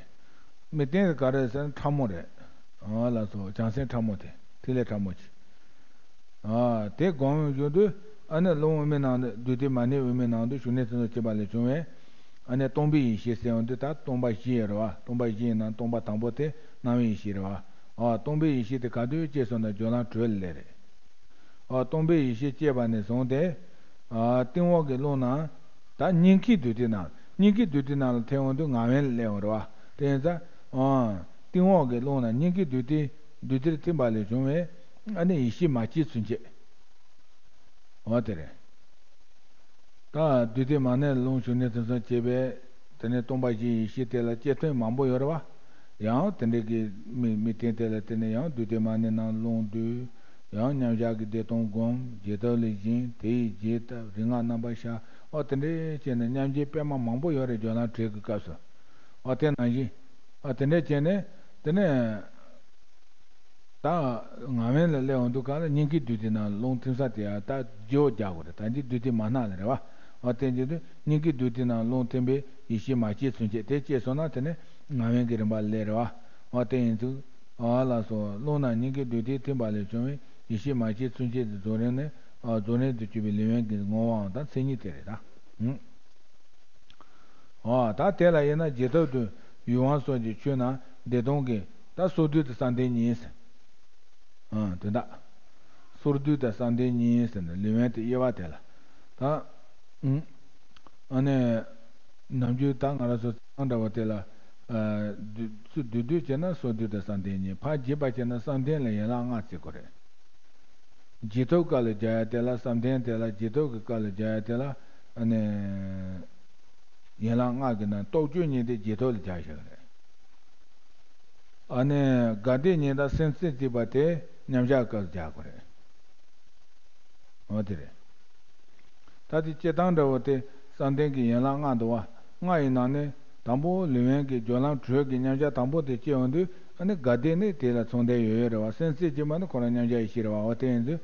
དམིགས་རྟེན་དེ་ག་རེ་ཟེར་ན་ཕྲ་མོ་རེད། ཨ་ལགས་སོ། བྱང་སེམས་ཕྲ་མོ་དེ། ཐིག་ལེ་ཕྲ་མོ་ཅིག་ཨ་དེ་སྒོམ་བཞིན་དུ་ཨ་ནི་རླུང་དབུ་མའི་ནང་དུ་སྡུད་ལྡན་མ་སྣང་དབུ་མའི་ནང་དུ་ཞུགས་གནས་ཚུལ་སོགས་སྐྱེས་པ་ལས་བྱུང་བའི། ཨ་ནི་སྟོང་པའི་ཡེ་ཤེས་ཟེར་ཡོང་དུས་ད་སྟོང་པ་བཞི་ཡོད་རེད་བ། སྟོང་པ་བཞི་ཡི་ནང་སྟོང་པ་དང་པོ་དེ་སྣང་བའི་ཡེ་ཤེས་རེད་བ། ཨ་སྟོང་པའི་ཡེ་ཤེས་དེ་ག་དུས་སྐྱེས་སོང་ན་སྦྱོར་ལམ་དྲུག་ལ་སླེབས་རེད། ཨ་སྟོང་པའི་ཡེ་ཤེས་སྐྱེས་པ་ནས་བཟུང་སྟེ། ཨ་སྟེང་འོག་གི་རླུང་རྣམས་ད་སྙིང་གའི་སྡུད་ལྡན་ནང་། སྙིང་གའི་སྡུད་ལྡན་ནང་ལ་ཐིམ་ཡོང་དུས་ངག་དབེན་ལ་སླེབས་ཡོང་རེད་བ། དེ་ཡིན་ཙང་། ཨ་སྟེང་འོག་གི་རླུང་རྣམས་སྙིང་གའི་སྡུད་ལྡན། སྡུད་ལྡན་ཐིམ་པ་ལས་བྱུང་བའི་ཨ་ནི་ཡེ་ཤེས་མ་སྐྱེས་ཚུན་ཆད། འོ་དེ་རེད། ད་སྡུད་ལྡན་མ་སྣང་རླུང་ཞུགས་གནས་ཚུལ་སོགས་སྐྱེས་པའི། དེ་ནས་སྟོང་པ་བཞིའི་ཡེ་ཤེས་དེ་ལ་སྐྱེས་ཐིམ་མང་པོ་ཡོད་རེད་བ། ཡང་དེ་འདྲའི་གི་དམིགས་དམིགས་རྟེན་དེ་ལ་བརྟེན་ནས་ཡང་སྡུད་ལྡན་མ་སྣང་ནང་རླུང་བསྡུས། ཡང་མཉམ་བཞག་གི་བདེ་སྟོང་བསྒོམ། རྗེས་ཐོབ་ལ་སྦྱིན། དེ་ཡི་རྗེས་ལྟ་རིག་སྔགས་རྣམ་པར་ཤར། ཨོ་དེ་འདྲའི་བྱས་ནས་མཉམ་རྗེས་དཔེ་མ་མང་པོ་ཡོད་རེད། སྦྱོར་ལམ་དྲུག་གི་སྐབས་སུ། ཨོ་དེ་ནང་བཞིན། ཨོ་དེ་འདྲའི་བྱས་ནས། དེ་ནས། ད་ངག་དབེན་ལ་སླེབས་ཡོང་དུས་གང་ལ་སྙིང་གའི་སྡུད་ལྡན་ནང་རླུང་ཐིམ་ས་དེ་ཡང་ད་བརྗེ་བོ་རྒྱག་དགོས་རེད། ད་འདི་སྡུད་ལྡན་མ་སྣང་ལ་རེད་བ། འོ་དེ་བྱེད་དུས་སྙིང་གའི་སྡུད་ལྡན་ནང་རླུང་ཐིམ་པའི་ཡེ་ཤེས་མ་སྐྱེས་ཚུན་ཆད་དེ་སྐྱེས་སོང་ན་དེ་ནི་ངག་དབེན་གྱི་རིམ་པ་ལས་རེད་བ། འོ་དེ་ཡིན་དུས། འོ་ལགས་སོ། རླུང་རྣམས་སྙིང་གའི་སྡུད་ལྡན་ཐིམ་པ་ལས་བྱུང་བའི་ཡེ་ཤེས་མ་སྐྱེས་ཚུན་ཆད་ཀྱི་རྫོགས་རིམ་ནི། འོ་རྫོགས་རིམ་དུ་གྱུར་པའི་ལུས་དབེན་གྱི་ངོ་བོའམ་ད་མཚན་ཉིད་དེ་རེད་ད། ཧུམ། འོ་ད་དེ་ལ་དབྱེ་ན་རྗེས་ཐོབ་ཏུ་ཡུལ་དབང་སོགས་ཀྱི་ཆོས་རྣམས་བདེ་སྟོང་གི་ད་སོར་སྡུད་དང་བསམ་གཏན་གཉིས། ཨང་དོན་དག་སོར་སྡུད་དང་བསམ་གཏན་གཉིས་ཟེར་ནས་ལུས་དབེན་དེ་དབྱེ་བ་དེ་ལ། ད་ཨང་ཨ་ནི་ནམ་རྒྱུན་ད་ང་རང་ཚོ་ཚང་འདྲ་བོ་དེ་ལ། ཨ་བསྡུས་བསྡུས་བསྡུས་བྱས་ན་སོར་སྡུད་དང་བསམ་གཏན་གཉིས། ཕར་རྒྱས་པ་བྱས་ན་བསམ་གཏན་ལ་ཡན་ལག་ལྔ་བརྩི་དགོས་རེད། རྗེས་ཐོབ་སྐབས་ལ་སྦྱར་ཡ་དེ་ལ། བསམ་གཏན་དེ་ལ་རྗེས་ཐོབ་ཀྱི་སྐབས་ལ་སྦྱར་ཡ་དེ་ལ། ཨ་ནི། ཡན་ལག་ལྔ་གི་ནང་རྟོག་དཔྱོད་གཉིས་དེ་རྗེས་ཐོབ་ལ་སྦྱར་བཞག་གི་རེད། ཨ་ནི་དགའ་བདེ་གཉིས་དང་སེམས་རྩེ་གཅིག་པ་དེ་མཉམ་བཞག་སྐབས་སུ་སྦྱར་དགོས་རེད། འོ་དེ་རེད། ད་དེ་སྤྱིར་བཏང་འདྲ་བོ་དེ་བསམ་གཏན་གྱི་ཡན་ལག་ལྔ་འདུག་བ། ལྔ་ཡི་ནང་ནས་དང་པོ་ལུས་དབེན་གྱི་སྦྱོར་ལམ་དྲུག་གི་མཉམ་གཞག་དང་པོ་དེ་སྐྱེ་ཡོང་དུས། ཨ་ནི་དགའ་བདེ་ནི་དེ་ལ་ཚོགས་ལྡན་ཡོད་ཡོད་རེད་བ། སེམས་རྩེ་གཅིག་པ་ནི་ཁོ་རང་མཉམ་གཞག་ཡེ་ཤེས་རེད་བ། འོ་དེ་ཡིན་དུས།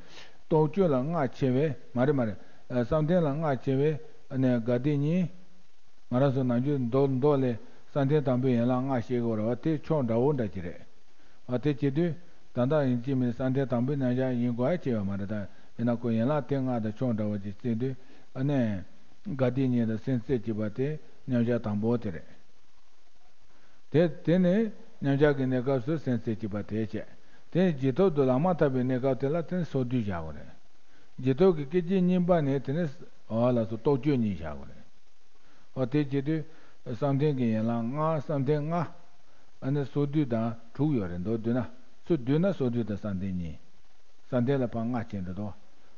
རྟོག་དཔྱོད་ལ་ལྔ་ཕྱེ་བས། མ་རེད་མ་རེད། ཨ་བསམ་གཏན་ལ་ལྔ་ཕྱེ་བས། ཨ་ནི་དགའ་བདེ་གཉིས། ང་རང་ཚོ་ནམ་རྒྱུན་མདོ་མདོ་ལས་བསམ་གཏན་དང་པོའི་ཡན་ལག་ལྔ་བཤད་ཀྱི་ཡོད་རེད་བ། དེ་ཕྱོགས་འདྲ་བོ་འདྲ་ཅིག་རེད། ཨ་དེ་བྱེད་དུས། ད་ལྟ་ཡིན་གཅིག་མིན་བསམ་གཏན་དང་པོའི་མཉམ་གཞག་ཡིན་དགོས་ཡ་ཅིག་ཡོད་མ་རེད་ད། ཡིན་ན་ཁོ་ཡན་ལག་དེ་ལྔ་དང་ཕྱོགས་འདྲ་བོ་ཅིག་བརྩིས་དུས། ཨ་ནི། དགའ་བདེ་གཉིས་དང་སེམས་རྩེ་གཅིག་པ་དེ་མཉམ་གཞག་དང་པོ་དེ་རེད། དེ་དེ་ནས་མཉམ་གཞག་གི་གནས་སྐབས་སུ་སེམས་རྩེ་གཅིག་པ་དེ་བྱས། དེ་ནས་རྗེས་ཐོབ་ཏུ་ལམ་མ་ཐར་པའི་གནས་སྐབས་དེ་ལ་དེ་ནས་སོར་སྡུད་བཞག་དགོས་རེད། རྗེས་ཐོབ་ཀྱི་སྐད་ཅིག་གཉིས་པ་ནས་དེ་ནས་འོ་ལགས་སོ། རྟོག་དཔྱོད་གཉིས་བཞག་དགོས་རེད། འོ་དེ་བྱེད་དུས། བསམ་གཏན་གྱི་ཡན་ལག་ལྔ། བསམ་གཏན་ལྔ། ཨ་ནི་སོར་སྡུད་དང་དྲུག་ཡོད་རེད། མདོར་བསྡུས་ན། ཚུར་བསྡུས་ན་སོར་སྡུད་དང་བསམ་གཏན་གཉིས། བསམ་གཏན་ལ་ཕར་ལྔ་ཕྱེ་འགྲོ་དོ།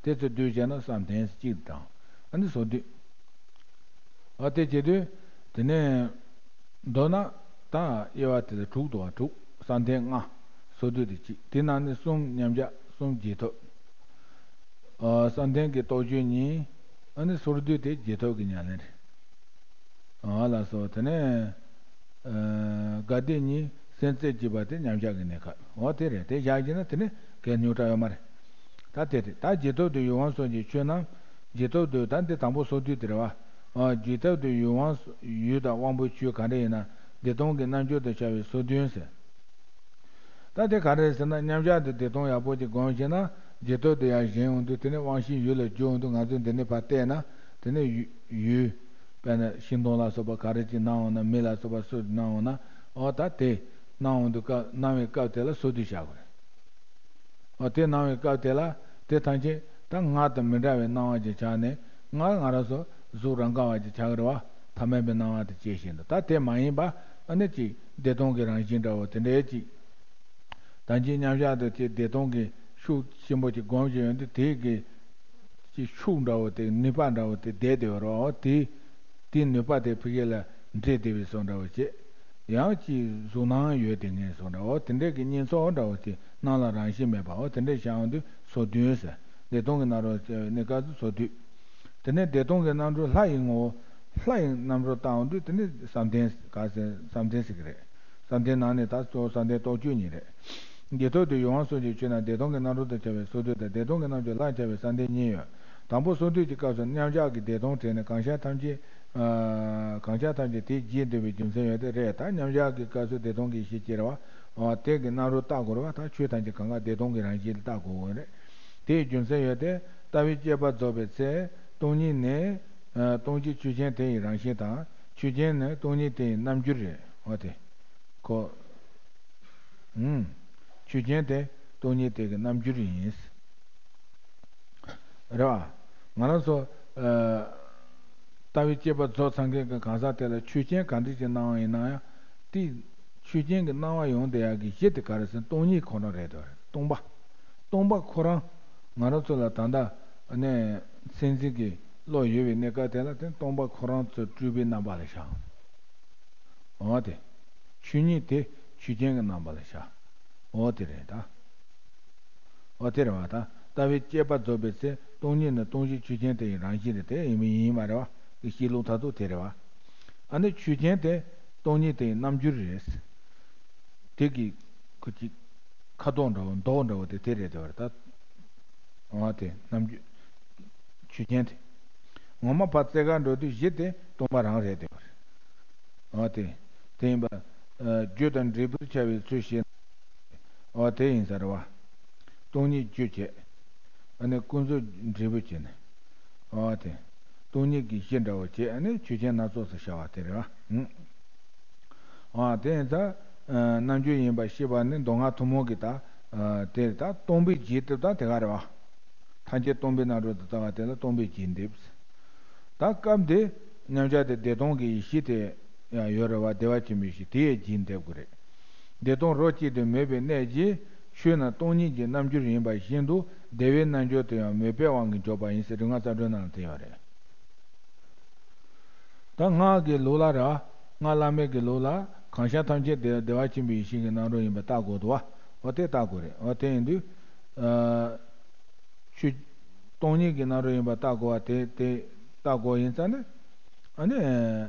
དེ་ཚུར་བསྡུས་བྱས་ན་བསམ་གཏན་གཅིག་དང་། ཨ་ནི་སོར་སྡུད། ཨ་དེ་བྱེད་དུས་དེ་ནས་མདོར་ན་ད་དབྱེ་བ་དེ་ལ་དྲུག་འདུག་བ། དྲུག། བསམ་གཏན་ལྔ། སོ་བསྡུས་དེ་གཅིག། དེ་ནང་ནས་གསུམ་མཉམ་གཞག་གསུམ་རྗེས་ཐོབ། ཨ་བསམ་གཏན་གྱི་རྟོགས་བརྗོད་གཉིས། ཨ་ནི་སོ་བསྡུས་དེ་རྗེས་ཐོབ་ཀྱི་ཉམས་ལེན་རེད། ཨ་ལགས་སོ། དེ་ནས་ཨ་དགའ་བདེ་གཉིས་སེམས་རྩེ་གཅིག་པ་དེ་མཉམ་གཞག་གི་གནས་སྐབས། འོ་དེ་རེད། དེ་བཞག་བྱས་ན་དེ་ནི་གལ་རྙོག་དྲ་ཡོད་མ་རེད། ད་དེ་རེད། ད་རྗེས་ཐོབ་ཏུ་ཡུལ་དབང་སོགས་ཀྱི་ཆོས་རྣམས། རྗེས་ཐོབ་ཏུ་ད་འདི་དང་པོ་སོ་བསྡུས་དེ་རེད་བ། ཨ་རྗེས་ཐོབ་ཏུ་ཡུལ་དབང་ཡུལ་དང་དབང་པོའི་ཆོས་ག་འདྲ་ཡིན་ན་བདེ་སྟོང་གི་རྣམ་འགྱུར་དུ་ཤར་བའི་སོ་བདུན་ཟེར། ད་དེ་ག་རེ་ཟེར་ན། མཉམ་གཞག་ཏུ་བདེ་སྟོང་ཡག་པོ་ཅིག་སྒོམ་ཤེས་ན། རྗེས་ཐོབ་ཏུ་ཡང་ཞེན་འོང་དུས། དེ་ནས་དབང་ཤེས་ཡུལ་ལ་འཇུག་འོང་དུས། ང་ཚོས་འདི་ནས་ཕར་བལྟས་ན། དེ་ནས་ཡུལ་ཡུལ་དཔེར་ན་ཤིང་སྡོང་ལ་སོགས་པ་ག་རེ་ཅིག་སྣང་འོང་ན། མི་ལ་སོགས་པ་སུ་སྣང་འོང་ན། འོ་ད་དེ་སྣང་འོང་དུས་སྐབས། སྣང་བའི་སྐབས་དེ་ལ་སོ་བསྡུས་བྱ་དགོས་རེད། འོ་དེ་སྣང་བའི་སྐབས་དེ་ལ་དེ་ཐམས་ཅད་ད་སྔར་དང་མི་འདྲ་བའི་སྣང་བ་ཅིག་ཆགས་ནས། སྔར་ང་རང་ཚོ་གཟུགས་རང་ག་བ་ཅིག་ཆགས་ཀྱི་རེད་བ། ཐ་མལ་པའི་སྣང་བ་དེ་སྐྱེ་བཞིན་དུ། ད་དེ་མ་ཡིན་པ་ཨ་ནི་ཅིག་བདེ་སྟོང་གི་རང་བཞིན་འདྲ་བོ་དེ་འདྲའི་ཅིག་ད་ཅིག་མཉམ་གཞག་ཏུ་ཅིག་བདེ་སྟོང་གི་ཤུགས་ཆེན་པོ་ཅིག་སྒོམ་བཞིན་ཡོང་དུས། དེ་གི་ཅིག་ཤུགས་འདྲ་བོ་དེ། ནུས་པ་འདྲ་བོ་དེ་བསྡད་བསྡད་ཡོད་རེད་བ། དེ་དེའི་ནུས་པ་དེ་ཕ་གི་ལ་འདྲེས་བསྡད་པའི་བཟོ་འདྲ་བོ་བྱས། ཡང་ཅིག་གཟུགས་སྣང་ཡོད་དེ་ངེས་བཟོ་འདྲ་བོ། དེ་འདྲའི་གི་གཉེན་ཚོགས་འདྲ་བོ་དེ། སྣང་ལ་རང་བཞིན་མེད་པ། འོ་དེ་འདྲའི་བྱ་འོང་དུས་སོ་བདུན་ཟེར། བདེ་སྟོང་གི་རྣམ་གྲོལ་བྱ་བའི་གནས་སྐབས་སུ་སོ་བདུན། དེ་ནས་བདེ་སྟོང་གི་རྣམ་གྲོལ་ལྷ་ཡི་ངོ་བོ། ལྷ་ཡི་རྣམ་གྲོལ་བལྟ་འོང་དུས། དེ་ནི་བསམ་གཏན་ག་ཟེར། བསམ་གཏན་ཟེར་གི་རེད། བསམ་གཏན་ནང་ནས་ད་གཙོ་བོ་བསམ་གཏན་རྟོགས་བརྗོད་གཉིས་རེད། རྗེས་ཐོབ་ཏུ་ཡུལ་དབང་སོགས་ཀྱི་ཆོས་རྣམས། བདེ་སྟོང་གི་རྣམ་གྲོལ་དུ་ཤར་བའི་སོ་བདུན་དང་། བདེ་སྟོང་གི་རྣམ་གྲོལ་ལྷར་འཆར་བའི་བསམ་གཏན་གཉིས་ཡོད། དང་པོ་སོ་བསྡུས་ཀྱི་སྐབས་སུ་མཉམ་གཞག་གི་བདེ་སྟོང་དྲན་ནས། གང་ཤར་ཐམས་ཅད་ཨ་གང་ཤར་ཐམས་ཅད་དེ་བརྗེད་འདོད་པའི་རྒྱུ་མཚན་ཡོད་དེ་རེད། ད་མཉམ་གཞག་གི་སྐབས་སུ་བདེ་སྟོང་གི་ཡེ་ཤེས་སྐྱེ་རེད་བ། འོ་དེ་གི་རྣམ་རོལ་བལྟ་དགོས་རེད་བ། ད་ཆོས་ཐམས་ཅད་གང་ག་བདེ་སྟོང་གི་རང་བཞིན་ལ་བལྟ་དགོས་ཀྱི་རེད། དེའི་རྒྱུ་མཚན་ཡོད་དེ། ལྟ་བའི་དཔྱད་པ་རྫོགས་པའི་ཚེ། སྟོང་ཉིད་ནི་ཨ་སྟོང་གཞི་ཆོས་ཅན་དེ་ཡི་རང་བཞིན་དང་། ཆོས་ཅན་ནི་སྟོང་ཉིད་དེ་ཡི་རྣམ་འགྱུར་རེད། འོ་དེ་ཁོ། ཨུམ། ཆོས་ཅན་དེ་སྟོང་ཉིད་དེ་གི་རྣམ་འགྱུར་ཡིན། རེད་བ། ང་རང་ཚོ་ཨ་ལྟ་བའི་དཔྱད་པ་རྫོགས་ཚར་མཁན་གྱི་གང་ཟག་དེ་ལ་ཆོས་ཅན་ག་འདྲ་ཞིག་སྣང་བ་ཡིན་ན་ཡང་། དེ་ཆོས་ཅན་གྱི་སྣང་བ་ཡོང་བསྡད་ཡག་གི་གཞི་དེ་ག་རེ་ཟེར་ན། སྟོང་ཉིད་ཁོ་རང་རེད་དོ། སྟོང་པ། སྟོང་པ་ཁོ་རང་། ང་རང་ཚོ་ལ་ད་ལྟ་ནས་སེམས་འཛིན་གྱི་བློ་ཡོད་པའི་གནས་སྐབས་དེ་ལ། དེ་སྟོང་པ་ཁོ་རང་ཚོ་སྤྲུལ་པའི་རྣམ་པ་ལ་བཞག་འོ་དེ། ཆོས་ཉིད་དེ་ཆོས་ཅན་གྱི་རྣམ་པ་ལ་བཞག་འོ་དེ་རེད་ད། འོ་དེ་རེད་བ། ད་ལྟ་བའི་དཔྱད་པ་རྫོགས་པའི་ཚེ། སྟོང་ཉིད་ནི་སྟོང་གཞི་ཆོས་ཅན་དེ་ཡི་རང་བཞིན་རེད། དེ་ཡིན་མིན་ཡིན་མ་རེད་བ། གི་སྤྱི་ལུགས་མཐར་ཐུག་དེ་རེད་བ། ཨ་ནི་ཆོས་ཅན་དེ་སྟོང་ཉིད་དེ་ཡི་རྣམ་འགྱུར་རེད། དེ་གི་ཁོ་ཅིག་ཁ་དོག་འདྲ་བོ་མདོག་འདྲ་བོ་དེ་དེ་རེད་དེ་བ་རེད་ད། འོ་དེ་རྣམ་འགྱུར། ཆོས་ཅན་དེ། ངོ་མ་ཕར་རྩེ་གར་འགྲོ་དུས་གཞི་དེ་སྟོང་པ་རང་རེད་དེ་བ་རེད། འོ་དེ། དེ་ཡིན་པ། ཨ་རྒྱུ་དང་འབྲས་བུར་འཆར་བའི་ཚུལ་ཤེས་ན། འོ་དེ་ཡིན་ས་རེད་བ། སྟོང་ཉིད་རྒྱུ་བྱས། ཨ་ནི་ཀུན་རྫོབ་འབྲས་བུ་བྱས་ནས། འོ་དེ། སྟོང་ཉིད་ཀྱི་གཞི་འདྲ་བོ་བྱས། ཨ་ནི་ཆོས་ཅན་སྣ་ཚོགས་སུ་ཤར་བ་དེ་རེད་བ། ཨ་དེ་ཡིན་ཙང་། ཨ་རྣམ་འགྱུར་ཡིན་པ་ཤེས་པ་ནི་མདོ་སྔགས་ཐུན་མོང་གི་ད། ཨ་དེ་ད་སྟོང་པའི་རྒྱུད་དེ་ད་དེ་ག་རེད་བ། ཐམས་ཅད་སྟོང་པའི་རྣམ་གྲོལ་དུ་ལྟ་བ་དེ་ལ་སྟོང་པའི་རྒྱུད་འདེབས། ད་སྐབས་འདི་མཉམ་གཞག་དེ་བདེ་སྟོང་གི་ཡེ་ཤེས་དེ་ཡང་ཡོད་རེད་བ། བདེ་བ་ཆེན་པོའི་ཡེ་ཤེས་དེ་ཡི་རྒྱུད་འདེབས་དགོས་རེད། བདེ་སྟོང་རོ་གཅིག་ཏུ་མོས་པའི་གནད་ཀྱིས། ཆོས་རྣམས་སྟོང་ཉིད་ཀྱི་རྣམ་འགྱུར་ཡིན་པ་བཞིན་དུ། བདེ་བའི་རྣལ་འབྱོར་དུ་ཡང་མོས་པའི་དབང་གིས་འཇོག་པ་ཡིན་ཟེར། རིག་སྔགས་རྩ་འགྲོའི་ནང་ལ་དེ་ཡོད་རེད། ད་སྔགས་ཀྱི་ལུགས་ལ་རེད་བ། སྔགས་བླ་མེད་ཀྱི་ལུགས་ལ་གང་ཤར་ཐམས་ཅད་བདེ་བདེ་བ་ཆེན་པོའི་ཡེ་ཤེས་ཀྱི་རྣམ་རོལ་ཡིན་པ་བལྟ་དགོས་འདུག་བ། འོ་དེ་བལྟ་དགོས་རེད། འོ་དེ་ཡིན་དུས། ཨ་ཆོས་སྟོང་ཉིད་ཀྱི་རྣམ་རོལ་ཡིན་པ་བལྟ་དགོས་བ། དེ་དེ་བལྟ་དགོས་ཡིན་ཙང་ནི། ཨ་ནི།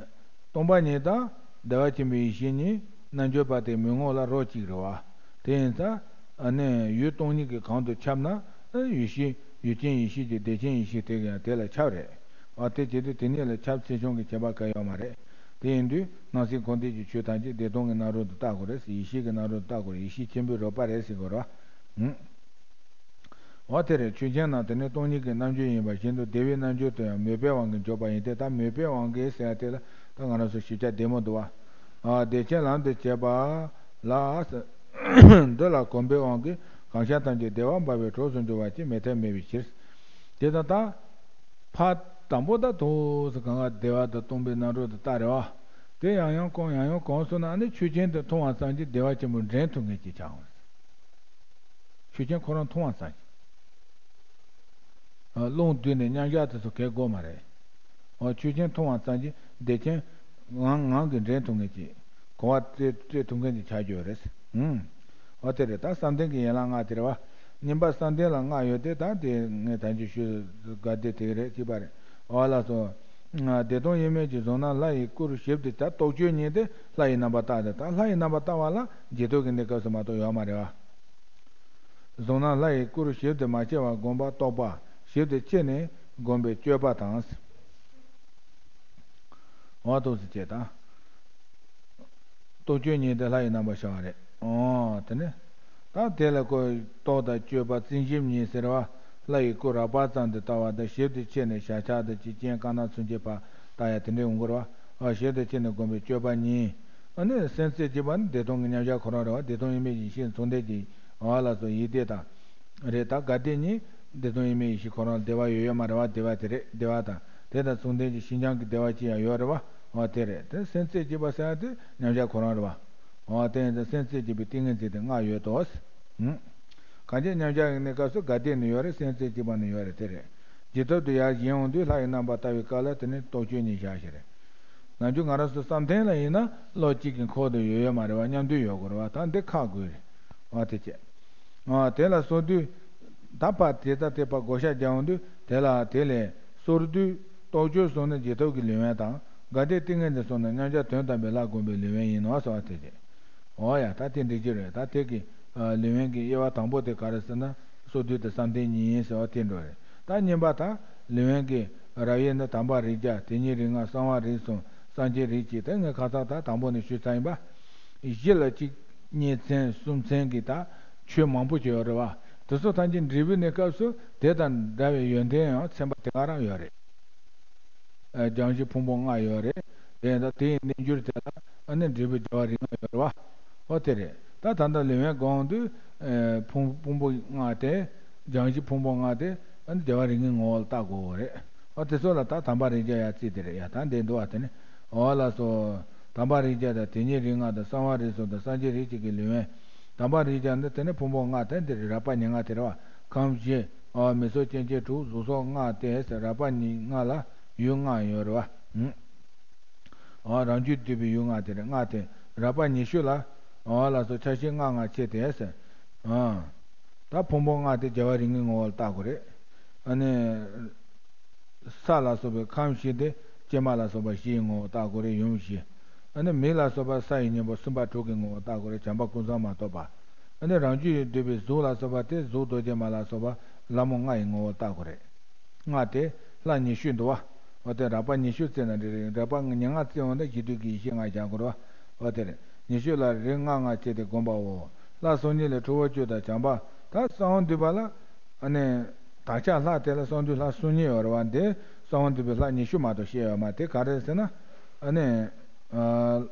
སྟོང་པ་ཉིད་དང་བདེ་བ་ཆེན་པོའི་ཡེ་ཤེས་གཉིས་རྣལ་འབྱོར་པ་དེ་མོས་ངོ་ལ་རོ་གཅིག་རེད་བ། དེ་ཡིན་ཙང་། ཨ་ནི་ཡུལ་སྟོང་ཉིད་ཀྱི་གང་དུ་ཁྱབ་ན། ཡུལ་ཤེས་ཡུལ་ཅན་ཡེ་ཤེས་ཀྱི་བདེ་ཆེན་ཡེ་ཤེས་དེ་ཡང་དེ་ལ་ཁྱབ་རེད། འོ་དེ་བྱེད་དུས་དེ་གཉིས་ལ་ཁྱབ་ཚད་ཆུང་གི་ཁྱད་པར་གང་ཡོད་མ་རེད། དེ་ཡིན་དུས་སྣང་སྲིད་འཁོར་འདས་ཀྱི་ཆོས་ཐམས་ཅད་བདེ་སྟོང་གི་རྣམ་རོལ་དུ་བལྟ་དགོས་རེད་ཟེར། ཡེ་ཤེས་ཀྱི་རྣམ་རོལ་དུ་བལྟ་དགོས་རེད། ཡེ་ཤེས་ཆེན་པོའི་རོལ་པ་རེད་ཟེར་དགོས་རེད་བ། འོ་དེ་རེད། ཆོས་ཅན་རྣམས་དེ་ནི་སྟོང་ཉིད་ཀྱི་རྣལ་འབྱོར་ཡིན་པ་བཞིན་དུ། བདེ་བའི་རྣལ་འབྱོར་དུ་ཡང་མོས་པའི་དབང་གིས་འཇོག་པ་ཡིན་ཏེ། ད་མོས་པའི་དབང་གིས་ཟེར་ཡ་དེ་ལ་ད་ང་རང་ཚོ་ཞིབ་ཆ་བདེ་མོ་འདུག་བ། ཨ་བདེ་ཆེན་ལམ་དུ་བྱེད་པ་ལ། འདི་ལ་གོམས་པའི་དབང་གིས་གང་ཤར་ཐམས་ཅད་བདེ་བར་འབར་བའི་གྲོགས་སུ་འགྱུར་བ་ཅིས་མེད་ཐབས་མེད་པའི་ཕྱིར། དེ་ལྟར་ད་ཕར་དང་པོ་ད་ཐོག་སུ་གང་ག་བདེ་བ་དང་སྟོང་པའི་རྣམ་གྲོལ་དུ་བལྟ་རེད་བ། དེ་ཡང་ཡང་གོམས་ཡང་ཡང་གོམས་སོང་ན། ཨ་ནི་ཆོས་ཅན་དེ་མཐོང་བ་ཙམ་གྱིས་བདེ་བ་ཆེན་པོ་འདྲེན་ཐུབ་མཁན་ཅིག་ཆགས་འོང་། ཆོས་ཅན་ཁོ་རང་མཐོང་བ་ཙམ་གྱིས། ཨ་རླུང་བསྡུས་ནས་མཉམ་གཞག་དེ་ཚོ་གལ་དགོས་མ་རེད། འོ་ཆོས་ཅན་མཐོང་བ་ཙམ་གྱིས་བདེ་ཆེན་ངང་ངང་གིས་འདྲེན་ཐུབ་མཁན་གྱི་གོ་བ་སྤྲད་སྤྲད་ཐུབ་མཁན་གྱི་ཆ་བརྗོད་རེད། ཧུམ། འོ་དེ་རེད། ད་བསམ་གཏན་གྱི་ཡན་ལག་ལྔ་དེ་རེད་བ། གཉིས་པ་བསམ་གཏན་ལ་ལྔ་ཡོད་དེ། ད་དེ་ངས་ད་ཅི་ཞུས། དགའ་བདེ་དེ་རེད། གཅིག་པ་རེད། འོ་ལགས་སོ། བདེ་སྟོང་དབྱེར་མེད་ཀྱི་གཟུགས་སྣང་ལྷ་ཡི་སྐུ་རུ་ཞིབ་ཏུ། ད་རྟོག་དཔྱོད་གཉིས་དེ་ལྷ་ཡི་རྣམ་པར་བརྟགས་ཏེ། ད་ལྷ་ཡི་རྣམ་པར་བརྟགས་པ་ལ་རྗེས་ཐོབ་ཀྱི་གནས་སྐབས་སུ་མ་གཏོགས་ཡོད་མ་རེད་བ། གཟུགས་སྣང་ལྷ་ཡི་སྐུ་རུ་ཞིབ་ཏུ་མ་ཕྱེ་བར་བསྒོམ་པ་རྟོགས་པ་ཞིབ་ཏུ་ཕྱེ་ནས་བསྒོམ་པའི་སྤྱོད་པ་དང་། འོ་ཐུགས་སུ་ཆེ་དང་། རྟོག་དཔྱོད་གཉིས་དེ་ལྷ་ཡི་རྣམ་པར་ཤར་བ་རེད། འོ་དེ་ནི། ད་དེ་ལ་ཁོ་རྟོག་དང་དཔྱོད་པ་བརྩོན་ཞིབ་གཉིས་ཟེར་བ། ལྷ་ཡི་སྐུ་རགས་པ་ཙམ་དུ་ལྟ་བ་དང་། ཞིབ་ཏུ་ཕྱེ་ནས་ཞལ་ཆགས་དང་། ཅི་སྤྱན་དཀར་ནག་མཚོན་ཆའི་བར་ལྟ་ཡ་དེ་འདྲའི་འོང་གི་རེད་བ། ཞིབ་ཏུ་ཕྱེ་ནས་བསྒོམ་པའི་སྤྱོད་པ་གཉིས། ཨ་ནི་སེམས་རྩེ་གཅིག་པ་ནི་བདེ་སྟོང་གི་མཉམ་གཞག་ཁོ་རང་རེད་བ། བདེ་སྟོང་དབྱེར་མེད་ཀྱི་ཡེ་ཤེས་མཚུངས་ལྡན་གྱི། འོ་ལགས་སོ། ཡིད་བདེ་དང་། རེད། ད་དགའ་བདེ་གཉིས་བདེ་སྟོང་དབྱེར་མེད་ཡེ་ཤེས་ཁོ་རང་བདེ་བ་ཡོད་ཡོད་མ་རེད་བ། བདེ་བ་དེ་རེད། བདེ་བ་དང་དེ་དང་མཚུངས་ལྡན་གྱི་ཤིན་སྦྱངས་ཀྱི་བདེ་བ་ཅིག་ཡང་ཡོད་རེད་བ། འོ་དེ་རེད། དེ་སེམས་རྩེ་གཅིག་པ་ཟེར་ཡ་དེ་མཉམ་གཞག་ཁོ་རང་རེད་བ། འོ་དེ་ཡིན་ཙང་སེམས་རྩེ་གཅིག་པའི་ཏིང་ངེ་འཛིན་དེ་ལྔ་ཡོད་དོ། ཧུམ། གང་ཅི་མཉམ་གཞག་གི་གནས་སྐབས་སུ་དགའ་བདེ་ནི་ཡོད་རེད། སེམས་རྩེ་གཅིག་པ་ནི་ཡོད་རེད། དེ་རེད། རྗེས་ཐོབ་ཏུ་ཡར་བཞེངས་འོང་དུས་ལྷ་ཡི་རྣམ་པར་བལྟ་བའི་སྐབས་ལ་དེ་ནི་རྟོག་དཔྱོད་གཉིས་བཞག་ཞིག་རེད། ནམ་རྒྱུན་ང་རང་ཚོ་བསམ་གཏན་ལ་ཡིན་ན་བློ་གཅིག་གི་འཁོར་དུ་ཡོད་ཡོད་མ་རེད་བ། མཉམ་དུ་ཡོད་དགོས་རེད་བ། ད་འདི་ཁག་དགོས་རེད། འོ་དེ་བྱས། འོ་དེ་ལ་གསོལ་དུས། ད་ཕར་དེ་ལྟ་དེ་ཕར་བགོ་བཤའ་རྒྱག་འོང་དུས་དེ་ལ་དེ་ལས་གསོལ་དུས་རྟོག་དཔྱོད་སོགས་ནི་རྗེས་ཐོབ་ཀྱི་ལེའུ་ཡན་དང་། དགའ་བདེ་ཏིང་ངེ་འཛིན་སོགས་ནི་མཉམ་གཞག་དོན་དམ་པའི་ལྷ་བསྒོམ་པའི་ལེའུ་ཡན་ཡིན་ནོ་ཟེར་བ་དེ་བྱས། འོ་ཡ། ད་དེ་འགྲིག་གི་རེད། ད་དེ་གི་ལེའུ་ཡན་གྱི་དབྱེ་བ་དང་པོ་དེ་ག་རེ་ཟེར་ན། གསོལ་དུས་དེ་བསམ་གཏན་གཉིས་ཡིན་ཟེར་བ་དེ་འགྲོ་རེད། ད་གཉིས་པ་ད་ལེའུ་ཡན་གྱི་རབ་དབྱེ་ནི་དམ་པ་རིགས་བརྒྱ། དེ་ཉིད་རིགས་ལྔ། གསང་བ་རིགས་གསུམ། སངས་རྒྱས་རིགས་གཅིག། དེ་ངས་ཁ་སང་ད་དང་པོ་ནས་ཞུས་ཚར་ཡིན་པ། བཞི་ལ་གཅིག་གཉིས་ཚན་གསུམ་ཚན་གྱི་ད་ཆོས་མང་པོ་ཅིག་ཡོད་རེད་བ། དེ་ཚོ་ཐམས་ཅད་འབྲས་བུའི་གནས་སྐབས་སུ་དེ་དང་འདྲ་བའི་ཡོན་ཏན་ཡང་ཚན་པ་དེ་ག་རང་ཡོད་རེད། སྦྱང་གཞི་ཕུང་པོ་ལྔ་ཡོད་རེད། དེ་ཡིན་ད་དེ་ཡི་རྣལ་འབྱོར་དེ་ལ་ཨ་ནི་འབྲས་བུ་རྒྱལ་བ་རིགས་ལྔ་ཡོད་རེད་བ། ཨོ་དེ་རེད། ད་ད་ལྟ་ལེའུ་ཡན་དགོངས་དུས། ཕུང་ཕུང་པོ་ལྔ་དེ། སྦྱང་གཞི་ཕུང་པོ་ལྔ་དེ་ཨ་ནི་རྒྱལ་བ་རིགས་ལྔའི་ངོ་བོ་ལ་བལྟ་དགོས་རེད། ཨོ་དེ་ཚོ་ལ་ད་དམ་པ་རིགས་བརྒྱ་ཡ་རྩིས་དེ་རེད་ཡ། ད་འདི་འདུག་བ། དེ་ནི་ཨོ་ལགས་སོ། དམ་པ་རིགས་བརྒྱ་དང་། དེ་ཉིད་རིགས་ལྔ་དང་། གསང་བ་རིགས་གསུམ་དང་། སངས་རྒྱས་རིགས་གཅིག་གི་ལེའུ་ཡན། དམ་པ་རིགས་བརྒྱ་ནི་དེ་ནི་ཕུང་པོ་ལྔ་དེ་འདི་རེད། རབ་དཔལ་ཉེར་ལྔ་དེ་རེད་བ། ཁམས་བཞི། ཨོ་མི་གསོད་སྐྱེ་མཆེད་དྲུག་གཟུགས་སོགས་ལྔ་སྟེ། རབ་དཔལ་ཉེར་ལྔ་ལ་ཡུལ་ལྔ་ཡོད་རེད་བ། ཨ། རང་རྒྱུད་འདུས་པའི་ཡུལ་ལྔ་དེ་རེད། ལྔ་དེ་རབ་དཔལ་ཉི་ཤུ་ལ། ཨ་ལགས་སོ། ཆ་ཤས་ལྔ་ལྔ་ཕྱེ་སྟེ་ཟེར། ཨ། ད་ཕུང་པོ་ལྔ་དེ་རྒྱལ་བ་རིགས་ལྔའི་ངོ་བོར་བལྟ་དགོས་རེད། ཨ་ནི། ས་ལ་སོགས་པའི་ཁམས་བཞི་དེ་སྐྱེ་མ་ལ་སོགས་པ་བཞིའི་ངོ་བོར་བལྟ་དགོས་རེད། ཡུམ་བཞི། ཨ་ནི་མི་ལ་སོགས་པ་ས་ཡི་གཉེན་པོ་སེམས་དཔའ་དྲུག་གི་ངོ་བོར་བལྟ་དགོས་རེད། བྱམས་པ་ཀུན་བཟང་མ་གཏོགས་པ། ཨ་ནི་རང་རྒྱུད་འདུས་པའི་གཟུགས་ལ་སོགས་པ་དེ་གཟུགས་རྡོ་རྗེ་མ་ལ་སོགས་པ་ལྷ་མོ་ལྔ་ཡི་ངོ་བོར་བལྟ་དགོས་རེད། ལྔ་དེ་ལྷ་ཉི་ཤུ་འདུག་བ། འོ་དེ་རབ་དཔལ་ཉི་ཤུ་བརྩིས་ན་འགྲིག་རེད། རབ་དཔལ་ཉེར་ལྔ་བརྩིས་འོང་ན་གཞི་དུས་ཀྱི་ཡེ་ཤེས་ལྔ་བཞག་དགོས་རེད་བ། འོ་དེ་རེད། ཉི་ཤུ་ལ་རིགས་ལྔ་ལྔ་བྱས་ཏེ་བསྒོམ་པའོ། ལྷ་སོ་གཉིས་ལས་ཁྲོ་བོ་བཅུ་དང་བྱམས་པ། ད་གསང་བ་འདུས་པ་ལ། ཨ་ནི། དག་ཆགས་ལྷ་དེ་ལ་གསང་འདུས་ལྷ་སོ་གཉིས་ཡོད་རེད་བ། འདི་གསང་བ་འདུས་པའི་ལྷ་ཉི་ཤུ་མ་གཏོགས་བཤད་ཡོད་མ་རེད། དེ་ག་རེ་ཟེར་ན། ཨ་ནི། ཨ།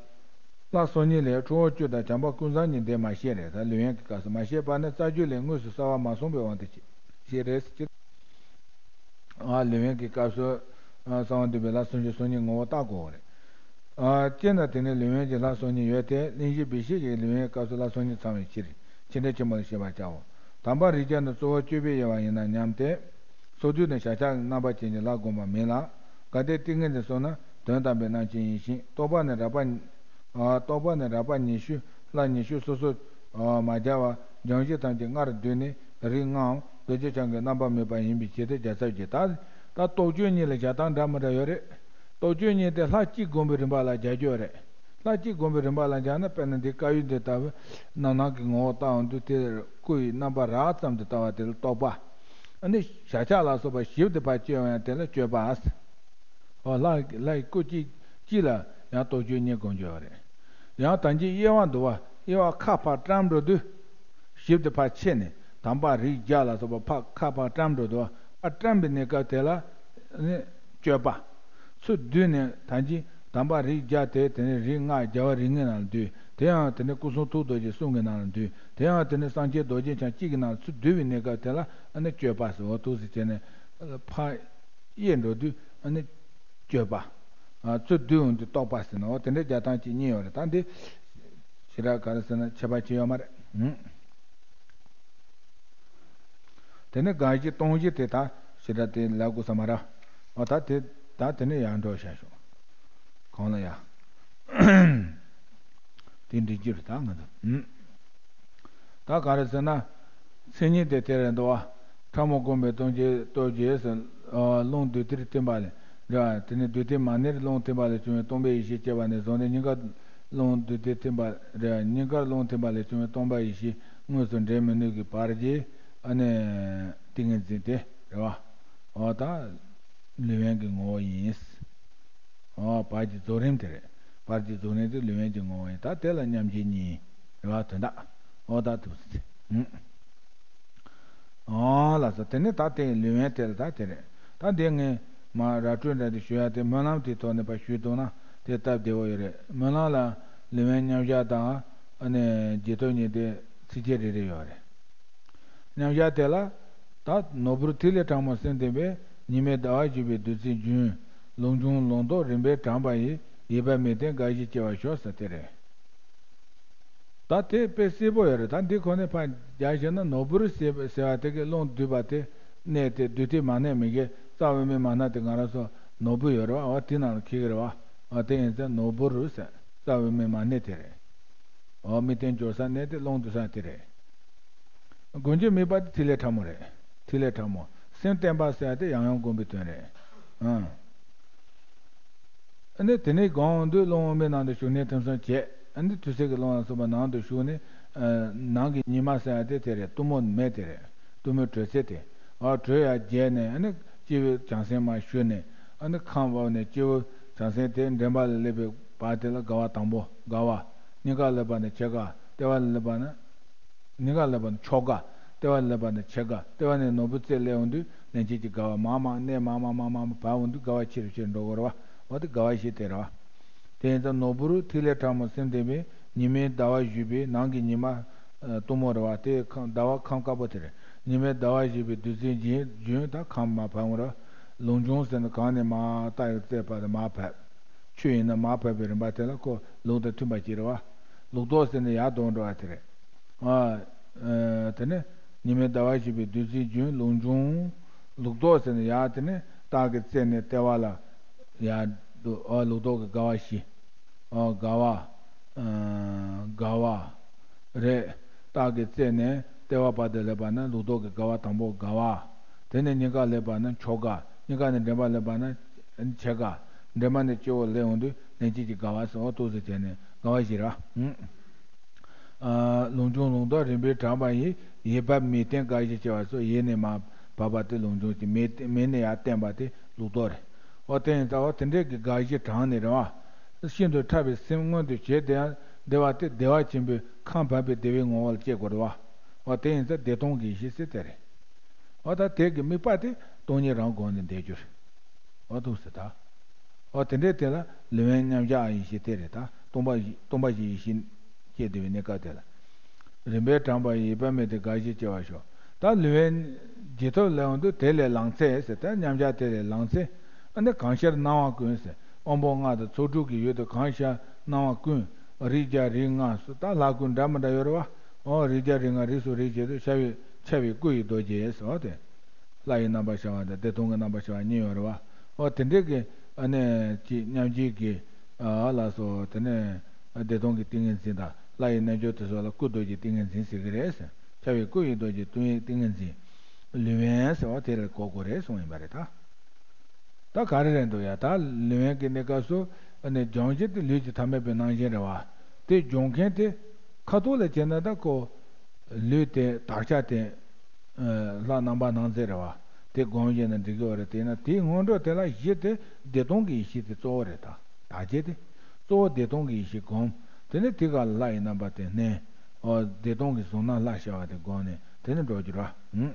ལྷ་སོ་གཉིས་ལས་ཁྲོ་བོ་བཅུ་དང་བྱམས་པ་ཀུན་བཟང་གཉིས་འདི་མ་བཤད་རེད། ད་ལེའུ་ཡན་གྱི་སྐབས་སུ་མ་བཤད་པ་ནི་རྩ་རྒྱུད་ལས་དངོས་སུ་གསལ་བ་མ་སོང་བའི་དབང་དུ་བྱས་རེད་ཟེར་གྱི། ཨ། ལེའུ་ཡན་གྱི་སྐབས་སུ། ཨ། གསང་བ་འདུས་པའི་ལྷ་སོ་གཉིས་སོ་གཉིས་ངོ་བོ་བལྟ་དགོས་རེད། ཨ། སྤྱིར་ན་དེ་ནི་ལེའུ་ཡན་གྱི་ལྷ་སོ་གཉིས་ཡོད་དེ། གླེང་གཞི་འབུལ་བཤད་ཀྱི་ལེའུ་ཡན་སྐབས་སུ་ལྷ་སོ་གཉིས་ཚང་བའི་ཕྱིར། ཆེ་འབྲིང་ཆེན་པོ་ལ་བཤད་པར་བྱའོ། དམ་པ་རིགས་བརྒྱ་ནི་གཙོ་བོ་སྤྱོད་པའི་དབྱེ་བ་ཡིན་ན་སྙམ་སྟེ། གསོལ་དུས་ནི་བྱ་གཞག་གི་རྣམ་པ་ཅན་གྱི་ལྷ་བསྒོམ་པ་མིན་ལ། དགའ་བདེ་ཏིང་ངེ་འཛིན་སོགས་ནི་དོན་དམ་པའི་རྣམ་མཁྱེན་ཡིན་ཞིང་། རྟོག་པ་ནི་རབ་དཔལ། ཨ། རྟོག་པ་ནི་རབ་དཔལ་ཉི་ཤུ། ལྷ་ཉི་ཤུ་སོ་སོར། ཨ། མ་སྦྱར་བར་སྦྱང་གཞི་ཐམས་ཅད་ལྔར་བསྡུས་ནས་རིགས་ལྔའམ་རྡོ་རྗེ་འཆང་གི་རྣམ་པར་སྨིན་པ་ཡིན་པའི་ཕྱིར་ཏེ། བརྒྱ་རྩ་བརྒྱད། ད་ད་རྟོག་དཔྱོད་གཉིས་ལ་བཞག་སྟངས་འདྲ་མི་འདྲ་ཡོད་རེད། རྟོག་དཔྱོད་གཉིས་དེ་ལྷ་གཅིག་བསྒོམ་པའི་རིམ་པ་ལ་སྦྱར་རྒྱུ་རེད། ལྷ་གཅིག་བསྒོམ་པའི་རིམ་པ་ལ་སྦྱར་ན། དཔེར་ན་འདི་དཀར་ཡོལ་འདི་ལྟ་བུ་རྣམ་སྣང་གི་ངོ་བོ་བལྟ་འོང་དུས་དེར་སྐུ་ཡི་རྣམ་པ་རགས་ཙམ་དུ་ལྟ་བ་དེ་ལ་རྟོག་པ། ཨ་ནི་བྱ་གཞག་ལ་སོགས་པ་ཞིབ་ཏུ་ཕར་དཔྱད་འོང་ཡང་དེ་ལ་དཔྱོད་པ། ཨོ་ལྷ་ལྷ་ཡི་སྐུ་གཅིག་གཅིག་ལ་ཡང་རྟོག་དཔྱོད་གཉིས་བསྒོམ་རྒྱུ་ཡོད་རེད། ཡང་ད་གིན་དབྱེ་བ་འདུག་བ། དབྱེ་བ་ཁ་ཕར་བཀྲམ་འགྲོ་དུས། ཞིབ་ཏུ་ཕར་ཕྱེ་ནས་དམ་པ་རིགས་བརྒྱ་ལ་སོགས་པ་ཕར་ཁ་ཕར་བཀྲམ་འགྲོ་དུས། ཕར་བཀྲམ་པའི་གནས་སྐབས་དེ་ལ་ནི་དཔྱོད་པ། ཚུར་བསྡུས་ནས་ད་གིན་དམ་པ་རིགས་བརྒྱ་དེ་དེ་ནས་རིགས་ལྔ་རྒྱལ་བ་རིགས་ལྔའི་ནང་ལ་འདུས། དེ་ཡང་དེ་ནས་སྐུ་གསུང་ཐུགས་རྡོ་རྗེ་གསུམ་གྱི་ནང་ལ་འདུས། དེ་ཡང་དེ་ནས་སངས་རྒྱས་རྡོ་རྗེ་འཆང་གཅིག་གི་ནང་ལ་ཚུར་བསྡུས་པའི་གནས་སྐབས་དེ་ལ་ཨ་ནི་དཔྱོད་པ་ཟེར། འོ་ཐུགས་སུ་བྱས་ནས་ཕར། དབྱེ་འགྲོ་དུས་ཨ་ནི་དཔྱོད་པ། ཨ། ཚུར་བསྡུས་འོང་དུས་རྟོག་པ་ཟེར་ན། འོ་དེ་འདྲའི་རྒྱག་སྟངས་གཅིག་གཉིས་ཡོད་རེད། ད་འདི་ཞེ་དྲག་ག་རེ་ཟེར་ན་ཁྱད་པར་ཅི་ཡོད་མ་རེད། ཨུམ། དེ་ནས་དགའ་བཞི་སྟོང་བཞི་དེ་ད་ཞེ་དྲག་དེ་ལབ་དགོས་ས་མ་རེད། འོ་ད་དེ། ད་དེ་ནས་ཡར་འགྲོ་བྱ་ཤོག་གང་ལ་ཡ། དེ་འདྲི་རྒྱུ་རེད་ད་ང་ཚོ། ད་ག་རེ་ཟེར་ན། མཚན་ཉིད་དེ་དེ་རེད་འདུག་བ། ཕྲ་མོ་བསྒོམས་པའི་སྟོབས་ཀྱིས་སྟོབས་ཀྱིས་ཟེར། རླུང་རྡུལ་ཐིག་ཐིམ་པ་ལས་རེད་བ། དེ་ནས་རྡུལ་ཐིག་མ་ནེར་རླུང་ཐིམ་པ་ལས་བྱུང་བའི་སྟོང་པའི་ཡེ་ཤེས་སྐྱེ་བ་ནས་བཟུང་སྟེ་སྙིང་གར་རླུང་རྡུལ་ཐིག་ཐིམ་པ་རེད་བ། སྙིང་གར་རླུང་ཐིམ་པ་ལས་བྱུང་བའི་སྟོང་པའི་ཡེ་ཤེས་དངོས་སུ་འདྲེན་མི་ནུས་ཀྱི་བར་གྱི་ཨ་ནི་ཏིང་ངེ་འཛིན་དེ་རེད་བ། འོ་ད་ལུས་དབེན་གྱི་ངོ་བོ་ཡིན། འོ་བར་གྱི་རྫོགས་རིམ་དེ་རེད། བར་གྱི་རྫོགས་རིམ་དེ་ལུས་དབེན་གྱི་ངོ་བོ་ཡིན། ད་དེ་ལ་མཉམ་རྗེས་གཉིས་རེད་བ། དོན་དག་འོ་ད་ཐུགས་སྲས། ཨང་ལགས་སོ། དེ་ནས་ད་ལྟའི་ལུས་དབེན་དེ་ལ་ད་དེ་རེད། ད་འདི་ངས་མ་ར་སྤྲོད་འདྲ་དེ་ཞུ་ཡ་དེ་སྨོན་ལམ་དེའི་ཐོག་ནས་ཕར་ཞུས་འདུག་ན་དེ་སྟབས་བདེ་བོ་ཡོད་རེད། སྨོན་ལམ་ལ་ལུས་དབེན་མཉམ་བཞག་དང་ཨ་ནི་རྗེས་ཐོབ་གཉིས་དེ་ཚིགས་བཅད་རེ་རེ་ཡོད་རེད། མཉམ་བཞག་དེ་ལ་ད་ནོར་བུར་ཐིག་ལེ་ཕྲ་མོ་སེམས་ལྡན་པས། ཉི་མའི་ཟླ་བ་བཞུགས་པའི་བདུད་རྩིའི་རྒྱུན། ལུགས་འབྱུང་ལུགས་ལྡོག་རིམ་པས་དྲངས་པ་ཡིས། ཡིད་པ་མི་བརྟན་དགའ་བཞི་སྐྱེ་བར་ཤོག་ཟེར་དེ་རེད། ད་དེ་དཔེ་གསལ་པོ་ཡོད་རེད། ད་འདི་ཁོ་ནས་ཕར་རྒྱག་བྱས་ན་ནོར་བུར་ཟེར་ཟེར་བ་དེ་གི་རླུང་བསྡུས་པ་དེ་གནས་དེ་བདུད་རྩི་མ་གནས་མི་དགེ་རྩ་བའི་མི་མ་སྣ་དེ་ང་རང་ཚོ་ནོར་བུ་ཡོད་རེད་བ། འོ་དེ་ནང་ལ་འཁེལ་གི་རེད་བ། འོ་དེ་ཡིན་ཙང་ནོར་བུར་ཟེར་རྩ་བའི་མི་མ་གནས་དེ་རེད། འོ་མི་བརྟན་འགྱུར་ས་གནས་དེ་རླུང་བསྡུ་ས་དེ་རེད། སྒོམ་རྒྱུ་དམིགས་པ་དེ་ཐིག་ལེ་ཕྲ་མོ་རེད། ཐིག་ལེ་ཕྲ་མོ། སེམས་བརྟན་པ་ཟེར་ཡ་དེ་ཡང་ཡང་སྒོམ་པའི་དོན་རེད། ཨང་། ཨ་ནི་དེ་ནས་སྒོམ་དུས་རླུང་དབུ་མའི་ནང་དུ་ཞུགས་ནས་ཐིམ་གསུམ་བྱས། ཨ་ནི་དུས་གསུམ་གྱི་རླུང་ལ་སོགས་པ་ནང་དུ་ཞུགས་ནས། ནང་གི་ཉི་མ་ཟེར་ཡ་དེ་དེ་རེད། གཏུམ་མོ་མེ་དེ་རེད། གཏུམ་མོའི་དྲོད་ཚད་དེ། ཨ་དྲོད་ཡར་རྒྱས་ནས་ཨ་ནི་སྤྱི་བོའི་བྱང་སེམས་མར་ཞུ་ནས། ཨ་ནི་ཁམས་དབབ་ནས་སྤྱི་བོའི་བྱང་སེམས་དེ་འདྲེན་པ་ལ་སླེབས་པའི་བར་དེ་ལ་དགའ་བ་དང་པོ་དགའ་བ། སྙིང་གར་སླེབས་པ་ནས་ཕྱེད་དགའ། ལྟེ་བ་ལ་སླེབས་པ་ན། སྙིང་གར་སླེབས་པ་ནས་མཆོག་དགའ། ལྟེ་བ་ལ་སླེབས་པ་ནས་ཕྱེད་དགའ། ལྟེ་བ་ནས་ནོར་བུ་རྩེ་སླེབས་འོང་དུས་ལན་གཅིག་གི་དགའ་བ་མར་མར་གནས་མར་མར་མར་མར་མར་བབས་འོང་དུས་དགའ་བ་ཆེ་རུ་ཆེ་རུ་འགྲོ་གི་རེད་བ། འོ་དེ་དགའ་བ་བཞི་དེ་རེད་བ། དེ་ཡིན་ཙང་ནོར་བུར་ཐིག་ལེ་ཕྲ་མོ་སེམས་ལྡན་པས། ཉི་མའི་ཟླ་བ་བཞུགས་པའི་ནང་གི་ཉི་མ། ཨ་གཏུམ་མོ་རེད་བ། དེ་ཁམས་ཟླ་བ་ཁམས་དཀར་པོ་དེ་རེད། ཉི་མའི་ཟླ་བ་བཞུགས་པའི་བདུད་རྩིའི་རྒྱུན་རྒྱུན་ད་ཁམས་མར་བབས་འོང་རེད་བ། ལུགས་འབྱུང་ཟེར་ན་གང་ནས་མར་རྟ་ཡི་རྩེ་བར་དུ་མར་བབས། ཆུ་ཡིན་ན་མར་བབས་པའི་རིམ་པ་དེ་ལ་ཁོ་ལུགས་དང་མཐུན་པ་ཅིག་རེད་བ། ལུགས་ལྡོག་ཟེར་ན་ཡར་ལྡོག་འགྲོ་བ་དེ་རེད། ཨ། ཨ། དེ་ནས་ཉི་མའི་ཟླ་བ་བཞུགས་པའི་བདུད་རྩིའི་རྒྱུན་ལུགས་འབྱུང་། ལུགས་ལྡོག་ཟེར་ན་ཡར་དེ་ནས་རྟ་གི་རྩེ་ནས་ལྟེ་བ་ལ་ཡར་འདུག་ཨ་ལུགས་ལྡོག་གི་དགའ་བ་བཞི། ཨ་དགའ་བ། ཨ་དགའ་བ། རེད། རྟ་གི་རྩེ་ནས་ལྟེ་བ་བར་དུ་སླེབས་པ་ན་ལུགས་ལྡོག་གི་དགའ་བ་དང་པོ་དགའ་བ། དེ་ནས་སྙིང་གར་སླེབས་པ་ན་མཆོག་དགའ། སྙིང་ག་ནས་འདྲེན་པ་སླེབས་པ་ན་ཕྱེད་དགའ། འདྲེན་པ་ནས་སྤྱི་བོར་སླེབས་འོང་དུས་ལན་གཅིག་གི་དགའ་བ་ཟེར། འོ་འདུག་སེ་བྱས་ནས་དགའ་བ་བཞི་རེད་བ། ཨ། ལུགས་འབྱུང་ལུགས་ལྡོག་རིམ་པས་དྲངས་པ་ཡིས། ཡིད་བབ་མི་བརྟན་དགའ་བཞི་སྐྱེ་བ་སོགས། ཡིད་ནས་མར་བབས་པ་དེ་ལུགས་འབྱུང་གཅིག་མི་མི་ནས་ཡར་བརྟན་པ་དེ་ལུགས་ལྡོག་རེད། འོ་དེ་ཡིན་ཙང་འོ་དེ་འདྲས་ཀྱི་དགའ་བཞི་དྲངས་ནས་རེད་བ། ཤིན་ཏུ་ཕྲ་བའི་སེམས་མངོན་དུ་བྱས་ཏེ་ཡང་བདེ་བ་དེ་བདེ་བ་ཆེན་པོའི་ཁམས་བབས་པའི་བདེ་བའི་ངོ་བོ་ལ་སྐྱེ་དགོས་རེད་བ། འོ་དེ་ཡིན་ཙང་བདེ་སྟོང་གི་ཡེ་ཤེས་ཟེར་དེ་རེད། འོ་ད་དེ་གི་དམིགས་པ་དེ་སྟོང་ཉིད་རང་སྒོམ་ནས་བསྡད་རྒྱུ་རེད། འོ་འདུག་སེ་ད། འོ་དེ་འདྲའི་དེ་ལ་ལུས་དབེན་མཉམ་བཞག་ཡེ་ཤེས་དེ་རེད་ད། སྟོང་པ་བཞི་སྟོང་པ་བཞིའི་ཡེ་ཤེས་སྐྱེས་བསྡད་པའི་གནས་སྐབས་དེ་ལ། རིམ་པས་དྲངས་པ་ཡིས། ཡིད་བབ་མི་བརྟན་དགའ་བཞི་སྐྱེ་བར་ཤོག་ད་ལུས་དབེན་རྗེས་ཐོབ་ལ་འོང་དུས་དེ་ལས་ལངས་ཚེ་ཟེར། ད་མཉམ་བཞག་དེ་ལས་ལངས་ཚེ། ཨ་ནི་གང་ཤར་སྣང་བ་ཀུན་ཟེར། དབང་པོ་ལྔ་དང་ཚོགས་དྲུག་གི་ཡུལ་དུ་གང་ཤར་སྣང་བ་ཀུན། རིགས་བརྒྱ་རིགས་ལྔ་སོགས་ད་ལྷ་ཀུན་འདྲ་མི་འདྲ་ཡོད་རེད་བ། འོ་རིགས་བརྒྱ་རིགས་ལྔ་རིགས་སུ་རིགས་བྱེད་དུ་ཤར་བའི་ཤར་བའི་སྐུ་ཡི་རྡོ་རྗེ་ཟེར་བ་དེ། ལྷ་ཡི་རྣམ་པར་ཤར་བ་དང་བདེ་སྟོང་གི་རྣམ་པར་ཤར་བ་གཉིས་ཡོད་རེད་བ། འོ་དེ་འདྲའི་གི་ཨ་ནི་ཅིག་མཉམ་རྗེས་ཀྱི་ཨ་ལ་སོགས་དེ་ནས་བདེ་སྟོང་གི་ཏིང་ངེ་འཛིན་དང་ལྷ་ཡི་རྣལ་འབྱོར་དེ་ཚོ་ལ་སྐུ་རྡོ་རྗེའི་ཏིང་ངེ་འཛིན་ཟེར་གི་རེད་ཟེར། ཤར་བའི་སྐུ་ཡི་རྡོ་རྗེ་སྟོང་ཉིད་ཏིང་ངེ་འཛིན། ལུས་དབེན་ཟེར་བ་དེ་ལ་གོ་དགོས་རེད་གསུངས་ཡིན་པ་རེད་ད། ད་ག་རེ་རེད་འདུག་ཡ། ད་ལུས་དབེན་གྱི་གནས་སྐབས་སུ་ཨ་ནི་སྦྱོང་བྱེད་དེ་ལུས་ཀྱི་ཐ་མལ་པའི་རྣམ་གཞག་རེད་བ། དེ་སྦྱོང་མཁན་དེ་ཁ་ཐུག་ལ་བྱས་ན་ད་ཁོ་ལུས་དེ་དག་ཆ་དེ་ལྷ་རྣམ་པར་སྣང་མཛད་རེད་བ། དེ་སྒོམ་བྱས་ན་འགྲིག་གི་རེད། དེས་ན་དེའི་སྔོན་འགྲོ་དེ་ལ་གཞི་དེ་བདེ་སྟོང་གི་ཡེ་ཤེས་དེ་གཙོ་བོ་རེད་ད། དག་བྱེད་དེ་གཙོ་བོ་བདེ་སྟོང་གི་ཡེ་ཤེས་སྒོམ། དེ་ནས་དེ་ག་ལ་ལྷ་ཡི་རྣམ་པ་དེ་བསྣན། འོ་བདེ་སྟོང་གི་གཟུགས་སྣང་ལྷ་ཤར་བ་དེ་སྒོམ་ནས་དེ་ནས་འགྲོ་རྒྱུ་རེད་བ།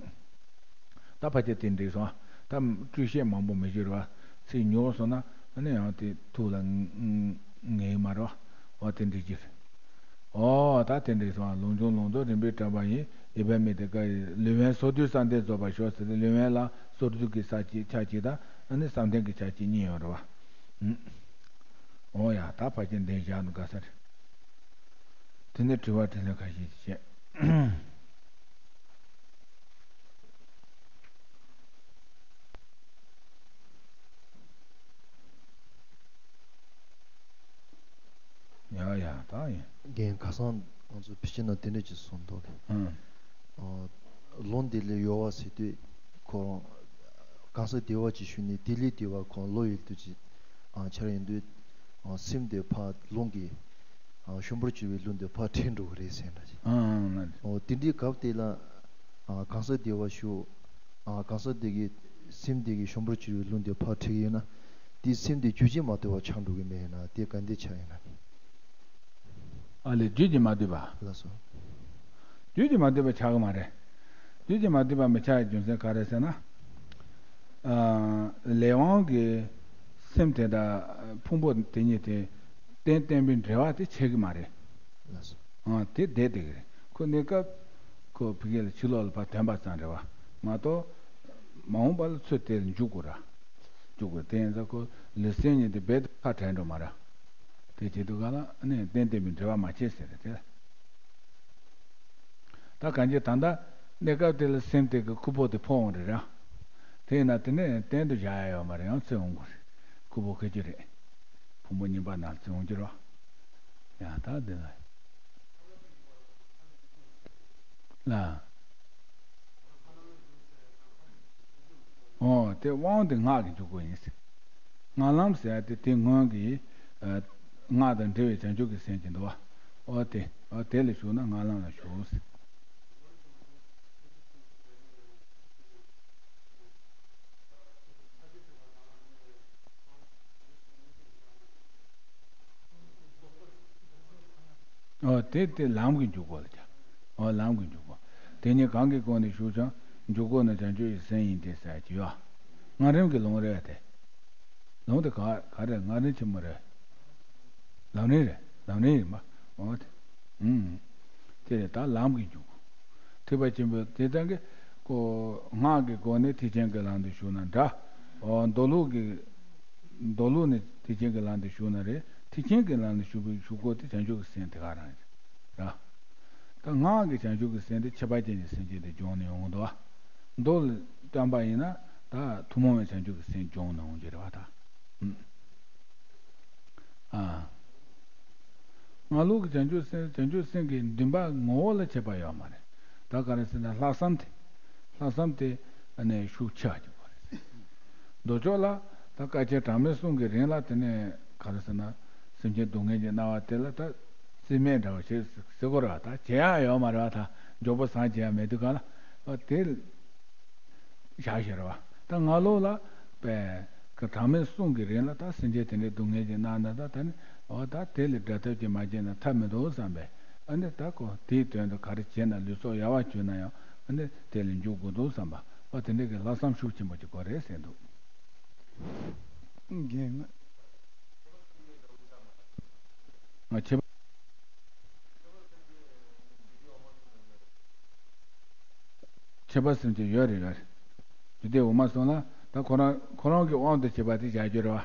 ད་ཕལ་ཆེར་དེ་འགྲིག་སོང་། ད་སྤྲོས་བཤད་མང་པོ་མི་བྱེད་རོགས། ཚིག་ཉུང་སོང་ན་ཨ་ནི་ཡང་དེ་ཐུགས་ལ་ངེས་མ་རོགས། འོ་དེ་འགྲིག་གི་རེད། འོ་ད་དེ་འགྲིག་སོང་། ལུགས་འབྱུང་ལུགས་ལྡོག་རིམ་པས་དྲངས་པ་ཡིས། ཡིད་བབ་མི་བརྟན་དགའ་བཞི། ལུས་དབེན་སོར་སྡུད་བསམ་གཏན་རྫོགས་པར་ཤོག་ཟེར་ཏེ་ལུས་དབེན་ལ་སོར་སྡུད་ཀྱི་ས་བཅད་ཆ་གཅིག་དང་ཨ་ནི་བསམ་གཏན་གྱི་ཆ་གཅིག་གཉིས་ཡོད་རེད་བ། འོ་ཡ་ད་ཕལ་ཆེར་འདི་བཞག་ན་དགའ་ས་རེད། དེ་ནས་དྲི་བ་དྲིས་ལན་ཁ་ཤས་ཤིག་བྱས། ད་ཡིན། རྒན་ཁ་སང་ང་ཚོ་ཕལ་ཆེར་ན་དེ་འདྲ་ཅིག་གསུངས་འདུག་གས། ཨང་། ཨ། ལུང་དེ་ལས་གཡོ་བ་ཟེར་དུས་ཁོ་རང་གང་ཟག་བདེ་བ་ཅིག་ཞུ་ནས་དེ་ལས་བདེ་བ་ཁོ་ལོ་ཡི་དུས་ཅིག་ཨ་འཆར་ཡོང་དུས། ཨ། སེམས་དེ་ཕར་ལུང་གི། ཨ། ཤུན་པོར་གྱུར་པའི་ལུང་དེ་ཕར་ཁྲིད་འགྲོ་གི་རེད་ཟེར་འདྲ་ཅིག་ཨང་། ཨོ། དེ་འདྲའི་སྐབས་དེ་ལ། ཨ། གང་ཟག་བདེ་བ་ཞུ། ཨ། གང་ཟག་དེ་གི་སེམས་དེ་གི་ཤུན་པོར་གྱུར་པའི་ལུང་དེ་ཕར་ཁྲིད་ཀྱི་ཡོད་ན། དེའི་སེམས་དེ་རྒྱུད་ཀྱིས་མ་གཏོགས་པ་ཆགས་འགྲོ་གི་མེད་ན་དེ་ག་འདྲ་ཆགས་ཡོད་ན་ནི། ཨ་ལས། རྒྱུད་ཀྱིས་མ་བསྡུས་པ། ལགས་སོ། རྒྱུད་ཀྱིས་མ་བསྡུས་པ་ཆགས་ཀྱི་མ་རེད། རྒྱུད་ཀྱིས་མ་བསྡུས་པ་མི་ཆགས་ཡའི་རྒྱུ་མཚན་ག་རེ་ཟེར་ན། ཨ། ལས་དབང་གིས་སེམས་དེ་དང་ཕུང་པོ་དེ་གཉིས་དེ་རྟེན་བརྟེན་པའི་འབྲེལ་བ་དེ་ཆད་ཀྱི་མ་རེད། ལགས་སོ། ཨ། དེ་བསྡད་བསྡད་ཀྱི་རེད། ཁོ་གནས་སྐབས་ཁོ་ཕ་གི་ལ་ཕྱི་ལོགས་ལ་ཕར་དོན་པ་ཙམ་རེད་པ། མ་གཏོགས་མ་འོངས་པ་ལ་ཚུར་དེ་ལ་འཇུག་དགོས་ར། འཇུག་དགོས། དེ་ཡིན་ཙང་ཁོ་ལུས་སེམས་གཉིས་དེ་རྦད་དེ་ཁ་བྲལ་འགྲོ་མ་ར། དེ་བྱེད་དུས་ག་ལ་ནི་རྟེན་བརྟེན་པའི་འབྲེལ་བ་མ་ཆད་ཟེར་རེད་དེ། ད་གང་ཅི་ད་ལྟ་གནས་སྐབས་དེ་ལ་སེམས་དེ་གི་ཁུ་བོ་དེ་ཕོག་འོང་རེད་ར། དེ་ཡིན་ན་དེ་ནས་གཏན་དུ་བཞག་ཡ་ཡོད་མ་རེད། ཡང་ཚུར་འོང་དགོས་རེད། ཁུ་བོ་ཁེ་རྒྱུ་རེད། ཕུང་པོ་གཉིས་པ་ནང་ཚུར་འོང་རྒྱུ་རེད་པ། ཡང་ད་དེ་ལ། ལ། ཨོ། དེ་དབང་དེ་སྔགས་ཀྱི་འཇུག་སྒོ་ཡིན། སྔགས་ལམ་ཟེར་ཡ་དེ་དེ་སྔོན་གྱི། ཨ། སྔགས་དང་འབྲེལ་བའི་བྱང་ཆུབ་ཀྱི་སེམས་ཀྱི་འདུག་པ། ཨོ་དེ། ཨོ་དེ་ལ་ཞུགས་ན་སྔགས་ལམ་ལ་ཞུགས། ཨོ་དེ་དེ་ལམ་གྱི་འཇུག་སྒོ་ལ་བྱ། ཨོ་ལམ་གྱི་འཇུག་སྒོ། དེ་གཉིས་གང་གི་སྒོ་ནས་ཞུགས་ཀྱང་འཇུག་སྒོ་ནི་བྱང་ཆུབ་ཀྱི་སེམས་ཡིན་ཏེ་ཟེར་གྱི་ཡོད། སྔགས་རིམ་གྱི་ལུང་རེད་དེ། ལུང་དེ་ག་ག་རེ་སྔགས་རིམ་ཆེན་མོ་རེད། ལམ་རིམ་རེད། ལམ་རིམ་ཡིན་པ། འོ་དེ། ཨུམ། དེ་རེད། ད་ལམ་གྱི་འཇུག་སྒོ། ཐེག་པ་ཆེན་པོའི་དེ་ཙམ་གྱི་ཀོ། སྔགས་ཀྱི་སྒོ་ནས་ཐེག་ཆེན་གྱི་ལམ་དུ་ཞུགས་ན་འདྲ། འོ་མདོ་ལུགས་ཀྱི། མདོ་ལུགས་ནས་ཐེག་ཆེན་གྱི་ལམ་དུ་ཞུགས་ན་རེད། ཐེག་ཆེན་གྱི་ལམ་ལ་ཞུགས་པའི་ཞུགས་སྒོ་དེ་བྱང་ཆུབ་ཀྱི་སེམས་དེ་ག་རང་རེད། ར། ད་སྔགས་ཀྱི་བྱང་ཆུབ་ཀྱི་སེམས་དེ་ཁྱད་པར་ཅན་གྱི་སེམས་ཅན་དེ་སྦྱོང་ནས་ཡོང་གི་འདུག་པ། མདོ་ལ་བཏོན་པ་ཡིན་ན་ད་ཐུན་མོང་བའི་བྱང་ཆུབ་ཀྱི་སེམས་སྦྱོང་ནས་འོང་རྒྱུ་རེད་པ་ད། ཨུམ། ཨ། སྔགས་ལུགས་ཀྱི་བྱང་ཆུབ་སེམས། བྱང་ཆུབ་སེམས་ཀྱི་འདུན་པ་ངོ་བོ་ལ་ཁྱད་པར་ཡོད་མ་རེད། ད་ག་རེ་ཟེར་ན་ལྷག་བསམ་དེ། ལྷག་བསམ་དེ་ཨ་ནི་ཤུགས་ཆེ་བ་གཅིག་པ་རེད། མདོ་ཕྱོགས་ལ་ད་བསྐལ་ཆེན་གྲངས་མེད་གསུམ་གྱི་རིང་ལ་དེ་ནས་ག་རེ་ཟེར་ན་སེམས་ཅན་སྡུག་བསྔལ་གྱིས་མནར་བ་དེ་ལ་ད་རྩིས་མེད་འདྲ་བ་ཞིག་ཟེར་དགོས་རེད་པ། ད་བྱེད་ཡག་ཡོད་མ་རེད་པ། ད་མགྱོགས་པོ་བཟང་བྱེད་ཡག་མེད་དུས་ག་ལ་དེ། བཞག་བཞག་རེད་པ། ད་སྔགས་ལུགས་ལ་པས་ཀྱི་གྲངས་མེད་གསུམ་གྱི་རིང་ལ་ད་སེམས་ཅན་དེ་འདྲའི་སྡུག་བསྔལ་གྱིས་མནར་ན་ད་ད་ནི་འོ་ད་དེ་ལས་བྲལ་ཐབས་ཅིག་མ་བྱས་ན་ཐབས་མི་འདུག་བསམ་པས། ཨ་ནི་ད་ཁོ་དེའི་དོན་དུ་ག་རེ་བྱས་ན་ལུས་སྲོག་ཡལ་བར་གྱུར་ན་ཡང་ཨ་ནི་དེ་ལ་འཇུག་དགོས་འདུག་བསམ་པ། འོ་དེ་འདྲའི་གི་ལྷག་བསམ་ཤུགས་ཆེན་པོ་ཅིག་དགོས་རེད་ཟེར་འདུག་རྒན། ང་ཁྱེད། ཁྱད་པར་སེམས་ཅན་ཡོད་རེད་ཡོད་རེད། རྒྱུད་སྡེ་འོག་མ་གསུམ་ལ་ད་ཁོ་རང་ཁོ་རང་གི་དབང་དུ་བྱས་པ་དེ་བྱ་རྒྱུ་རེད་པ།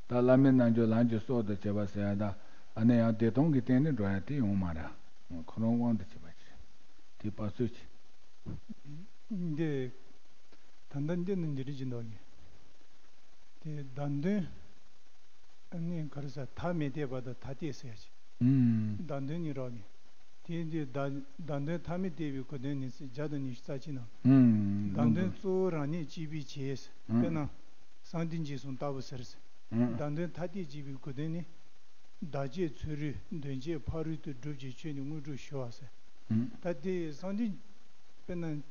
ད་བླ་མའི་རྣལ་འབྱོར་ལམ་གྱི་སྲོག་ཏུ་བྱས་པ་ཟེར་ཡ་ད། ཨ་ནི་ཡང་བདེ་སྟོང་གི་སྟེང་ནས་འགྲོ་ཡ་དེ་ཡོང་མ་རེད། ཁོ་རང་དབང་དུ་བྱས་པ་ཅིག་རེད། དེ་དཔག་ཚོད་ཅིག་འདི། ད་ལྟ་འདི་ནི་འདི་རིགས་ཀྱི་མདོ་ཡིན། དེ་བདག་མདུན། ཨ་ནི་ག་རེ་ཟེར། ཐ་མི་དད་པ་དང་ཐ་དད་ཟེར་ཡ་ཅིག་ཨུམ། བདག་མདུན་གཉིས་རོགས་ནི། དེ་འདི་བདག་བདག་མདུན་ཐ་མི་དད་པའི་གོ་དོན་ནི་ཚིག་བརྒྱ་དང་ཉི་ཤུ་རྩ་གཅིག་ནང་། ཨུམ། བདག་མདུན་གཙོ་བོ་རང་ཉིད་གཅེས་པའི་ཕྱིར། ཨུམ། དཔེར་ན། གསང་འདུས་འཇིགས་གསུམ་ལྟ་བུ་ཟེར། ཨུམ། བདག་མདུན་ཐ་དད་གཅེས་པའི་གོ་དོན་ནི། བདག་བསྐྱེད་ཚུ་རོལ་འདོན་བྱེད་ཕ་རོལ་ཏུ་སྒྲུབ་ཀྱི་ཆོས་ནི་དངོས་གྲུབ་ཞུ་བ་ཟེར། ཨུམ། ད་དེ་གསང་འདུས། དཔེར་ན།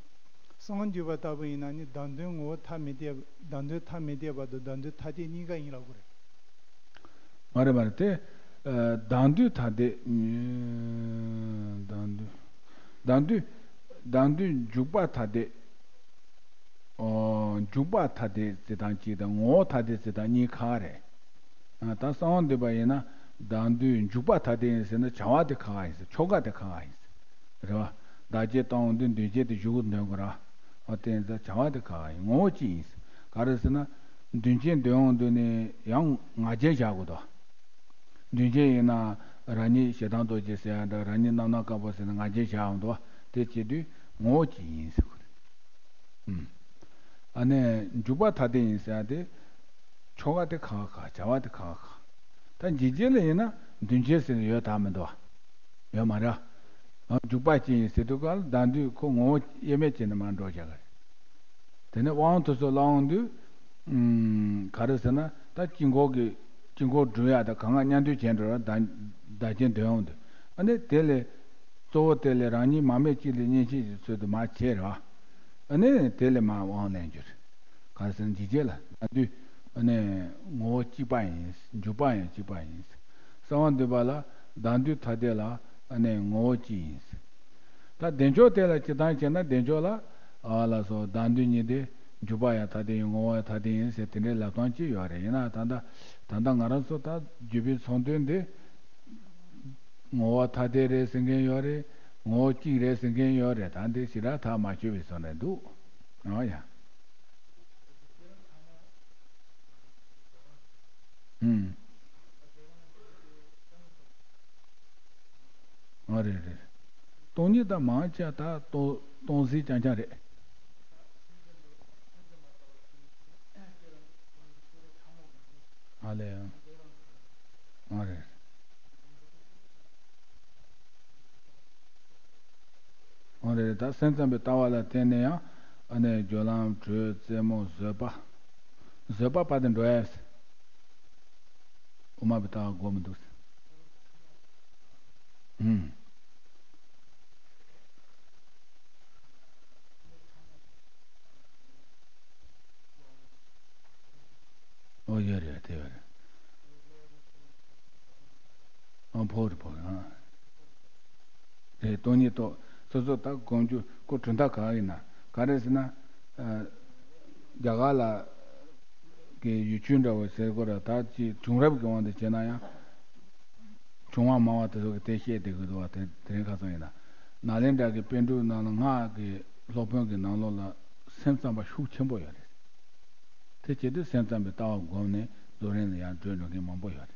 གསང་འདུས་པ་ལྟ་བུ་ཡིན་ན་ནི་བདག་མདུན་ངོ་བོ་ཐ་མི་དད། བདག་མདུན་ཐ་མི་དད་པ་དང་བདག་མདུན་ཐ་དད་གཉིས་ཀ་ཡིན་ལབ་དགོས་རེད། མ་རེད་མ་རེད་དེ། ཨ། བདག་མདུན་ཐ་དད། ཨ། བདག་མདུན། བདག་མདུན། བདག་མདུན་འཇུག་པ་ཐ་དད། ཨོ། འཇུག་པ་ཐ་དད་ཟེར་སྟངས་གཅིག་དང་ངོ་བོ་ཐ་དད་ཟེར་སྟངས་གཉིས་ཁག་རེད། ཨ། ད་གསང་བ་འདུས་པ་ཡིན་ན་བདག་མདུན་འཇུག་པ་ཐ་དད་ཡིན་ཟེར་ན་བྱ་བ་དེ་ཁག་ཁག་ཡིན་ཟེར། ཆོ་ག་དེ་ཁག་ཁག་ཡིན་ཟེར། རེད་པ། བདག་བསྐྱེད་བཏང་འོང་དུས་འདོན་བྱེད་དེ་གཞུག་གུ་འདོན་དགོས་ར། ཨོ་དེ་ཡིན་ཙང་བྱ་བ་དེ་ཁག་ཁག་ཡིན། ངོ་བོ་གཅིག་ཡིན་ཟེར། ག་རེ་ཟེར་ན། འདོན་བྱེད་འདོན་འོང་དུས་ནི་ཡང་ང་རྒྱལ་བཞག་དགོས་དོ། འདོན་བྱེད་ཡིན་ན་རང་ཉིད་ཞེ་སྡང་རྡོ་རྗེ་ཟེར་ཡ་འདྲ། རང་ཉིད་རྣམ་སྣང་དཀར་པོ་ཟེར་ན་ང་རྒྱལ་བཞག་འོང་དོ། དེ་བྱེད་དུས་ངོ་བོ་གཅིག་ཡིན་ཟེར་དགོས་རེད། ཨ་ནི་འཇུག་པ་ཐ་དད་ཡིན་ཟེར་ཡ་དེ། ཆོ་ག་དེ་ཁག་ཁག་བྱ་བ་དེ་ཁག་ཁག་ད་འཇིགས་བྱེད་ལ་ཡིན་ན་འདུས་བྱས་ཟེར་ནས་ཡོད་དམ་མི་འདུག་བ། ཡོད་མ་རེད། འཇུག་པ་ཅན་ཡིན་ཟེར་དུས་སྐབས་ལ་བདག་འདུས་ཁོ་ངོ་བོ་དབྱེར་མེད་བྱས་ནས་མར་འགྲོ་བཞག་གི་རེད། དེ་ནས་དབང་དུ་སོང་ལ་འོང་དུས། ཨུམ། ག་རེ་ཟེར་ན་ད་དཀྱིལ་འཁོར་གྱི་དཀྱིལ་འཁོར་སྒྲུབ་ཡ་དང་གང་ག་མཉམ་འདུས་བྱས་འགྲོ་ར་བདག་བདག་རྐྱེན་འདོན་འོང་དུས། ཨ་ནི་དེ་ལས་གཙོ་བོ་དེ་ལས་རང་ཉིད་མ་དམིགས་གཅིག་ལས་གཉིས་མཆེད་ཀྱི་ཚུལ་དུ་མར་བྱས་ར། ཨ་ནི་དེ་ལས་མར་དབང་ལེན་རྒྱུ་རེད། ག་རེ་ཟེར་ན་འཇིགས་བྱེད་ལ་བདག་འདུས་ཨ་ནི་ངོ་བོ་གཅིག་པ་ཡིན། འཇུག་པ་ཡང་གཅིག་པ་ཡིན། གསང་བ་འདུས་པ་ལ་བདག་འདུས་ཐ་དད་ལ་ཨ་ནི་ངོ་བོ་གཅིག་ཡིན། ད་བདེ་མཆོག་དེ་ལ་སྤྱིར་བཏང་བྱས་ན་བདེ་མཆོག་ལ་ཨ་ལ་སོགས་བདག་འདུས་གཉིས་ཏེ། འཇུག་པ་ཡང་ཐ་དད་ཡིན། ངོ་བོ་ཡང་ཐ་དད་ཡིན་ཟེར་དེ་འདྲའི་ལབ་སྟངས་ཅིག་ཡོད་རེད། ཡིན་ན་ད་ལྟ་ད་ལྟ་ང་རང་ཚོ་ད་བརྒྱུད་པའི་ཚོགས་འདུ་འདི་ངོ་བོ་ཐ་དད་རེད་ཟེར་མཁན་ཡོད་རེད། ངོ་བོ་གཅིག་རེད་ཟེར་མཁན་ཡོད་རེད། ད་འདི་ཞེ་དྲག་ཐག་མ་ཆོད་པའི་བཟོ་འདྲ་འདུག་ཨོ་ཡ། ཧུམ། ཨ་རེད་རེད། སྟོང་ཉིད་ད་མང་ཆེ་ད་སྟོང་སྟོང་ཟད་རྐྱང་རྐྱང་རེད། ཨ་ལས། ཨ་རེད། ཨ་རེད། ད་སེམས་ཙམ་པའི་ལྟ་བ་ལ་བརྟེན་ནས་ཡང་ཨ་ནི་སྦྱོར་ལམ་དྲོད་རྩེ་མོ་བཟོད་པ། བཟོད་པ་བར་དུ་འགྲོ་ཡ། དབུ་མ་པའི་ལྟ་བ་དགོས་མི་འདུག་ཧུམ། ཨོ་ཡོད་རེད། དེ་ཡོད་རེད། ཨ་ཕོ་རེད་ཕོ་རེད། ཨ་རེད། སྟོང་ཉིད་རྟོགས། སོ་སོ་ད་སྒོམ་རྒྱུ་ཁོ་གྲུབ་མཐའ་ག་ཡིན་ན་ག་རེ་ཟེར་ན། ཨ། རྒྱ་གར་ལ་གི་ཡུལ་ཆོས་འདྲ་བོ་ཟེར་དགོས་ར། ད་ཅི་བྱུང་རབས་ཀྱི་དབང་དུ་བྱས་ན་ཡང་། བྱུང་བ་སྨྲ་བ་དེ་ཚོ་གི་དེ་བཤད་བསྡད་དགོས་འདུག་བ། དེ་དེ་རིང་ཁ་སང་ཡིན་ན། ནཱ་ལེནྡྲ་གི་པཎ་གྲུབ་ནང་ལ་སྔགས་ཀྱི་སློབ་དཔོན་གྱི་ནང་ལོགས་ལ་སེམས་ཙམ་པ་ཤུགས་ཆེན་པོ་ཡོད་རེད། དེ་བྱེད་དུས་སེམས་ཙམ་པའི་ལྟ་བ་བསྒོམས་ནས་རྫོགས་རིམ་ལ་ཡང་བགྲོད་འགྲོ་མཁན་མང་པོ་ཡོད་རེད།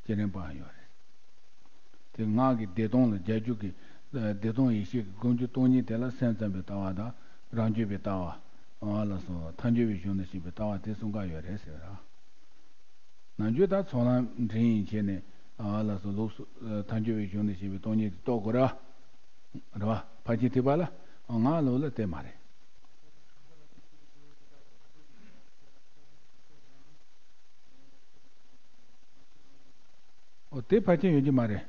སྐྱེས་རན་པའང་ཡོད་རེད། དེ་སྔགས་ཀྱི་བདེ་སྟོང་ལ་རྒྱ་རྒྱུག་གི། བདེ་སྟོང་ཡེ་ཤེས་ཀྱི་སྒོམ་རྒྱུ་སྟོང་ཉིད་དེ་ལ་སེམས་ཙམ་པའི་ལྟ་བ་དང་རང་རྒྱུད་པའི་ལྟ་བ། ཨ་ལ་སོགས་ཐལ་འགྱུར་བའི་གཞུང་ནས་བཤད་པའི་ལྟ་བ་དེ་གསུམ་ཀ་ཡོད་རེད་ཟེར་བ། ནམ་རྒྱུན་ད་ཚོགས་ལམ་འདྲེན་ཡིན་བྱས་ནས་ཨ་ལ་སོགས་ལུགས་སུ་ཐལ་འགྱུར་བའི་གཞུང་ནས་བཤད་པའི་སྟོང་ཉིད་དེ་རྟོགས་དགོས་ར། རེད་བ། ཕར་ཕྱིན་ཐེག་པ་ལ་ང་ལོ་ལ་བལྟས་མ་རེད། ཨོ་དེ་ཕལ་ཆེར་ཡོད་ཀྱི་མ་རེད།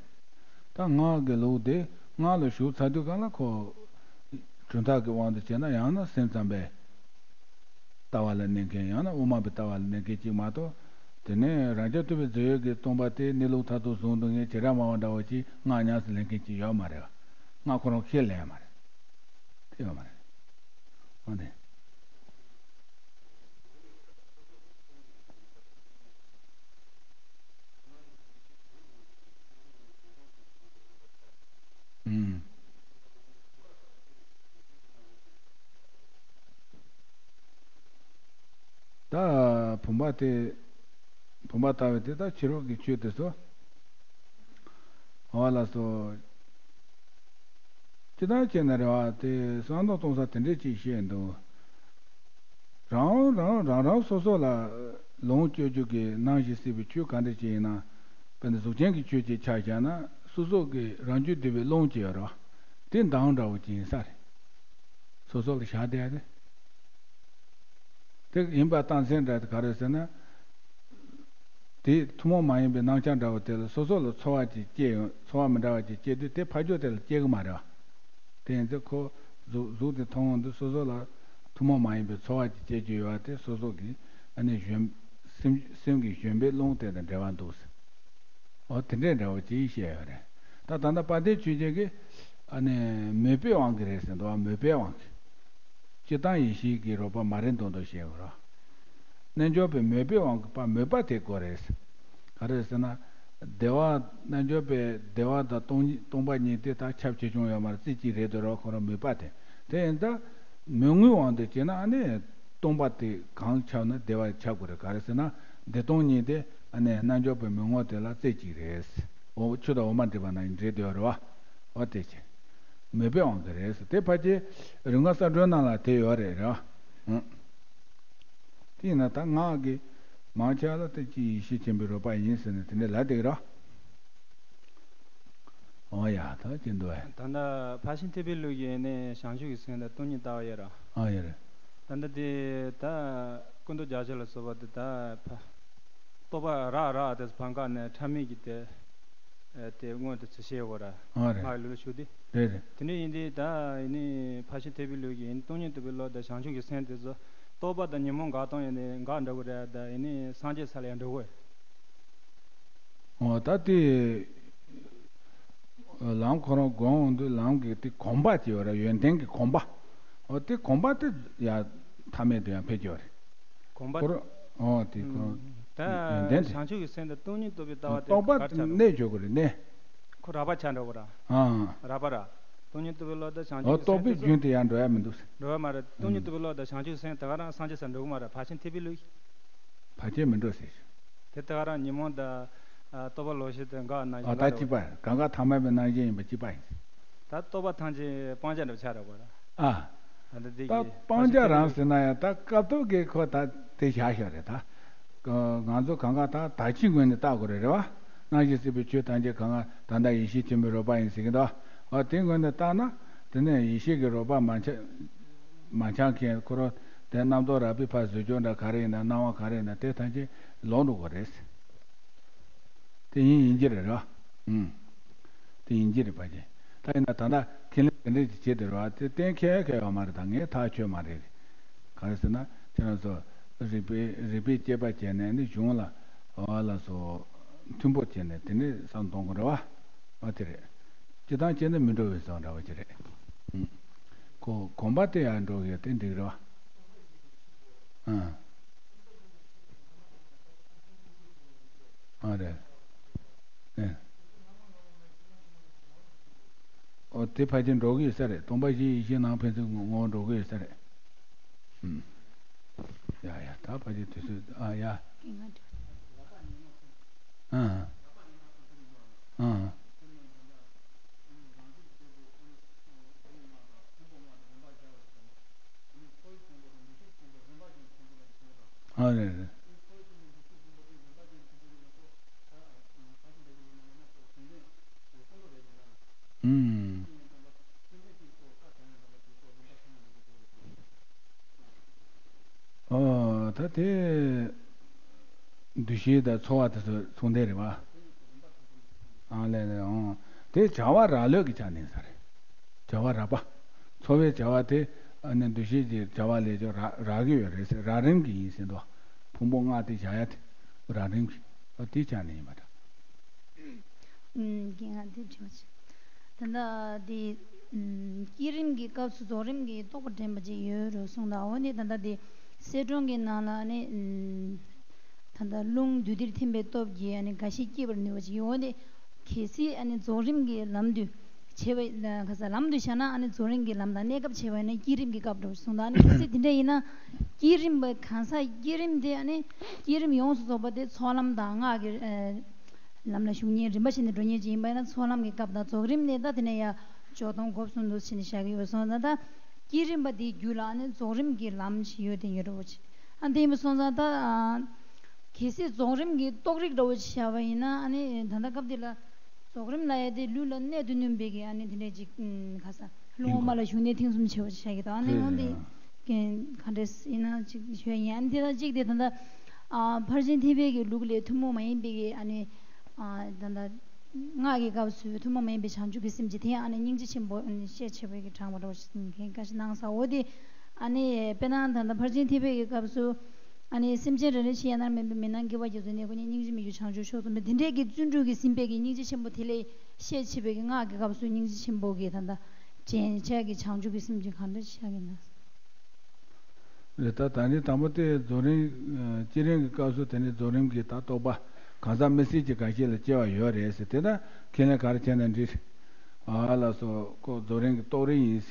ད་སྔགས་ཀྱི་ལུགས་དེ་སྔགས་ལ་ཞུགས་ཚར་དུས་གང་ལ་ཁོ། གྲུབ་མཐའ་གི་དབང་དུ་བྱས་ན་ཡང་ན་སེམས་ཙམ་པའི་ལྟ་བ་ལ་གནས་མཁན། ཡང་ན་དབུ་མ་པའི་ལྟ་བ་ལ་གནས་མཁན་གཅིག་མ་གཏོགས། དེ་ནས་རང་རྐྱ་ཐུབ་པའི་རྫས་ཡོད་ཀྱི་སྟོང་པ་དེ་གནས་ལུགས་མཐར་ཐུག་བཟུང་འདུག་མཁན་བྱེ་བྲག་སྨྲ་བ་འདྲ་བོ་ཅིག་སྔགས་ཉམས་སུ་ལེན་མཁན་གཅིག་ཡོད་མ་རེད་བ། སྔགས་ཁོ་རང་ཁས་ལེན་ཡ་མ་རེད། དེ་ཡོད་མ་རེད། འོ་དེ། ཨུམ། ད་བུམ་པ་དེ། བུམ་པ་ལྟ་བུ་དེ་ད་ཕྱི་རོལ་གྱི་ཆོས་དེ་ཚོ། འོ་ལགས་སོ། ཅི་ལྟར་བྱས་ན་རེད་བ། དེ་བསམ་བློ་གཏོང་ས་དེ་འདྲས་ཅིག་བཤད་འདུག་རང་རང་རང་རང་སོ་སོ་ལ་ལོངས་སྤྱོད་རྒྱུ་གི་སྣང་ཞིང་སྲིད་པའི་ཆོས་ག་འདྲ་ཅིག་ཡིན་ན། དཔེར་ན་གཟུགས་ཅན་གྱི་ཆོས་ཅིག་ཆ་བཞག་ན་སོ་སོ་གི་རང་རྒྱུད་འདུས་པའི་རླུང་ཅིག་ཡོད་རེད་བ། དེ་མདངས་འདྲ་བོ་ཅིག་ཡིན་ས་རེད། སོ་སོ་ལ་བཞག་བསྡད་རེད། དེ་ཡིན་པ་རྟགས་མཚན་འདྲ་དེ་ག་རེ་ཟེར་ན། དེ་ཐུན་མོང་མ་ཡིན་པའི་སྣང་ཆ་འདྲ་བོ་དེ་ལ་སོ་སོ་ལ་ཚོར་བ་ཅིག་སྐྱེ་ཡོང་། ཚོར་བ་མི་འདྲ་བ་ཅིག་སྐྱེ་དུས་དེ་ཕར་ཕྱོགས་དེ་ལ་སྐྱེ་གི་མ་རེད་བ། དེ་ཡིན་ཚེ་ཁོ་གཟུགས་གཟུགས་དེ་མཐོང་ཡོང་དུས་སོ་སོ་ལ་ཐུན་མོང་མ་ཡིན་པའི་ཚོར་བ་ཅིག་སྐྱེ་རྒྱུ་ཡོད་པ་དེ་སོ་སོ་གི་ཨ་ནི་གཞོན། སེམས་སེམས་ཀྱི་བཞོན་པའི་རླུང་དེ་དང་འབྲེལ་བ་འདུག་ཟེར། འོ་དེ་འདྲའི་འདྲ་བོ་ཅིག་བཤད་ཡོད་རེད། ད་ད་ལྟ་དཔལ་ལྡན་ཆོས་རྒྱལ་གྱིས་ཨ་ནི་མོས་པའི་དབང་གིས་རེད་ཟེར་འདུག་བ། མོས་པའི་དབང་གིས། སྤྱིར་བཏང་ཡེ་ཤེས་ཀྱི་རོལ་པ་མ་རེད་མདོག་མདོག་བཤད་དགོས་ར། རྣལ་འབྱོར་པའི་མོས་པའི་དབང་གིས་པ་མོས་པ་དེ་དགོས་རེད། ག་རེ་ཟེར་ན། བདེ་བ། རྣལ་འབྱོར་པའི་བདེ་བ་དང་སྟོང་སྟོང་པ་ཉིད་དེ་ད་ཁྱབ་ཆེ་ཆུང་ཡོད་མ་རེད། རྩེ་གཅིག་རེད་འདུག་ར། ཁོ་རང་མོས་པ་དེ། དེ་ཡིན་ད། མོས་ངུའི་དབང་དུ་བྱས་ན་ཨ་ནི། སྟོང་པ་དེ་གང་ཁྱབ་ན་བདེ་བ་ཁྱབ་དགོས་རེད། ག་རེ་ཟེར་ན། བདེ་སྟོང་གཉིས་དེ་ཨ་ནི་རྣལ་འབྱོར་པའི་མོས་ངུ་དེ་ལ་རྩེ་གཅིག་རེད། འོ་ཆུ་དང་འོ་མ་འདྲེས་པ་ནང་བཞིན་འདྲེས་བསྡད་ཡོད་རེད་བ། འོ་དེ་བྱས། མོས་པའི་དབང་གིས་རེད་ཟེར། དེ་ཕལ་ཆེར་རིམ་ལྔ་གསལ་སྒྲོན་ནང་ལ་དེ་ཡོད་རེད་ར། ཨང་། དེ་ཡིན་ན་ད་སྔགས་ཀྱི་ མང་ཆེ་བ་ལ་དེ་ཅི་ཡེ་ཤེས་ཆེན་པོའི་རོལ་པ་ཡིན་ཟེར་ནས་དེ་འདྲ་ལབ་བསྡད་ཀྱི་རེད། འོ་ཡ། ད་ཅི་འདུག་ཨེ། ད་ལྟ་ཕར་ཕྱིན་ཐེག་པའི་ལུགས་ཀྱི་ནི་བྱང་ཆུབ་ཀྱི་སེམས་དང་སྟོང་ཉིད་ལྟ་བ་ཡོད་ར། ཨ་ཡོད་རེད། ད་ལྟ་དེ་ད་ཀུན་རྟོག་རྒྱ་ཆེ་ལ་སོགས་པ་དེ་ད་ཕ་རྟོག་པ་རག་རག་དེ་བར་འགག་ནས་ཕྲ་མེད་ཀྱི་དེ། ཨེ་དེ་སྔོན་དུ་ཚུལ་བཤད་ཡོད་ར། ཨ་རེད། ལྷག་ལུས་ལ་ཞུགས་ཏེ། རེད་རེད། དེ་འདྲ་ཡིན་དུས་ད་ཡིན་ནི་ཕར་ཕྱིན་ཐེག་པའི་ལུགས་ཀྱི་ཡིན་སྟོང་ཉིད་རྟོགས་པའི་བློ་དང་བྱང་ཆུབ་ཀྱི་སེམས་དེ་ཚོ་རྟོག་པ་དང་ཉོན་མོངས་འགག་སྟངས་ཡིན་ནི་འགག་འགྲོ་གི་རེད། ད་ཡིན་ནི་སངས་རྒྱས་ས་ལ་ཡང་འགྲོ་གི་རེད། འོ་ད་དེ་ལམ་ཁོ་རང་སྒོམ་འོང་དུས་ལམ་གྱི་དེ་གོམས་པ་ཅིག་ཡོད་ར། ཡོན་ཏན་གྱི་གོམས་པ། འོ་དེ་གོམས་པ་དེ་ཡང་ཐ་མལ་དུ་ཡང་ཕེབས་ཀྱི་ཡོད་རེད། གོམས་པ། ཁོ་རང་འོ་དེ་ཁོ་རང་ད་ཡོན་ཏན་དེ། བྱང་ཆུབ་ཀྱི་སེམས་དང་སྟོང་ཉིད་རྟོགས་པའི་ལྟ་བ་དེ་རྟོག་པ་ག་རེ་ཆགས་རེད། གནས་འཇོག་གི་རེད་གནས། ཁོ་རགས་པ་ཆགས་འགྲོ་གི་ར། ཨང་། རགས་པ་ར། སྟོང་ཉིད་རྟོགས་པའི་བློ་དང་བྱང་ཆུབ་ཀྱི་སེམས་དེ་ཚོ། རྟོག་པའི་རྒྱུན་དེ་ཡང་འགྲོ་ཡ་མི་འདུག་འགྲོ་ཡ་མ་རེད། སྟོང་ཉིད་རྟོགས་པའི་བློ་དང་བྱང་ཆུབ་ཀྱི་སེམས་དེ་ག་རང་སངས་རྒྱས་ས་འགྲོ་གི་མ་རེད། ཕར་ཕྱིན་ཐེག་པའི་ལུགས། ཕར་ཕྱིན་མི་འགྲོ་ཟེར། དེ་ལྟ་བུ་རང་ཉོན་མོངས་དང་། ཨ། རྟོག་པ་ལོག་ཤེས་དང་འགག་སྣང་ཞིག་ཨ་ད་འགག་གཅིག་པ། གང་ག་ཐ་མལ་པའི་སྣང་ཞེན་ཡིན་པ་གཅིག་པ་ཡིན། ད་རྟོག་པ་ཐམས་ཅད་སྤང་བྱ་འདྲ་ཆགས་འགྲོ་གི་རེད། ཨ། ད་འདི་ད་གི་སྤང་བྱ་རང་ཟེར་ན་ཡང་ད་སྐབས་ཐོག་གི་ཁོ་ད་དེ་བཞག་བཞག་རེད་ད། ང་ཚོ་གང་ག་ད་ད་ཕྱི་ངོས་ནས་བལྟ་དགོས་རེད་རེད་བ། སྣང་ཞེན་སྲིད་པའི་ཆོས་ཐམས་ཅད་གང་ག་ད་ལྟ་ཡེ་ཤེས་ཆེན་པོའི་རོལ་པ་ཡིན་ཟེར་གི་འདུག་འོ་དེ་ངོས་ནས་བལྟ་ན་དེ་ནས་ཡེ་ཤེས་ཀྱི་རོལ་པ་མ་འཆར། མ་འཆར་མཁན་ཁོ་རང་དེ་རྣམ་རྟོག་རགས་པའི་ཕར་བཟོ་བཅོས་འདྲ་ག་རེ་ཡིན་ན་སྣང་བ་ག་རེ་ཡིན་ན་དེ་ཐམས་ཅད་ལོག་འགྲོ་གི་རེད། དེ་ཡིན་ཡིན་གྱི་རེད་ར། ཨུམ། དེ་ཡིན་གྱི་རེད་པ་ཅེ། ད་ཡིན་ན་ད་ལྟ་ཁས་ལེན་དེ་འདྲས་ཀྱི་བྱེད་དེ་རེད་བ། དེ་གཏན་འཁེལ་འཁེལ་ཡོད་མ་རེད། ད་ངས་ཐག་ཆོད་མ་རེད། ག་རེ་ཟེར་ན་ཁྱེད་རང་ཚོ་རིགས་པའི་རིགས་པའི་དཔྱད་པ་བྱས་ནས་ནི་གཞུང་ལ་འོ་ལ་སོགས་མཐུན་པོ་བྱས་ནས་དེ་འདྲས་བསམ་གཏོང་དགོས་རེད་བ། འོ་དེ་རེད། སྤྱི་བཏང་བྱས་ན་མི་འགྲོ་བའི་བཟང་འདྲ་བ་ཅིག་རེད། ཨུམ། ཁོ་གོམས་པ་དེ་ཡང་འགྲོ་གི་དེ་འགྲིག་རེད་བ། ཨ། ཨ་རེད། ཨེ། ཨོ་དེ་ཕལ་ཆེར་འགྲོ་གི་ཡོད་ས་རེད། སྟོང་པ་བཞི་ཡེ་ཤེས་ནང་ཕན་ཚུན་ངོ་བོ་འགྲོ་གི་ཡོད་ས་རེད། ཨུམ། ཡ་ཡ་ད་ཕལ་ཆེར་དུས་ཚོད་ཨ་ཡ། ཨ། ཨ། ཨ་རེད་རེད། ཨུམ། ཨོ་ད་དེ་འདུ་ཤེས་དང་ཚོར་བ་དེ་ཚོ་མཚུངས་ལྡན་རེད་བ། ཨ་ལས་ལས་ཨོ། དེ་བྱ་བ་རག་ལུས་ཀྱི་ཆ་ནས་ས་རེད། བྱ་བ་རགས་པ། ཚོར་བའི་བྱ་བ་དེ་ཨ་ནི་འདུ་ཤེས་ཀྱི་བྱ་བ་ལས་ཀྱང་རག་རག་གི་ཡོད་རེད་ཟེར། རགས་རིམ་གྱི་ཡིན་ཟེར་འདུག་ཕུང་པོ་ལྔ་དེ་བྱ་ཡ་དེ་རགས་རིམ་གྱི་ཨ་དེའི་ཆ་ནས་ཡིན་པ་འདྲ། ཨུམ། རྒན་ང་དེ་དྲི་བ་ཆེ། ད་ལྟ་དེ་ཨུམ། བསྐྱེད་རིམ་གྱི་སྐབས་སུ་རྫོགས་རིམ་གྱི་རྟོགས་པ་འདྲེན་པ་ཅིག་ཡོད་རེད་གསུངས་དང་། འོ་ནི་ད་ལྟ་དེ་གསལ་སྒྲོན་གྱི་ནང་ལ་ནི་ཨུམ། ད་ལྟ་རླུང་འདུས་ཏེ་ཐིམ་པའི་སྟོབས་ཀྱིས་ཨ་ནི་རྒ་ཤི་སྐྱེད་པར་ནུས་པ་ཅིག་ཡོད། འོ་ནི་གལ་སྲིད་ཨ་ནི་རྫོགས་རིམ་གྱི་ལམ་དུ་བྱེད་པ་ཁ་ས་ལམ་དུ་བཞག་ན་ཨ་ནི་རྫོགས་རིམ་གྱི་ལམ་དང་གནས་སྐབས་བྱེད་པ་ཡིན་ན་བསྐྱེད་རིམ་གྱི་སྐབས་འགྲོ་གསུངས་དང་། ཨ་ནི་གལ་སྲིད་དེ་འདྲ་ཡིན་ན་བསྐྱེད་རིམ་པ་གང་ཟག་བསྐྱེད་རིམ་དེ་ཨ་ནི་བསྐྱེད་རིམ་ཡོངས་སུ་རྫོགས་པ་དེ་ཚོགས་ལམ་དང་སྔགས་ཀྱི་ལམ་ལ་ཞུགས་མཁན་རིམ་པ་བཞིན་དུ་འགྲོ་མཁན་ཅིག་ཡིན་པ་ཡིན་ན་ཚོགས་ལམ་གྱི་སྐབས་དང་རྫོགས་རིམ་ནས་ད་དེ་ནས་ཡར་འཇོག་སྟངས་དགོས་གསུངས་འདུག་ཟེར་ནས་བཞག་གི་ཡོད་སོང་ཙང་། ད་བསྐྱེད་རིམ་པ་དེའི་རྒྱུད་ལ་ཨ་ནི་རྫོགས་རིམ་གྱི་ལམ་ཞིག་ཡོད་དེ་ཡོད་འགྲོ་བ་ཅིག་ཨ་འདི་ཡིན་པ་སོང་ཙང་ད། གལ་སྲིད་རྫོགས་རིམ་གྱི་རྟོགས་རིགས་འདྲ་བོ་ཞིག་བྱ་བ་ཡིན་ན་ཨ་ནི་ད་ལྟ་སྐབས་འདི་ལ་རྫོགས་རིམ་ལབ་ཡ་དེ་ལུས་ལ་གནད་དུ་བསྣུན་པའི་གི་ཨ་ནི་དེ་འདྲས་ཅིག་ཨུམ། ཁ་ས་རླུང་དབུ་མ་ལ་ཞུགས་གནད་ཐིམ་གསུམ་བྱེད་པ་ཅིག་བྱ་གི་དང་། ཨ་ནི་འོན་ཏེ་རྒན་ག་འདྲས་ཡིན་ན་ཅིག་ཞུ་ཡ་ཡིན། ཨ་ནི་དེ་དང་གཅིག་དེ་ད་ལྟ་ཨ་ཕར་ཕྱིན་ཐེག་པའི་གི་ལུགས་ལས་ཐུན་མོང་མ་ཡིན་པའི་གི་ཨ་ནི་ཨ་ད་ལྟ་སྔགས་ཀྱི་སྐབས་སུ་ཐུན་མོང་མ་ཡིན་པའི་བྱང་ཆུབ་ཀྱི་སེམས་ཀྱི་དེ་ཡང་ཨ་ནི་སྙིང་རྗེ་ཆེན་པོ་ཨ་ནི་ཤས་ཆེ་བའི་གི་དྲངས་པ་འདྲ་བོ་ཞིག་གི་བཀའ་ཞིག་གནང་ས། འོ་དེ་ཨ་ནི་དཔེར་ན་ད་ལྟ་ཕར་ཕྱིན་ཐེག་པའི་གི་སྐབས་སུ། ཨ་ནི་སེམས་ཅན་རེ་རེ་ཞིག་ཡང་ན་མེད་པའི་མི་སྣང་དགེ་བ་རྒྱ་མཚོའི་གནས་སྐུ་ཉིད་སྙིང་རྗེ་མི་འགྱུར་བྱང་ཆུབ་མཆོག་གསུམ་པའི་དེ་འདྲས་ཀྱི་བརྩོན་འགྲུས་ཀྱིས་ཟིན་པའི་གི་སྙིང་རྗེ་ཆེན་པོ་དེ་ལས་ཤས་ཆེ་བའི་གི་སྔགས་ཀྱི་སྐབས་སུ་སྙིང་རྗེ་ཆེན་པོ་གི་ད་ལྟ་དྲན་ཆ་གི་བྱང་ཆུབ་ཀྱི་སེམས་ཀྱི་གང་འདྲ་ཞིག་ཆགས་ཀྱི་ན། རེད། ད་ད་ནི་དང་པོ་དེ་རྫོགས་རིམ་བསྐྱེད་རིམ་གྱི་སྐབས་སུ་དེ་ནི་རྫོགས་རིམ་གྱི་ད་རྟོགས་པ་གང་ཟག་མི་སྲིད་ཀྱི་འགའ་ཤས་ལ་སྐྱེ་བ་ཡོད་རེད་ཟེར། དེ་ན་ཁས་ལེན་ག་རེ་བྱས་ན་འགྲིག་ཨ་ལགས་སོ། ཁོ་རྫོགས་རིམ་གྱི་རྟོགས་རིམ་ཡིན།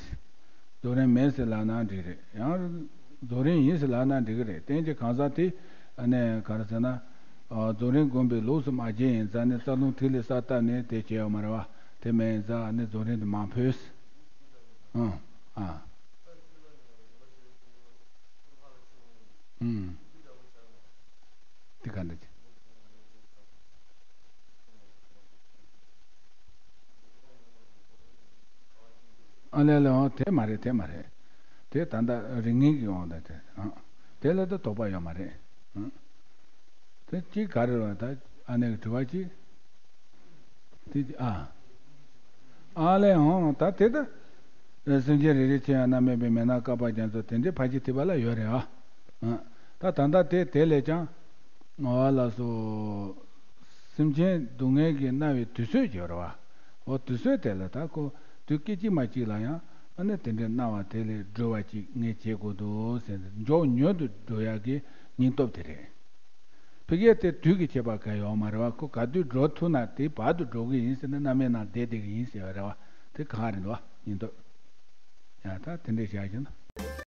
རྫོགས་རིམ་མིན་ཟེར་ལབ་ན་འགྲིག་རེད། ཡང་རྫོགས་རིམ་ཡིན་ཟེར་ལབ་ན་འགྲིག་གི་རེད། བསྟན་གྱི་གང་ཟག་དེ་ཨ་ནི་ག་རེ་ཟེར་ན། ཨ་རྫོགས་རིམ་བསྒོམས་པའི་ལུགས་སུ་མ་བྱས་ཡིན་ཙང་ནི་རྩ་ལྟུང་ཐིག་ལེ་གསལ་བཏབ་ནས་དེ་བྱས་ཡོད་མ་རེད་བ། དེ་མིན་ཡིན་ཙང་ཨ་ནི་རྫོགས་རིམ་དུ་མ་ཕུད། ཨང་། ཨ། ཨང་། ཨ་ལས་ལས་འོང་། དེ་མ་རེད། དེ་མ་རེད། དེ་ད་ལྟ་རིགས་ངེས་ཀྱི་འོང་། ད་དེ་ཨང་། དེ་ལ་ད་དོགས་པ་ཡོད་མ་རེད་ཨང་། དེ་གཅིག་ག་རེ་རེད་བ། ད་ཨ་ནེ་གི་དྲི་བ་གཅིག་དེ་ཨ། ཨ་ལས་འོང་། ད་དེ་ད་སེམས་ཅན་རེ་རེ་ཆེ་ཡང་རྣམ་སྨིན་པའི་མེ་ནང་བསྐལ་པ་རྒྱ་མཚོ་དེ་འདྲའི་ཕར་ཕྱིན་ཐེག་པ་ལ་ཡོད་རེད་བ། ཨ། ད་ད་ལྟ་དེ་དེ་ལས་ཀྱང་། ཨ་ལགས་སོ། སེམས་ཅན་སྡུག་བསྔལ་གྱིས་མནར་བའི་དུས་ཚོད་ཅིག་ཡོད་རེད་བ། འོ་དུས་ཚོད་དེ་ལ་ད་ཁོ་དུས་སྐད་ཅིག་མ་གཅིག་ལ་ཡང་ཨ་ནི་དེ་འདྲའི་སྣང་བ་དེ་ལས་སྒྲོལ་བ་ཅིག་ངས་བྱེད་དགོས་འདུག་ཟེར་ནས་མགྱོགས་མྱུར་དུ་སྒྲོལ་ཡག་གི་སྙིང་སྟོབས་དེ་རེད། ཕ་གིར་དེ་དུས་ཀྱི་ཁྱད་པར་གང་ཡང་ཡོད་མ་རེད་བ། ཁོ་ག་དུས་སྒྲོལ་ཐུབ་ན་དེའི་བར་དུ་སྒྲོལ་གི་ཡིན་ཟེར་ནས་རྣམ་སྨིན་ནང་བསྡད་བསྡད་ཀྱི་ཡིན་ཟེར་བ་རེད་བ། དེ་གང་རེད་འདུག་བ། སྙིང་སྟོབས། ཡང་ད་དེ་འདྲས་བྱས་ཀྱང་ན།